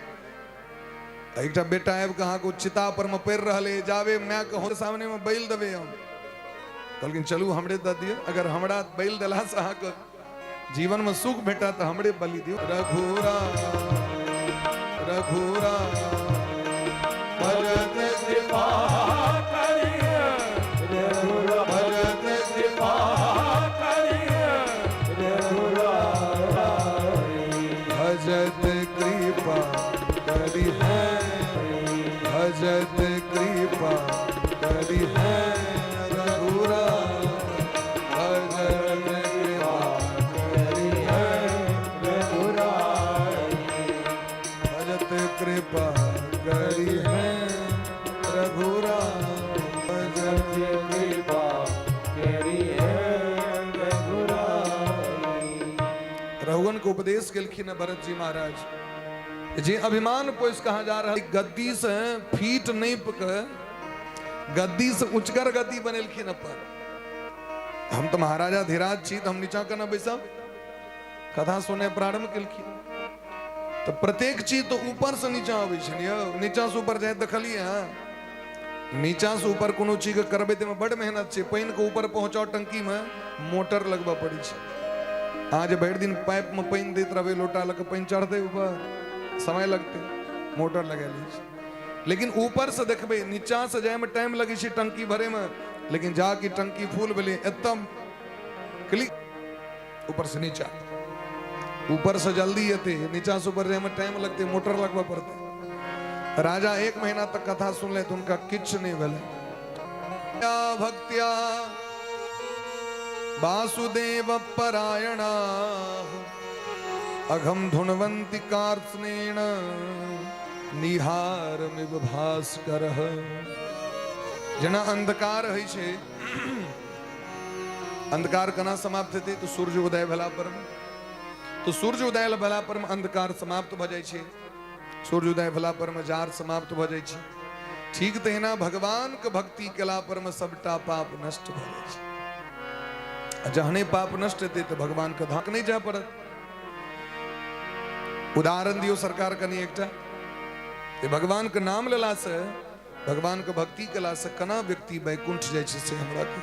एकटा बेटा आबि कऽ अहाँके चिता पर मे पड़ि रहलै, जाबे मायके हो सामने मे बैल देबै हम। कहलखिन, चलू, हमरे दऽ दियौ। अगर हमरा बैल देलासँ अहाँके जीवन मे सुख भेटत तऽ हमरे बलि दियौ। रघुरा रघुरा भजत कृपा करिए रघुरा, भजत कृपा करिए रघुराई। भजत कृपा करी है, भजत कृपा करी है रघुरा, भजत कृपा करी है रघुराई। भजत कृपा करी है रघुरा, भजत कृपा करिए रघुराई। रघुवन के उपदेश केलखिन भरत जी महाराज, जे अभिमान पोस कहाँ जा रहा। गद्दी से फीट नापि के गद्दी से ऊंचगर गद्दी बनेलखिन अपन। हम तऽ महाराजा धीराज छी, तऽ हम नीचा केना बैसब? कथा सुने प्रारंभ केलखिन तऽ प्रत्येक चीज तऽ ऊपर से नीचा अबै छै ने यौ। नीचा से ऊपर जाइत देखलियै हँ? नीचा से ऊपर कोनो चीज के करबै ताहिमे बड मेहनत छै। पानि के ऊपर पहुंचाओ टंकी मे, मोटर लगबऽ पड़ै छै। अहाँ जे भरि दिन पाइप मे पानि दैत रहबै लोटा लऽ के, पानि चढ़तै ऊपर? समय लगतै, मोटर लगा लै छै। लेकिन ऊपर से देखबै, नीचा से जाय में टाइम लगै छै टंकी भरे में, लेकिन जा कि टंकी फूल भेलै, एकदम क्लिक ऊपर से नीचा। ऊपर से जल्दी एतै, नीचा से ऊपर जाय में टाइम लगतै, मोटर लगबऽ पड़तै। राजा एक महीना तक कथा सुनले तऽ हुनका किछु नहि भेलै। भक्त्या वासुदेव परायणा अघम धुनवंति कार्त्स्नेन निहारमिव भास्कर। जेना अंधकार होइ छै, अंधकार केना समाप्त हेतै? तऽ सूर्य उदय भेला पर। तऽ सूर्य उदय भेला पर अंधकार समाप्त भऽ जाइ छै, सूर्य उदय भेला पर मे जार समाप्त भऽ जाइ छै। ठीक तहिना भगवान के भक्ति केला पर मे सबटा पाप नष्ट भऽ जाइ छै। आ जहने पाप नष्ट हेतै तऽ भगवान के धाक नहि जाय पड़त। उदाहरण दियौ सरकार कनि एकटा, जे भगवान के नाम लेला से, भगवान के भक्ति केला से केना व्यक्ति वैकुंठ जाइ छै, से हमरा कहू।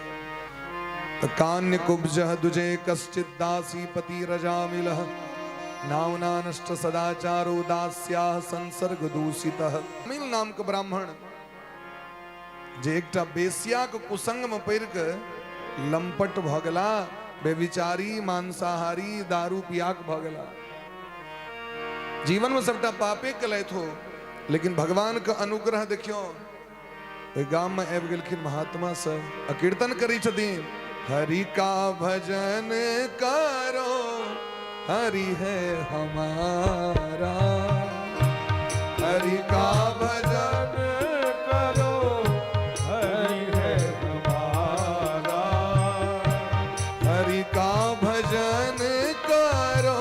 तऽ कान्य कुब्ज दुजे कश्चित दासी पति रजामिलः नाम्ना नष्ट सदाचारो दास्याः संसर्ग दूषितः। मिल नाम के ब्राह्मण जे एकटा बेसियाक कुसंगमे पड़ि कऽ लम्पट भऽ गेला, बेविचारी, मांसाहारी, दारू पियाक भऽ गेला। जीवनमे सबटा पापे केलथि हो, लेकिन भगवानके अनुग्रह देखियौ, ओहि गाममे आबि गेलखिन महात्मा सब आ कीर्तन करै छथिन, हरि का भजन करो हरि है हमारा, हरि का भजन करो हरि है हमारा, हरि का भजन करो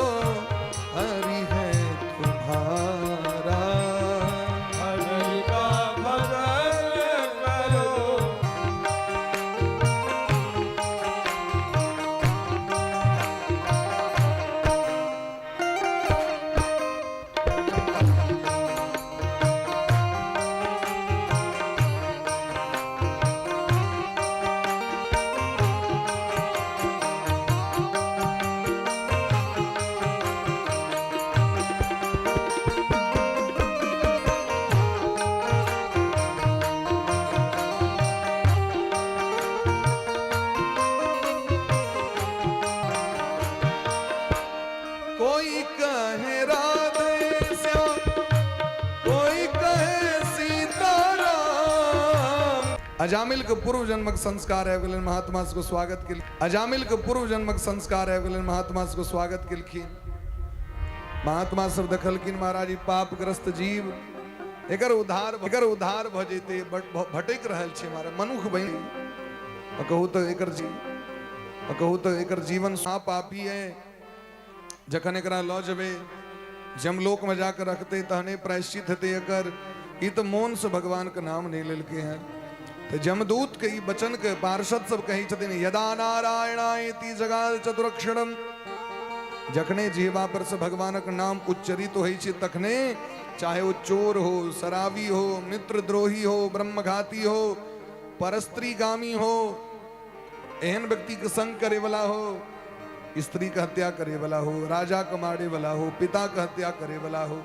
हरि है तुम्हारा, हरि का भजन करो। कोई कहे राधे श्याम, कोई कहे सीताराम। अजामिल के पूर्व जन्मक संस्कार आबि गेलनि, महात्मा सबके स्वागत केलखिन। अजामिल के पूर्व जन्मक संस्कार आबि गेलनि, महात्मा सबके स्वागत केलखिन। महात्मा सब देखलखिन महाराज ई पापग्रस्त जीव, एकर उद्धार, एकर उद्धार भऽ जेतै, भटकि रहल छै महाराज, मनुख बनि कहू तऽ एकर जी, कहू तऽ एकर जीवन सा पापी है, जखन एकरा लऽ जेबै जमलोकमे जाकऽ रखतै तहने प्रायश्चित हेतै एकर, ई तऽ मोनसँ भगवानके नाम नहि लेलकै हँ। तऽ जमदूतके ई वचनके पार्षद सब कहै छथिन, यदा नारायणायति जगाद चतुरक्षरम, जखने जिह्वा पर से भगवानक नाम उच्चरित होइ छै तखने चाहे ओ चोर हो, शराबी हो, मित्रद्रोही हो, ब्रह्मघाती हो, परस्त्रीगामी हो, एहन व्यक्तिके संग करे वाला हो, स्त्री के हत्या करे वाला हो, राजा के मारे वाला हो, पिता के हत्या करे वाला हो,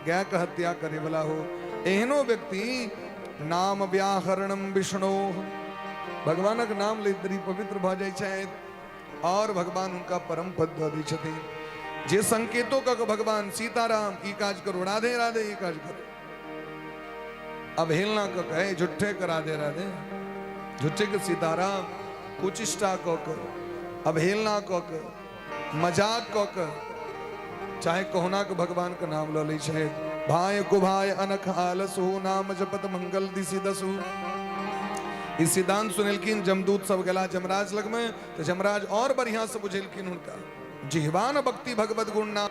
गाय के हत्या करे वाला हो, एहनो व्यक्ति नाम व्याहरणम विष्णु, भगवानक नाम लैत देरी पवित्र भऽ जाइ छथि और भगवान हुनका परम पद दऽ दै छथिन। जे संकेतो कऽ के भगवान सीताराम ई काज करू, राधे राधे ई काज करू, अवहेलना कऽ के झूठे के राधे राधे, झूठे के सीताराम, कुचिष्टा कऽ के, अवहेलना कऽ के, मजाक कऽ के, चाहे कहुना के भगवान के नाम लऽ लै छै। भाय कुभाय अनख आलसु, नाम जपत मंगल दिशि दसु। ई सिद्धांत सुनेलखिन जमदूत सब गेला जमराज लगमे, तऽ जमराज और बढ़िया से बुझेलखिन हुनका, जिह्वान भक्ति भगवत गुण नाम,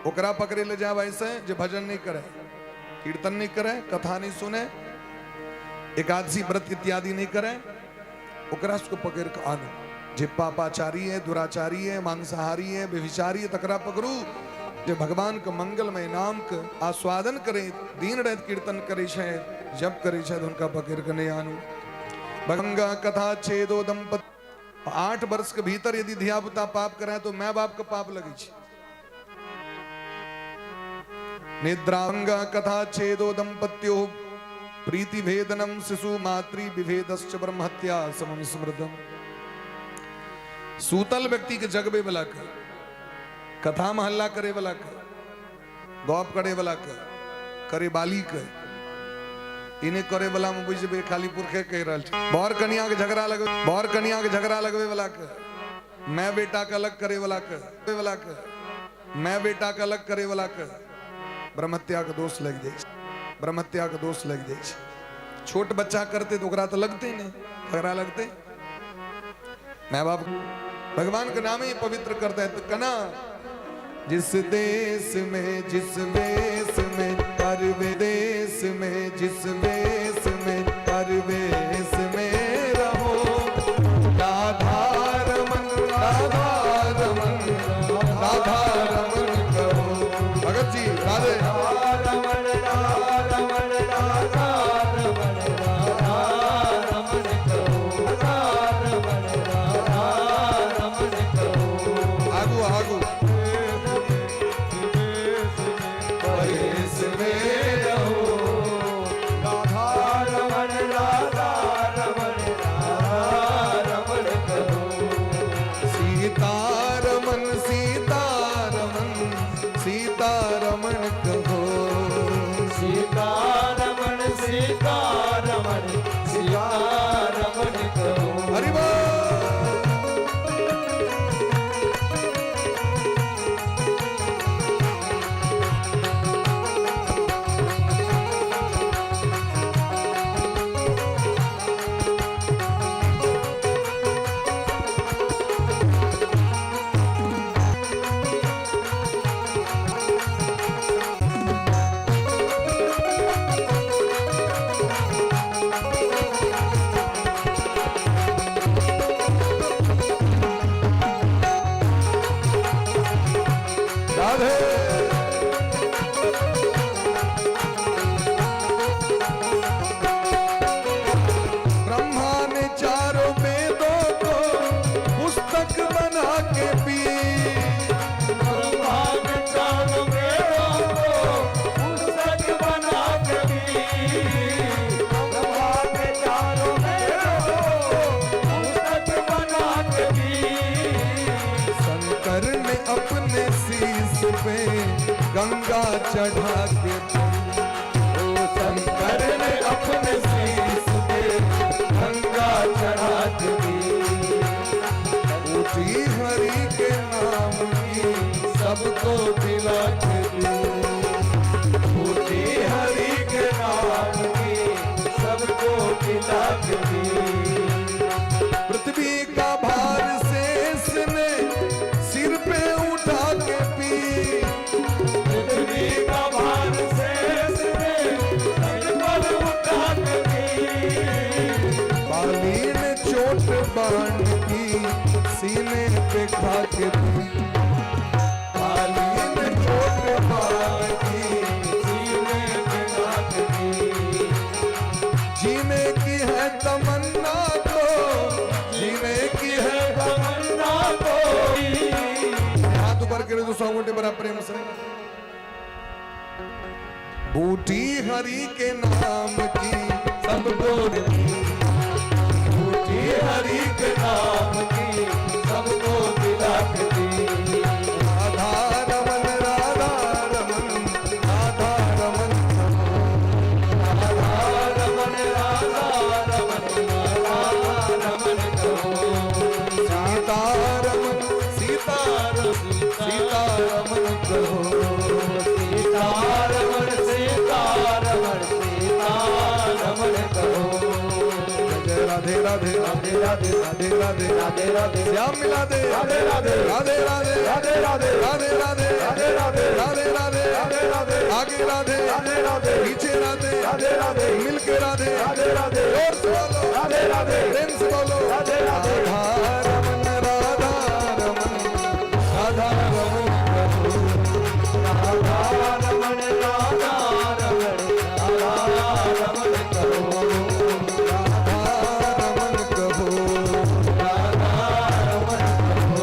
ओकरा पकड़े ले जाब ऐसे जे भजन नहीं करे, कीर्तन नहीं करे, कथा नहीं सुने, एकादशी व्रत इत्यादि नहीं करे, ओकरा सबके पकड़ के आनू। जे पापाचारी है, दुराचारी है, मांसाहारी है, व्यभिचारी है, तकरा पकड़ू। जे भगवान के मंगलमय नाम के आस्वादन करे, दिन रात कीर्तन करे छै, जप करे छै, हुनका पकड़ के नहीं आनू। गंगा कथा छेदो दंपति, 8 वर्ष के भीतर यदि धियापुता पाप करे तो my बाप के पाप लगे छै। निद्रांगा कथा छेदो दंपत्यो प्रीति भेदनम शिशु मातृ विभेदश्च ब्रह्महत्या समम स्मृतम। सूतल व्यक्ति के जगबे वाला के, कथा महल्ला करे वाला के, गप करे वाला के, करे बाली के, इने करे वाला में बुझबे खाली पुरखे कहि रहल छै। बर कनिया के झगड़ा लगबे, बर कनिया के झगड़ा लगबे वाला के, मैं बेटा के अलग करे वाला के, वाला के, मैं बेटा के अलग करे वाला के ब्रह्महत्या के दोष लग जाइ छै, ब्रह्महत्या के दोष लग जाइ छै। छोट बच्चा करते तो ओकरा तो लगते नहीं, झगड़ा लगते। मैं बाप भगवान के नाम ही पवित्र करते हैं तो कना जिस देश में जिस वेश में परवेश में जिस वेश में परवेश में रहो, राधा रमन राधा रमन राधा रमन कहो। भगत जी राधे रमन रमन राधा रमन राधा रमन कहो, रमन राधा रमन कहो। आगू आगू परवेश में रहो, राधा रमन राधा राधे। ब्रह्मा ने चारों वेदों को पुस्तक बना के पी। ब्रह्मा ने चारों वेदों को पुस्तक बना के दी। ब्रह्मा ने चारों वेदों को पुस्तक बना के दी। शंकर ने अपने शीश पे गंगा चढ़ा के पी। ओ शंकर ने अपने शीश पे गंगा चढ़ा के दी। बूटी हरि के नाम की सबको दिला के दी। बूटी हरि के नाम की सबको दिला के दी। पृथ्वी का भार शेष ने सिर पे उठा के पी। पृथ्वी का भार शेष ने सिर पर उठा के दी। बाली ने चोट बाण की सीने पे खा के पी। बाली ने चोट बाण की सीने पे खा के दी। जीने की है तमन्ना तो, जीने की है तमन्ना तो। हाथ ऊपर करे तो 100 गोटे बड़ा प्रेम से। बूटी हरि के नाम की सबको दी। बूटी हरि के नाम की सबको दिला के दी। राधा रमन राधा रमन राधा रमन। राधा रमन राधा रमन राधा रमन कहो। सीता रमन सीता रमन सीता रमन कहो। सीता रमन सीता रमन सीता रमन कहो। जय राधे राधे राधे राधे राधे राधे राधे राधे श्याम मिला दे राधे राधे राधे राधे राधे राधे राधे राधे राधे राधे राधे राधे राधे राधे आगे राधे राधे राधे पीछे राधे राधे राधे मिलके राधे राधे राधे जोर से बोलो राधे राधे प्रेम से बोलो राधे राधे। राधा रमन राधा रमन राधा रमन कहो। राधा रमन राधा रमन राधा रमन कहो। राधा रमन कहो। राधा रमन कहो।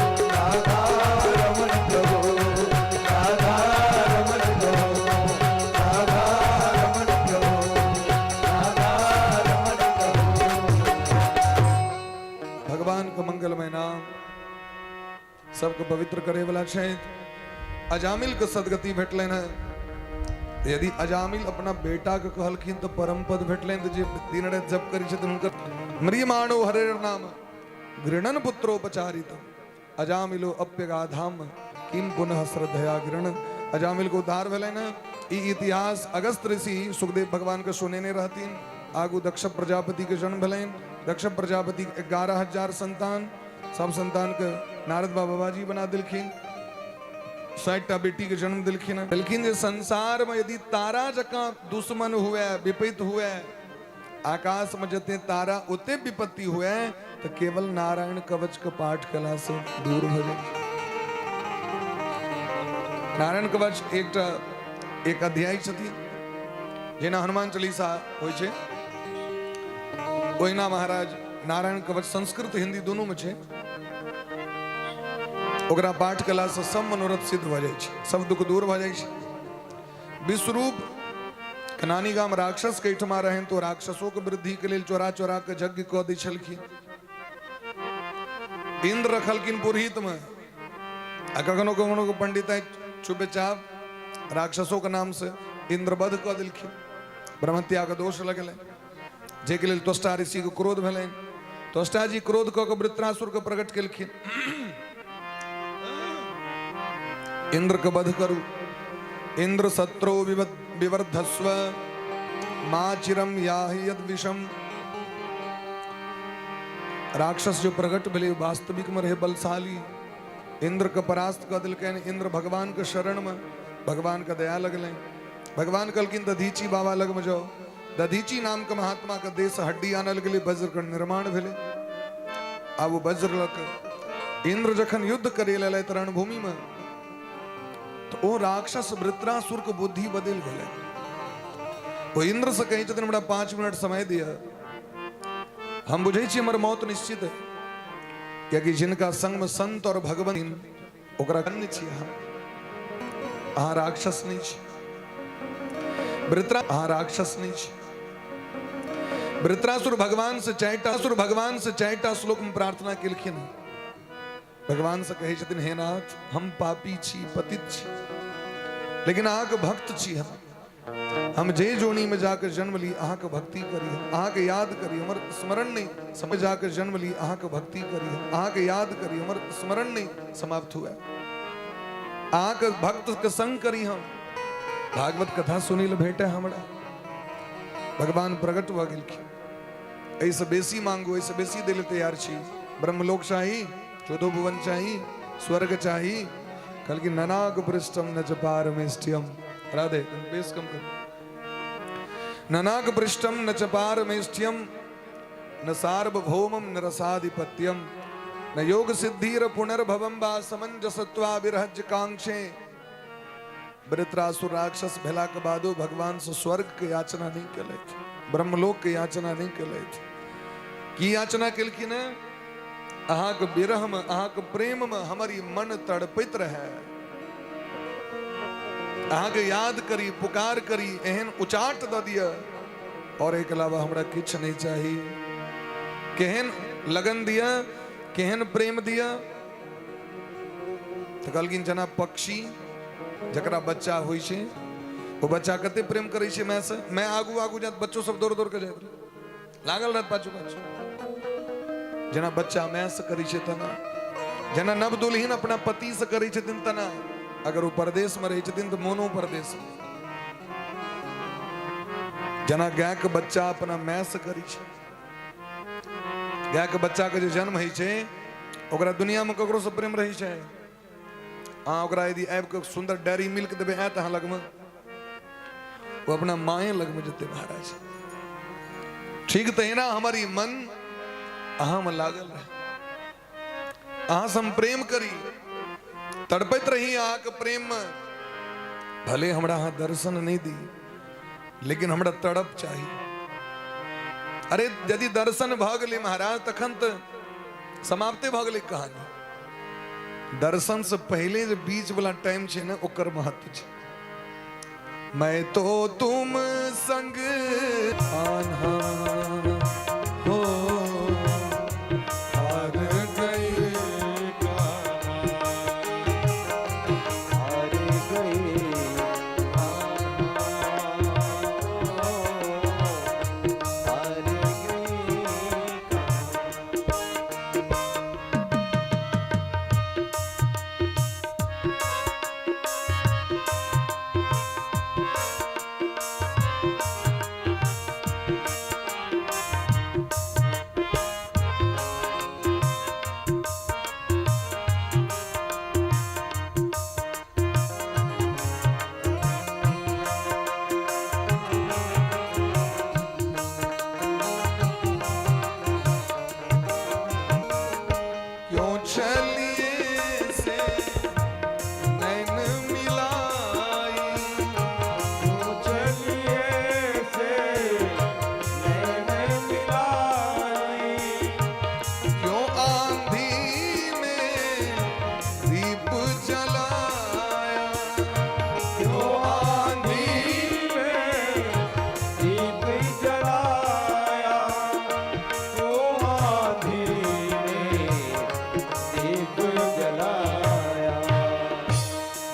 राधा रमन कहो। राधा रमन कहो। राधा रमन कहो। राधा रमन कहो। भगवान का मंगलमय नाम सबके पवित्र करे वाला छै। अजामिल के सदगति भेटलनि हैं। यदि अजामिल अपना बेटा के कहलखिन तो परम पद भेटलनि, तो जे दिन राति जप करै छथिन हुनकर म्रियमाणो हरेर नाम गृणन पुत्रोपचारित अजामिलो अप्यगाधाम किम पुनः श्रद्धया गृण। अजामिल को उद्धार भेलनि हैं। ई इतिहास अगस्त ऋषि सुखदेव भगवान के सुनेने रहथिन। आगू दक्ष प्रजापति के जन्म भेलनि। दक्ष प्रजापति 11,000 संतान, सब संतान के नारद बाबा जी बना देलखिन। 60टा बेटी के जन्म देलखिन। देलखिन जे संसार में यदि तारा जकाँ दुश्मन हुए, विपरीत हुए, आकाश में जते तारा ओते विपत्ति हुए, तो केवल नारायण कवच के पाठ कला से दूर हो जाए। नारायण कवच एकटा एक अध्याय छथिन, जेना हनुमान चालीसा होइ छै ओहिना महाराज नारायण कवच संस्कृत हिंदी दोनों में छै। ओकरा पाठ कला से सब मनोरथ सिद्ध भऽ जाइ छै, सब दुख दूर भऽ जाइ छै। विश्वरूप के नानी गाम राक्षस के एहिठमा रहनि, तो राक्षसों के वृद्धि के लेल चोरा चोरा के यज्ञ कऽ दै छलखिन। इंद्र रखलखिन पुरोहित में, आ कखनो कखनो के पंडित चुपेचाप राक्षसों के नाम से इंद्रवध कऽ देलखिन। ब्रह्महत्या के दोष लगलै, जाहिके लेल त्वष्टा ऋषि के क्रोध भेलनि। त्वष्टा जी क्रोध कऽ के वृत्रासुर के प्रकट केलखिन, इंद्र के वध करू। इंद्र शत्रु विवर्धस्व मा चिरम याहि यद विषम। राक्षस जो प्रकट भेलै वास्तविक में रहे बलशाली, इंद्र के परास्त कऽ देलकनि। इंद्र भगवान के शरण में, भगवान के दया लगलनि। भगवान कहलखिन दधीची बाबा लग में जाओ। दधीची नाम के महात्मा के देश हड्डी आनल गेलै, वज्र के निर्माण भेलै। आब ओ वज्र लऽ कऽ इंद्र जखन युद्ध करे लए रणभूमि में, तऽ ओ राक्षस वृत्रासुर के बुद्धि बदलि गेलै। ओ इंद्र से कहै छथिन, हमरा 5 मिनट समय दिअ, हम बुझै छी हमर मौत निश्चित है, कियाकि जिनका संग में संत और भगवान ओकरा अन्य छी अहाँ, अहाँ राक्षस नहीं छी वृत्रा, अहाँ राक्षस नहीं छी। वृत्रासुर भगवान से चारिटा सुर भगवान से चारिटा श्लोक में प्रार्थना केलखिन। भगवान से कहै छथिन, हे नाथ, हम पापी छी, पतित छी, लेकिन अहाँके भक्त छी हम। हम जे जोनी में जाकर जन्म ली अहाँके भक्ति करी, अहाँके याद करी, हमर स्मरण नहीं समझ जाकर जन्म ली अहाँके भक्ति करी, अहाँके याद करी, हमर स्मरण नहीं समाप्त हुआ, अहाँके भक्त के संग करी, हम भागवत कथा सुनी ल भेटे हमरा। भगवान प्रकट भऽ गेलखिन। एहिसँ बेसी मांगू, एहिसँ बेसी दै लए तैयार छी, ब्रह्मलोक चाही, 14 भुवन चाही, स्वर्ग चाही। कहलखिन, ननाग पृष्ठम न च पारमेष्ठ्यम। राधे, बेस कम कर। ननाग पृष्ठम न च पारमेष्ठ्यम, न सार्वभौमम न रसाधिपत्यम, न योग सिद्धिर पुनर्भवम वा समंजसत्वा विरहज कांक्षे। वृत्रासुर राक्षस भेला के बादो भगवान से स्वर्ग के याचना नहीं केलथि, ब्रह्मलोक के याचना नहीं केलथि। की याचना केलखिन? अहाँके विरह में, अहाँके प्रेम में हमर ई मन तड़पैत रहे, अहाँके याद करी, पुकार करी, एहन उचाट दऽ दिअ, और एहिके अलावा हमरा किछु नहीं चाही। केहन लगन दिअ, केहन प्रेम दिअ? तऽ कहलखिन, जेना पक्षी जकरा बच्चा होइ छै, ओ बच्चा कते प्रेम करै छै माय से, माय आगू आगू जात, बच्चो सब दौड़ दौड़ के जाइत रहत, लागल रहत पाछू पाछू। जेना बच्चा माय से करै छै तेना, जेना नव दुल्हिन अपना पति से करै छथिन तेना। अगर ओ परदेश में रहै छथिन तऽ मोनो परदेश में। जेना गाय के बच्चा अपना माय से करै छै, गाय के बच्चा के जे जन्म होइ छै ओकरा दुनिया में ककरो से प्रेम रहै छै? अहाँ ओकरा यदि आबि कऽ सुन्दर डेयरी मिल्क देबै, आयत अहाँ लगमे? ओ अपना माए लगमे जेतै महाराज। ठीक तहिना हमर ई मन अहाँमे लागल रहै, अहाँ से हम प्रेम करी, तड़पैत रही अहाँके प्रेममे। भले हमरा अहाँ दर्शन नहीं दी, लेकिन हमरा तड़प चाही। अरे यदि दर्शन भऽ गेलै महाराज, तखन तऽ समाप्ते भऽ गेलै कहानी। दर्शन से पहले जे बीच वाला टाइम छै ने, ओकर महत्व छै। मैं तो तुम संग आन्हा हो हार गए, हार गए, हार गए। क्यों चलिए से नैन मिलाई, क्यों चलिए से नैन मिलाई, क्यों आंधी में दीप जलाया, क्यों आंधी में दीप जलाया, क्यों आंधी में दीप जलाया।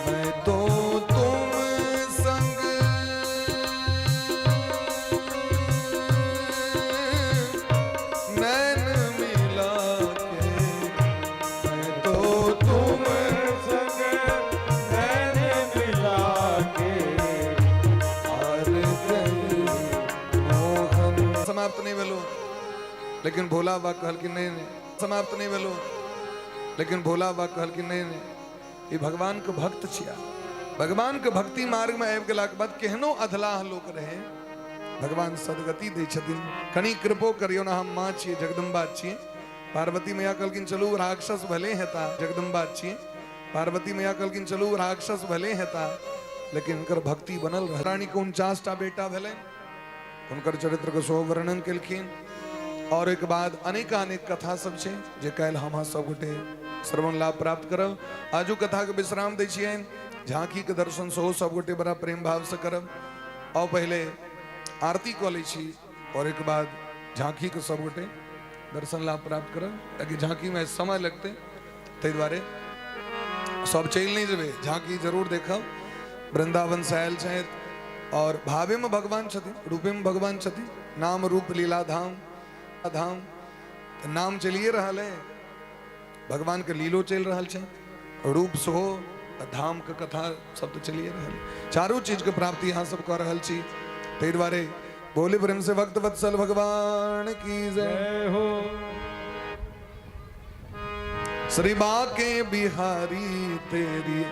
मैं तो तुम संग नैन मिला के, मैं तो तुम संग नैन मिला के हार गई मोहन। समाप्त नहीं भेलो, लेकिन भोला बाबा कहलखिन नहीं नहीं, समाप्त नहीं भेलो, लेकिन भोला बाबा कहलखिन नहीं नहीं, ई भगवान के भक्त छिया। भगवान के भक्ति मार्ग में आबि गेलाके बाद केहनो अधलाह लोक रहे, भगवान सदगति दै छथिन। कनि कृपो करियौ ने, हम माँ छियै, जगदम्बा छियै। पार्वती मैया कहलखिन, चलू, राक्षस भले हेता, जगदम्बा छियै। पार्वती मैया कहलखिन चलू राक्षस भले हेता लेकिन हुनकर भक्ति बनल रह। रानी के 49 टा बेटा भेलनि, हुनकर चरित्र के सेहो वर्णन केलखिन। और एक बाद अनेकानेक कथा सब छै जे काल्हि हम सब गोटे श्रवण लाभ प्राप्त करब। आजू कथा के विश्राम दै छियनि, झांकी के दर्शन सेहो सब गोटे बड़ा प्रेम भाव से करब। और पहले आरती कऽ लै छी और एक बाद झांकी के सब गोटे दर्शन लाभ प्राप्त करब, ताकि झांकी में समय लगते, ताहि दुआरे सब चलि नहीं जेबै, झांकी जरूर देखब। वृंदावन से आयल छथि और भावे में भगवान छथिन, रूपे में भगवान छथिन, नाम रूप लीला धाम धाम, तऽ नाम चलिए रहल है, भगवान के लीलो चलि रहल छै, रूप सेहो, धाम के कथा सब तऽ चलिए रहल है। चारू चीज के प्राप्ति अहाँ सब कऽ रहल छी, ताहि दुआरे बोले प्रेम से भक्त वत्सल भगवान की जय हो। श्री बाके बिहारी तेरी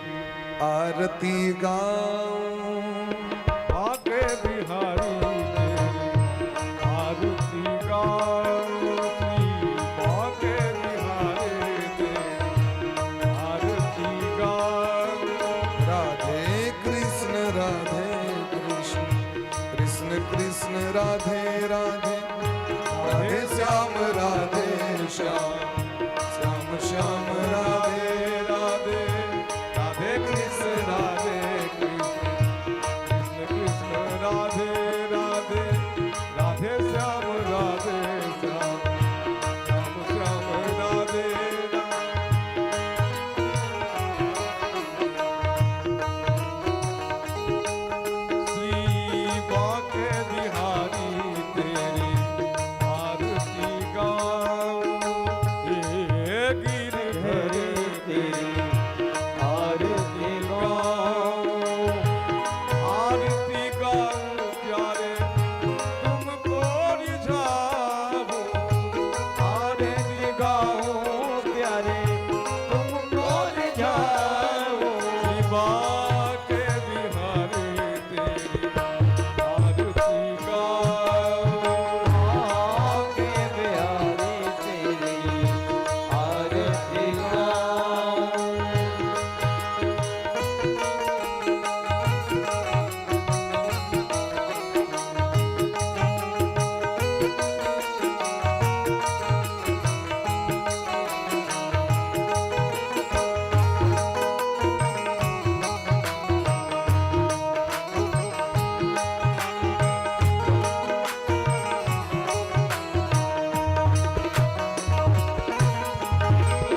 आरती गाऊं, बाके बिहारी तेरी आरती गाऊं, श्री बाके बिहारी तेरी आरती गाऊं। राधे कृष्ण कृष्ण कृष्ण राधे राधे, राधे श्याम श्याम श्याम श्याम राधे राधे, राधे कृष्ण कृष्ण कृष्ण राधे राधे, राधे श्याम श्याम श्याम राधे राधे। श्री बाके बिहारी तेरी आरती गाऊं, हे गिरधर तेरी आरती गाऊं, आरती गाऊं प्यारे तुमको रिझाऊं, आरती गाऊं प्यारे तुमको रिझाऊं। श्री बाके बिहारी तेरी आरती गाऊं, बाके बिहारी तेरी आरती गाऊं।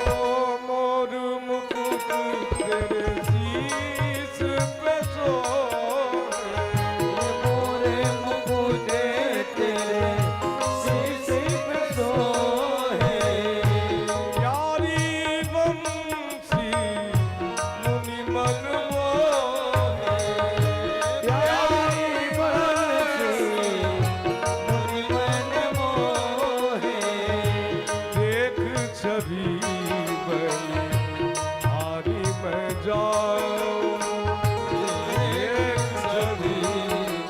ओ मोर मुकुट तेरे शीश पे सोहे, मोरे मुकुट तेरे शीश पे सोहे, प्यारी बंसी मुनि मन मोहे, प्यारी बंसी मुनि मन मोहे। देख छवि बलि हारी मैं जाऊं, देख छवि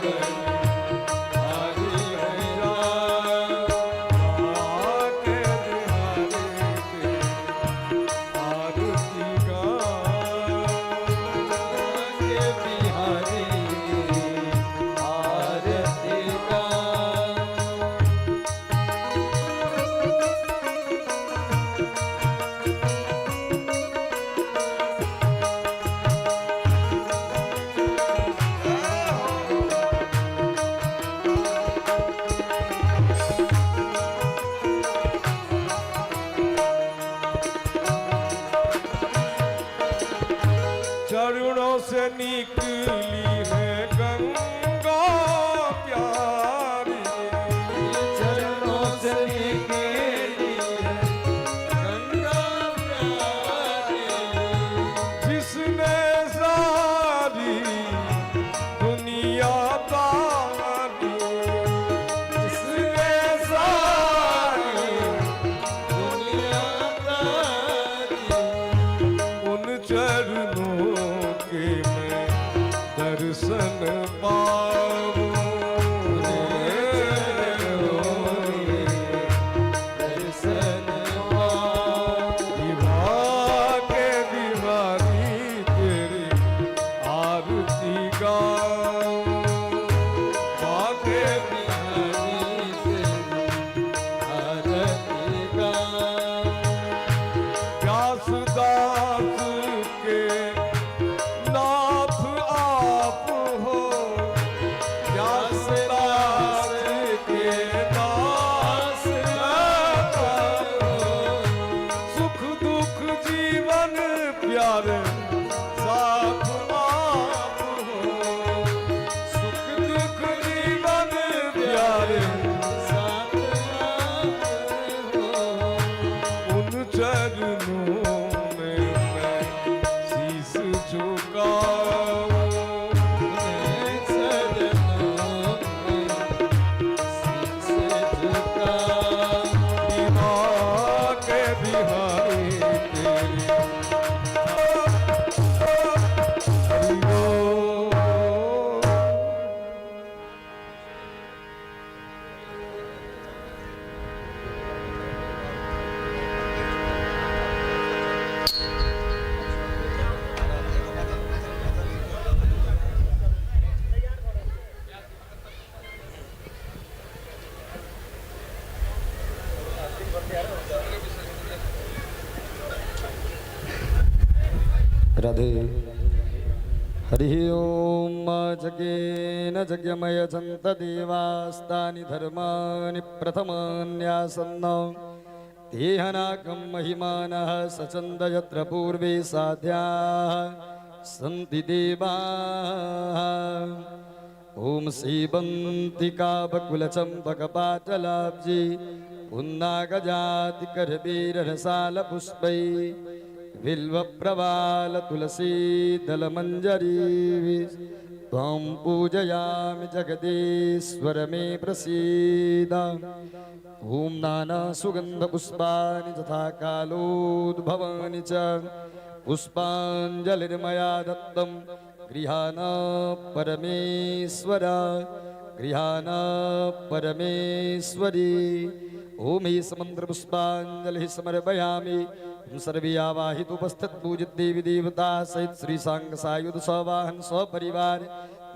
बलि हारी मैं जाऊं, बाके बिहारी तेरी आरती गाऊं, बाके बिहारी आरती गाऊं। चरणों से निकली है गंगा प्यारी, चरणों से निकली है गंगा प्यारी, जिसने सारी दुनिया तारी, जिसने सारी दुनिया तारी। उन चरणों के मैं दर्शन पाऊं, दर्शन पाऊं। विवाह के दीवार राधे। हरिः ॐ। जगेन जज्ञमय जन्त देवास्तानि धर्माणि प्रथमान्यासन्न तेहनाकं महिमानः सचन्द यत्र पूर्वे साध्याः सन्ति देवाः। ॐ श्रीवन्तिकाबकुलचम्पकपाटलाब्जी पुन्नागजातिकरवीररसालपुष्पै बिल्वप्रवालतुलसीदलमञ्जरी त्वां पूजयामि जगदीश्वर मे प्रसीद। ॐ नानासुगन्धपुष्पाणि तथा कालोद्भवानि च पुष्पाञ्जलिर्मया दत्तं गृहाण परमेश्वर, गृहाण परमेश्वरी। ॐ हि समन्त्रपुष्पाञ्जलिः समर्पयामि। ॐ सर्वे आवाहित उपस्थित पूजित देवी देवता सहित श्री सांग सायुध सवाहन सपरिवार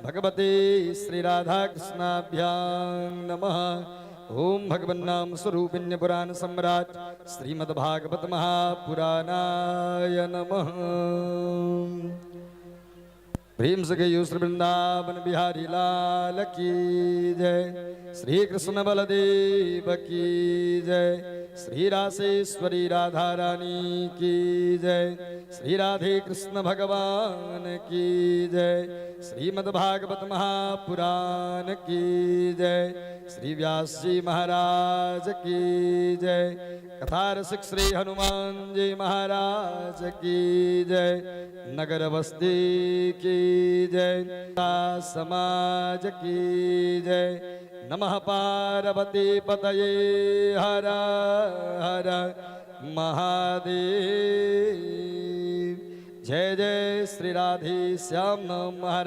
भगवते श्री राधा कृष्णाभ्यां नमः। ॐ भगवन्नाम स्वरूपिण्य पुराण सम्राट श्रीमद्भागवत महापुराणाय नमः। प्रेम से कहियो श्री वृंदावन बिहारी लाल की जय, श्री कृष्ण बलदेव की जय, श्री रासेश्वरी राधा रानी की जय, श्री राधे कृष्ण भगवान की जय, श्रीमद् भागवत महापुराण की जय, श्री व्यास जी महाराज की जय, कथा रसिक श्री हनुमान जी महाराज की जय, नगर बस्ती की जय, समाज की जय। नमः पार्वती पतये, हर हर महादेव। जय जय श्री राधे श्याम महाराज।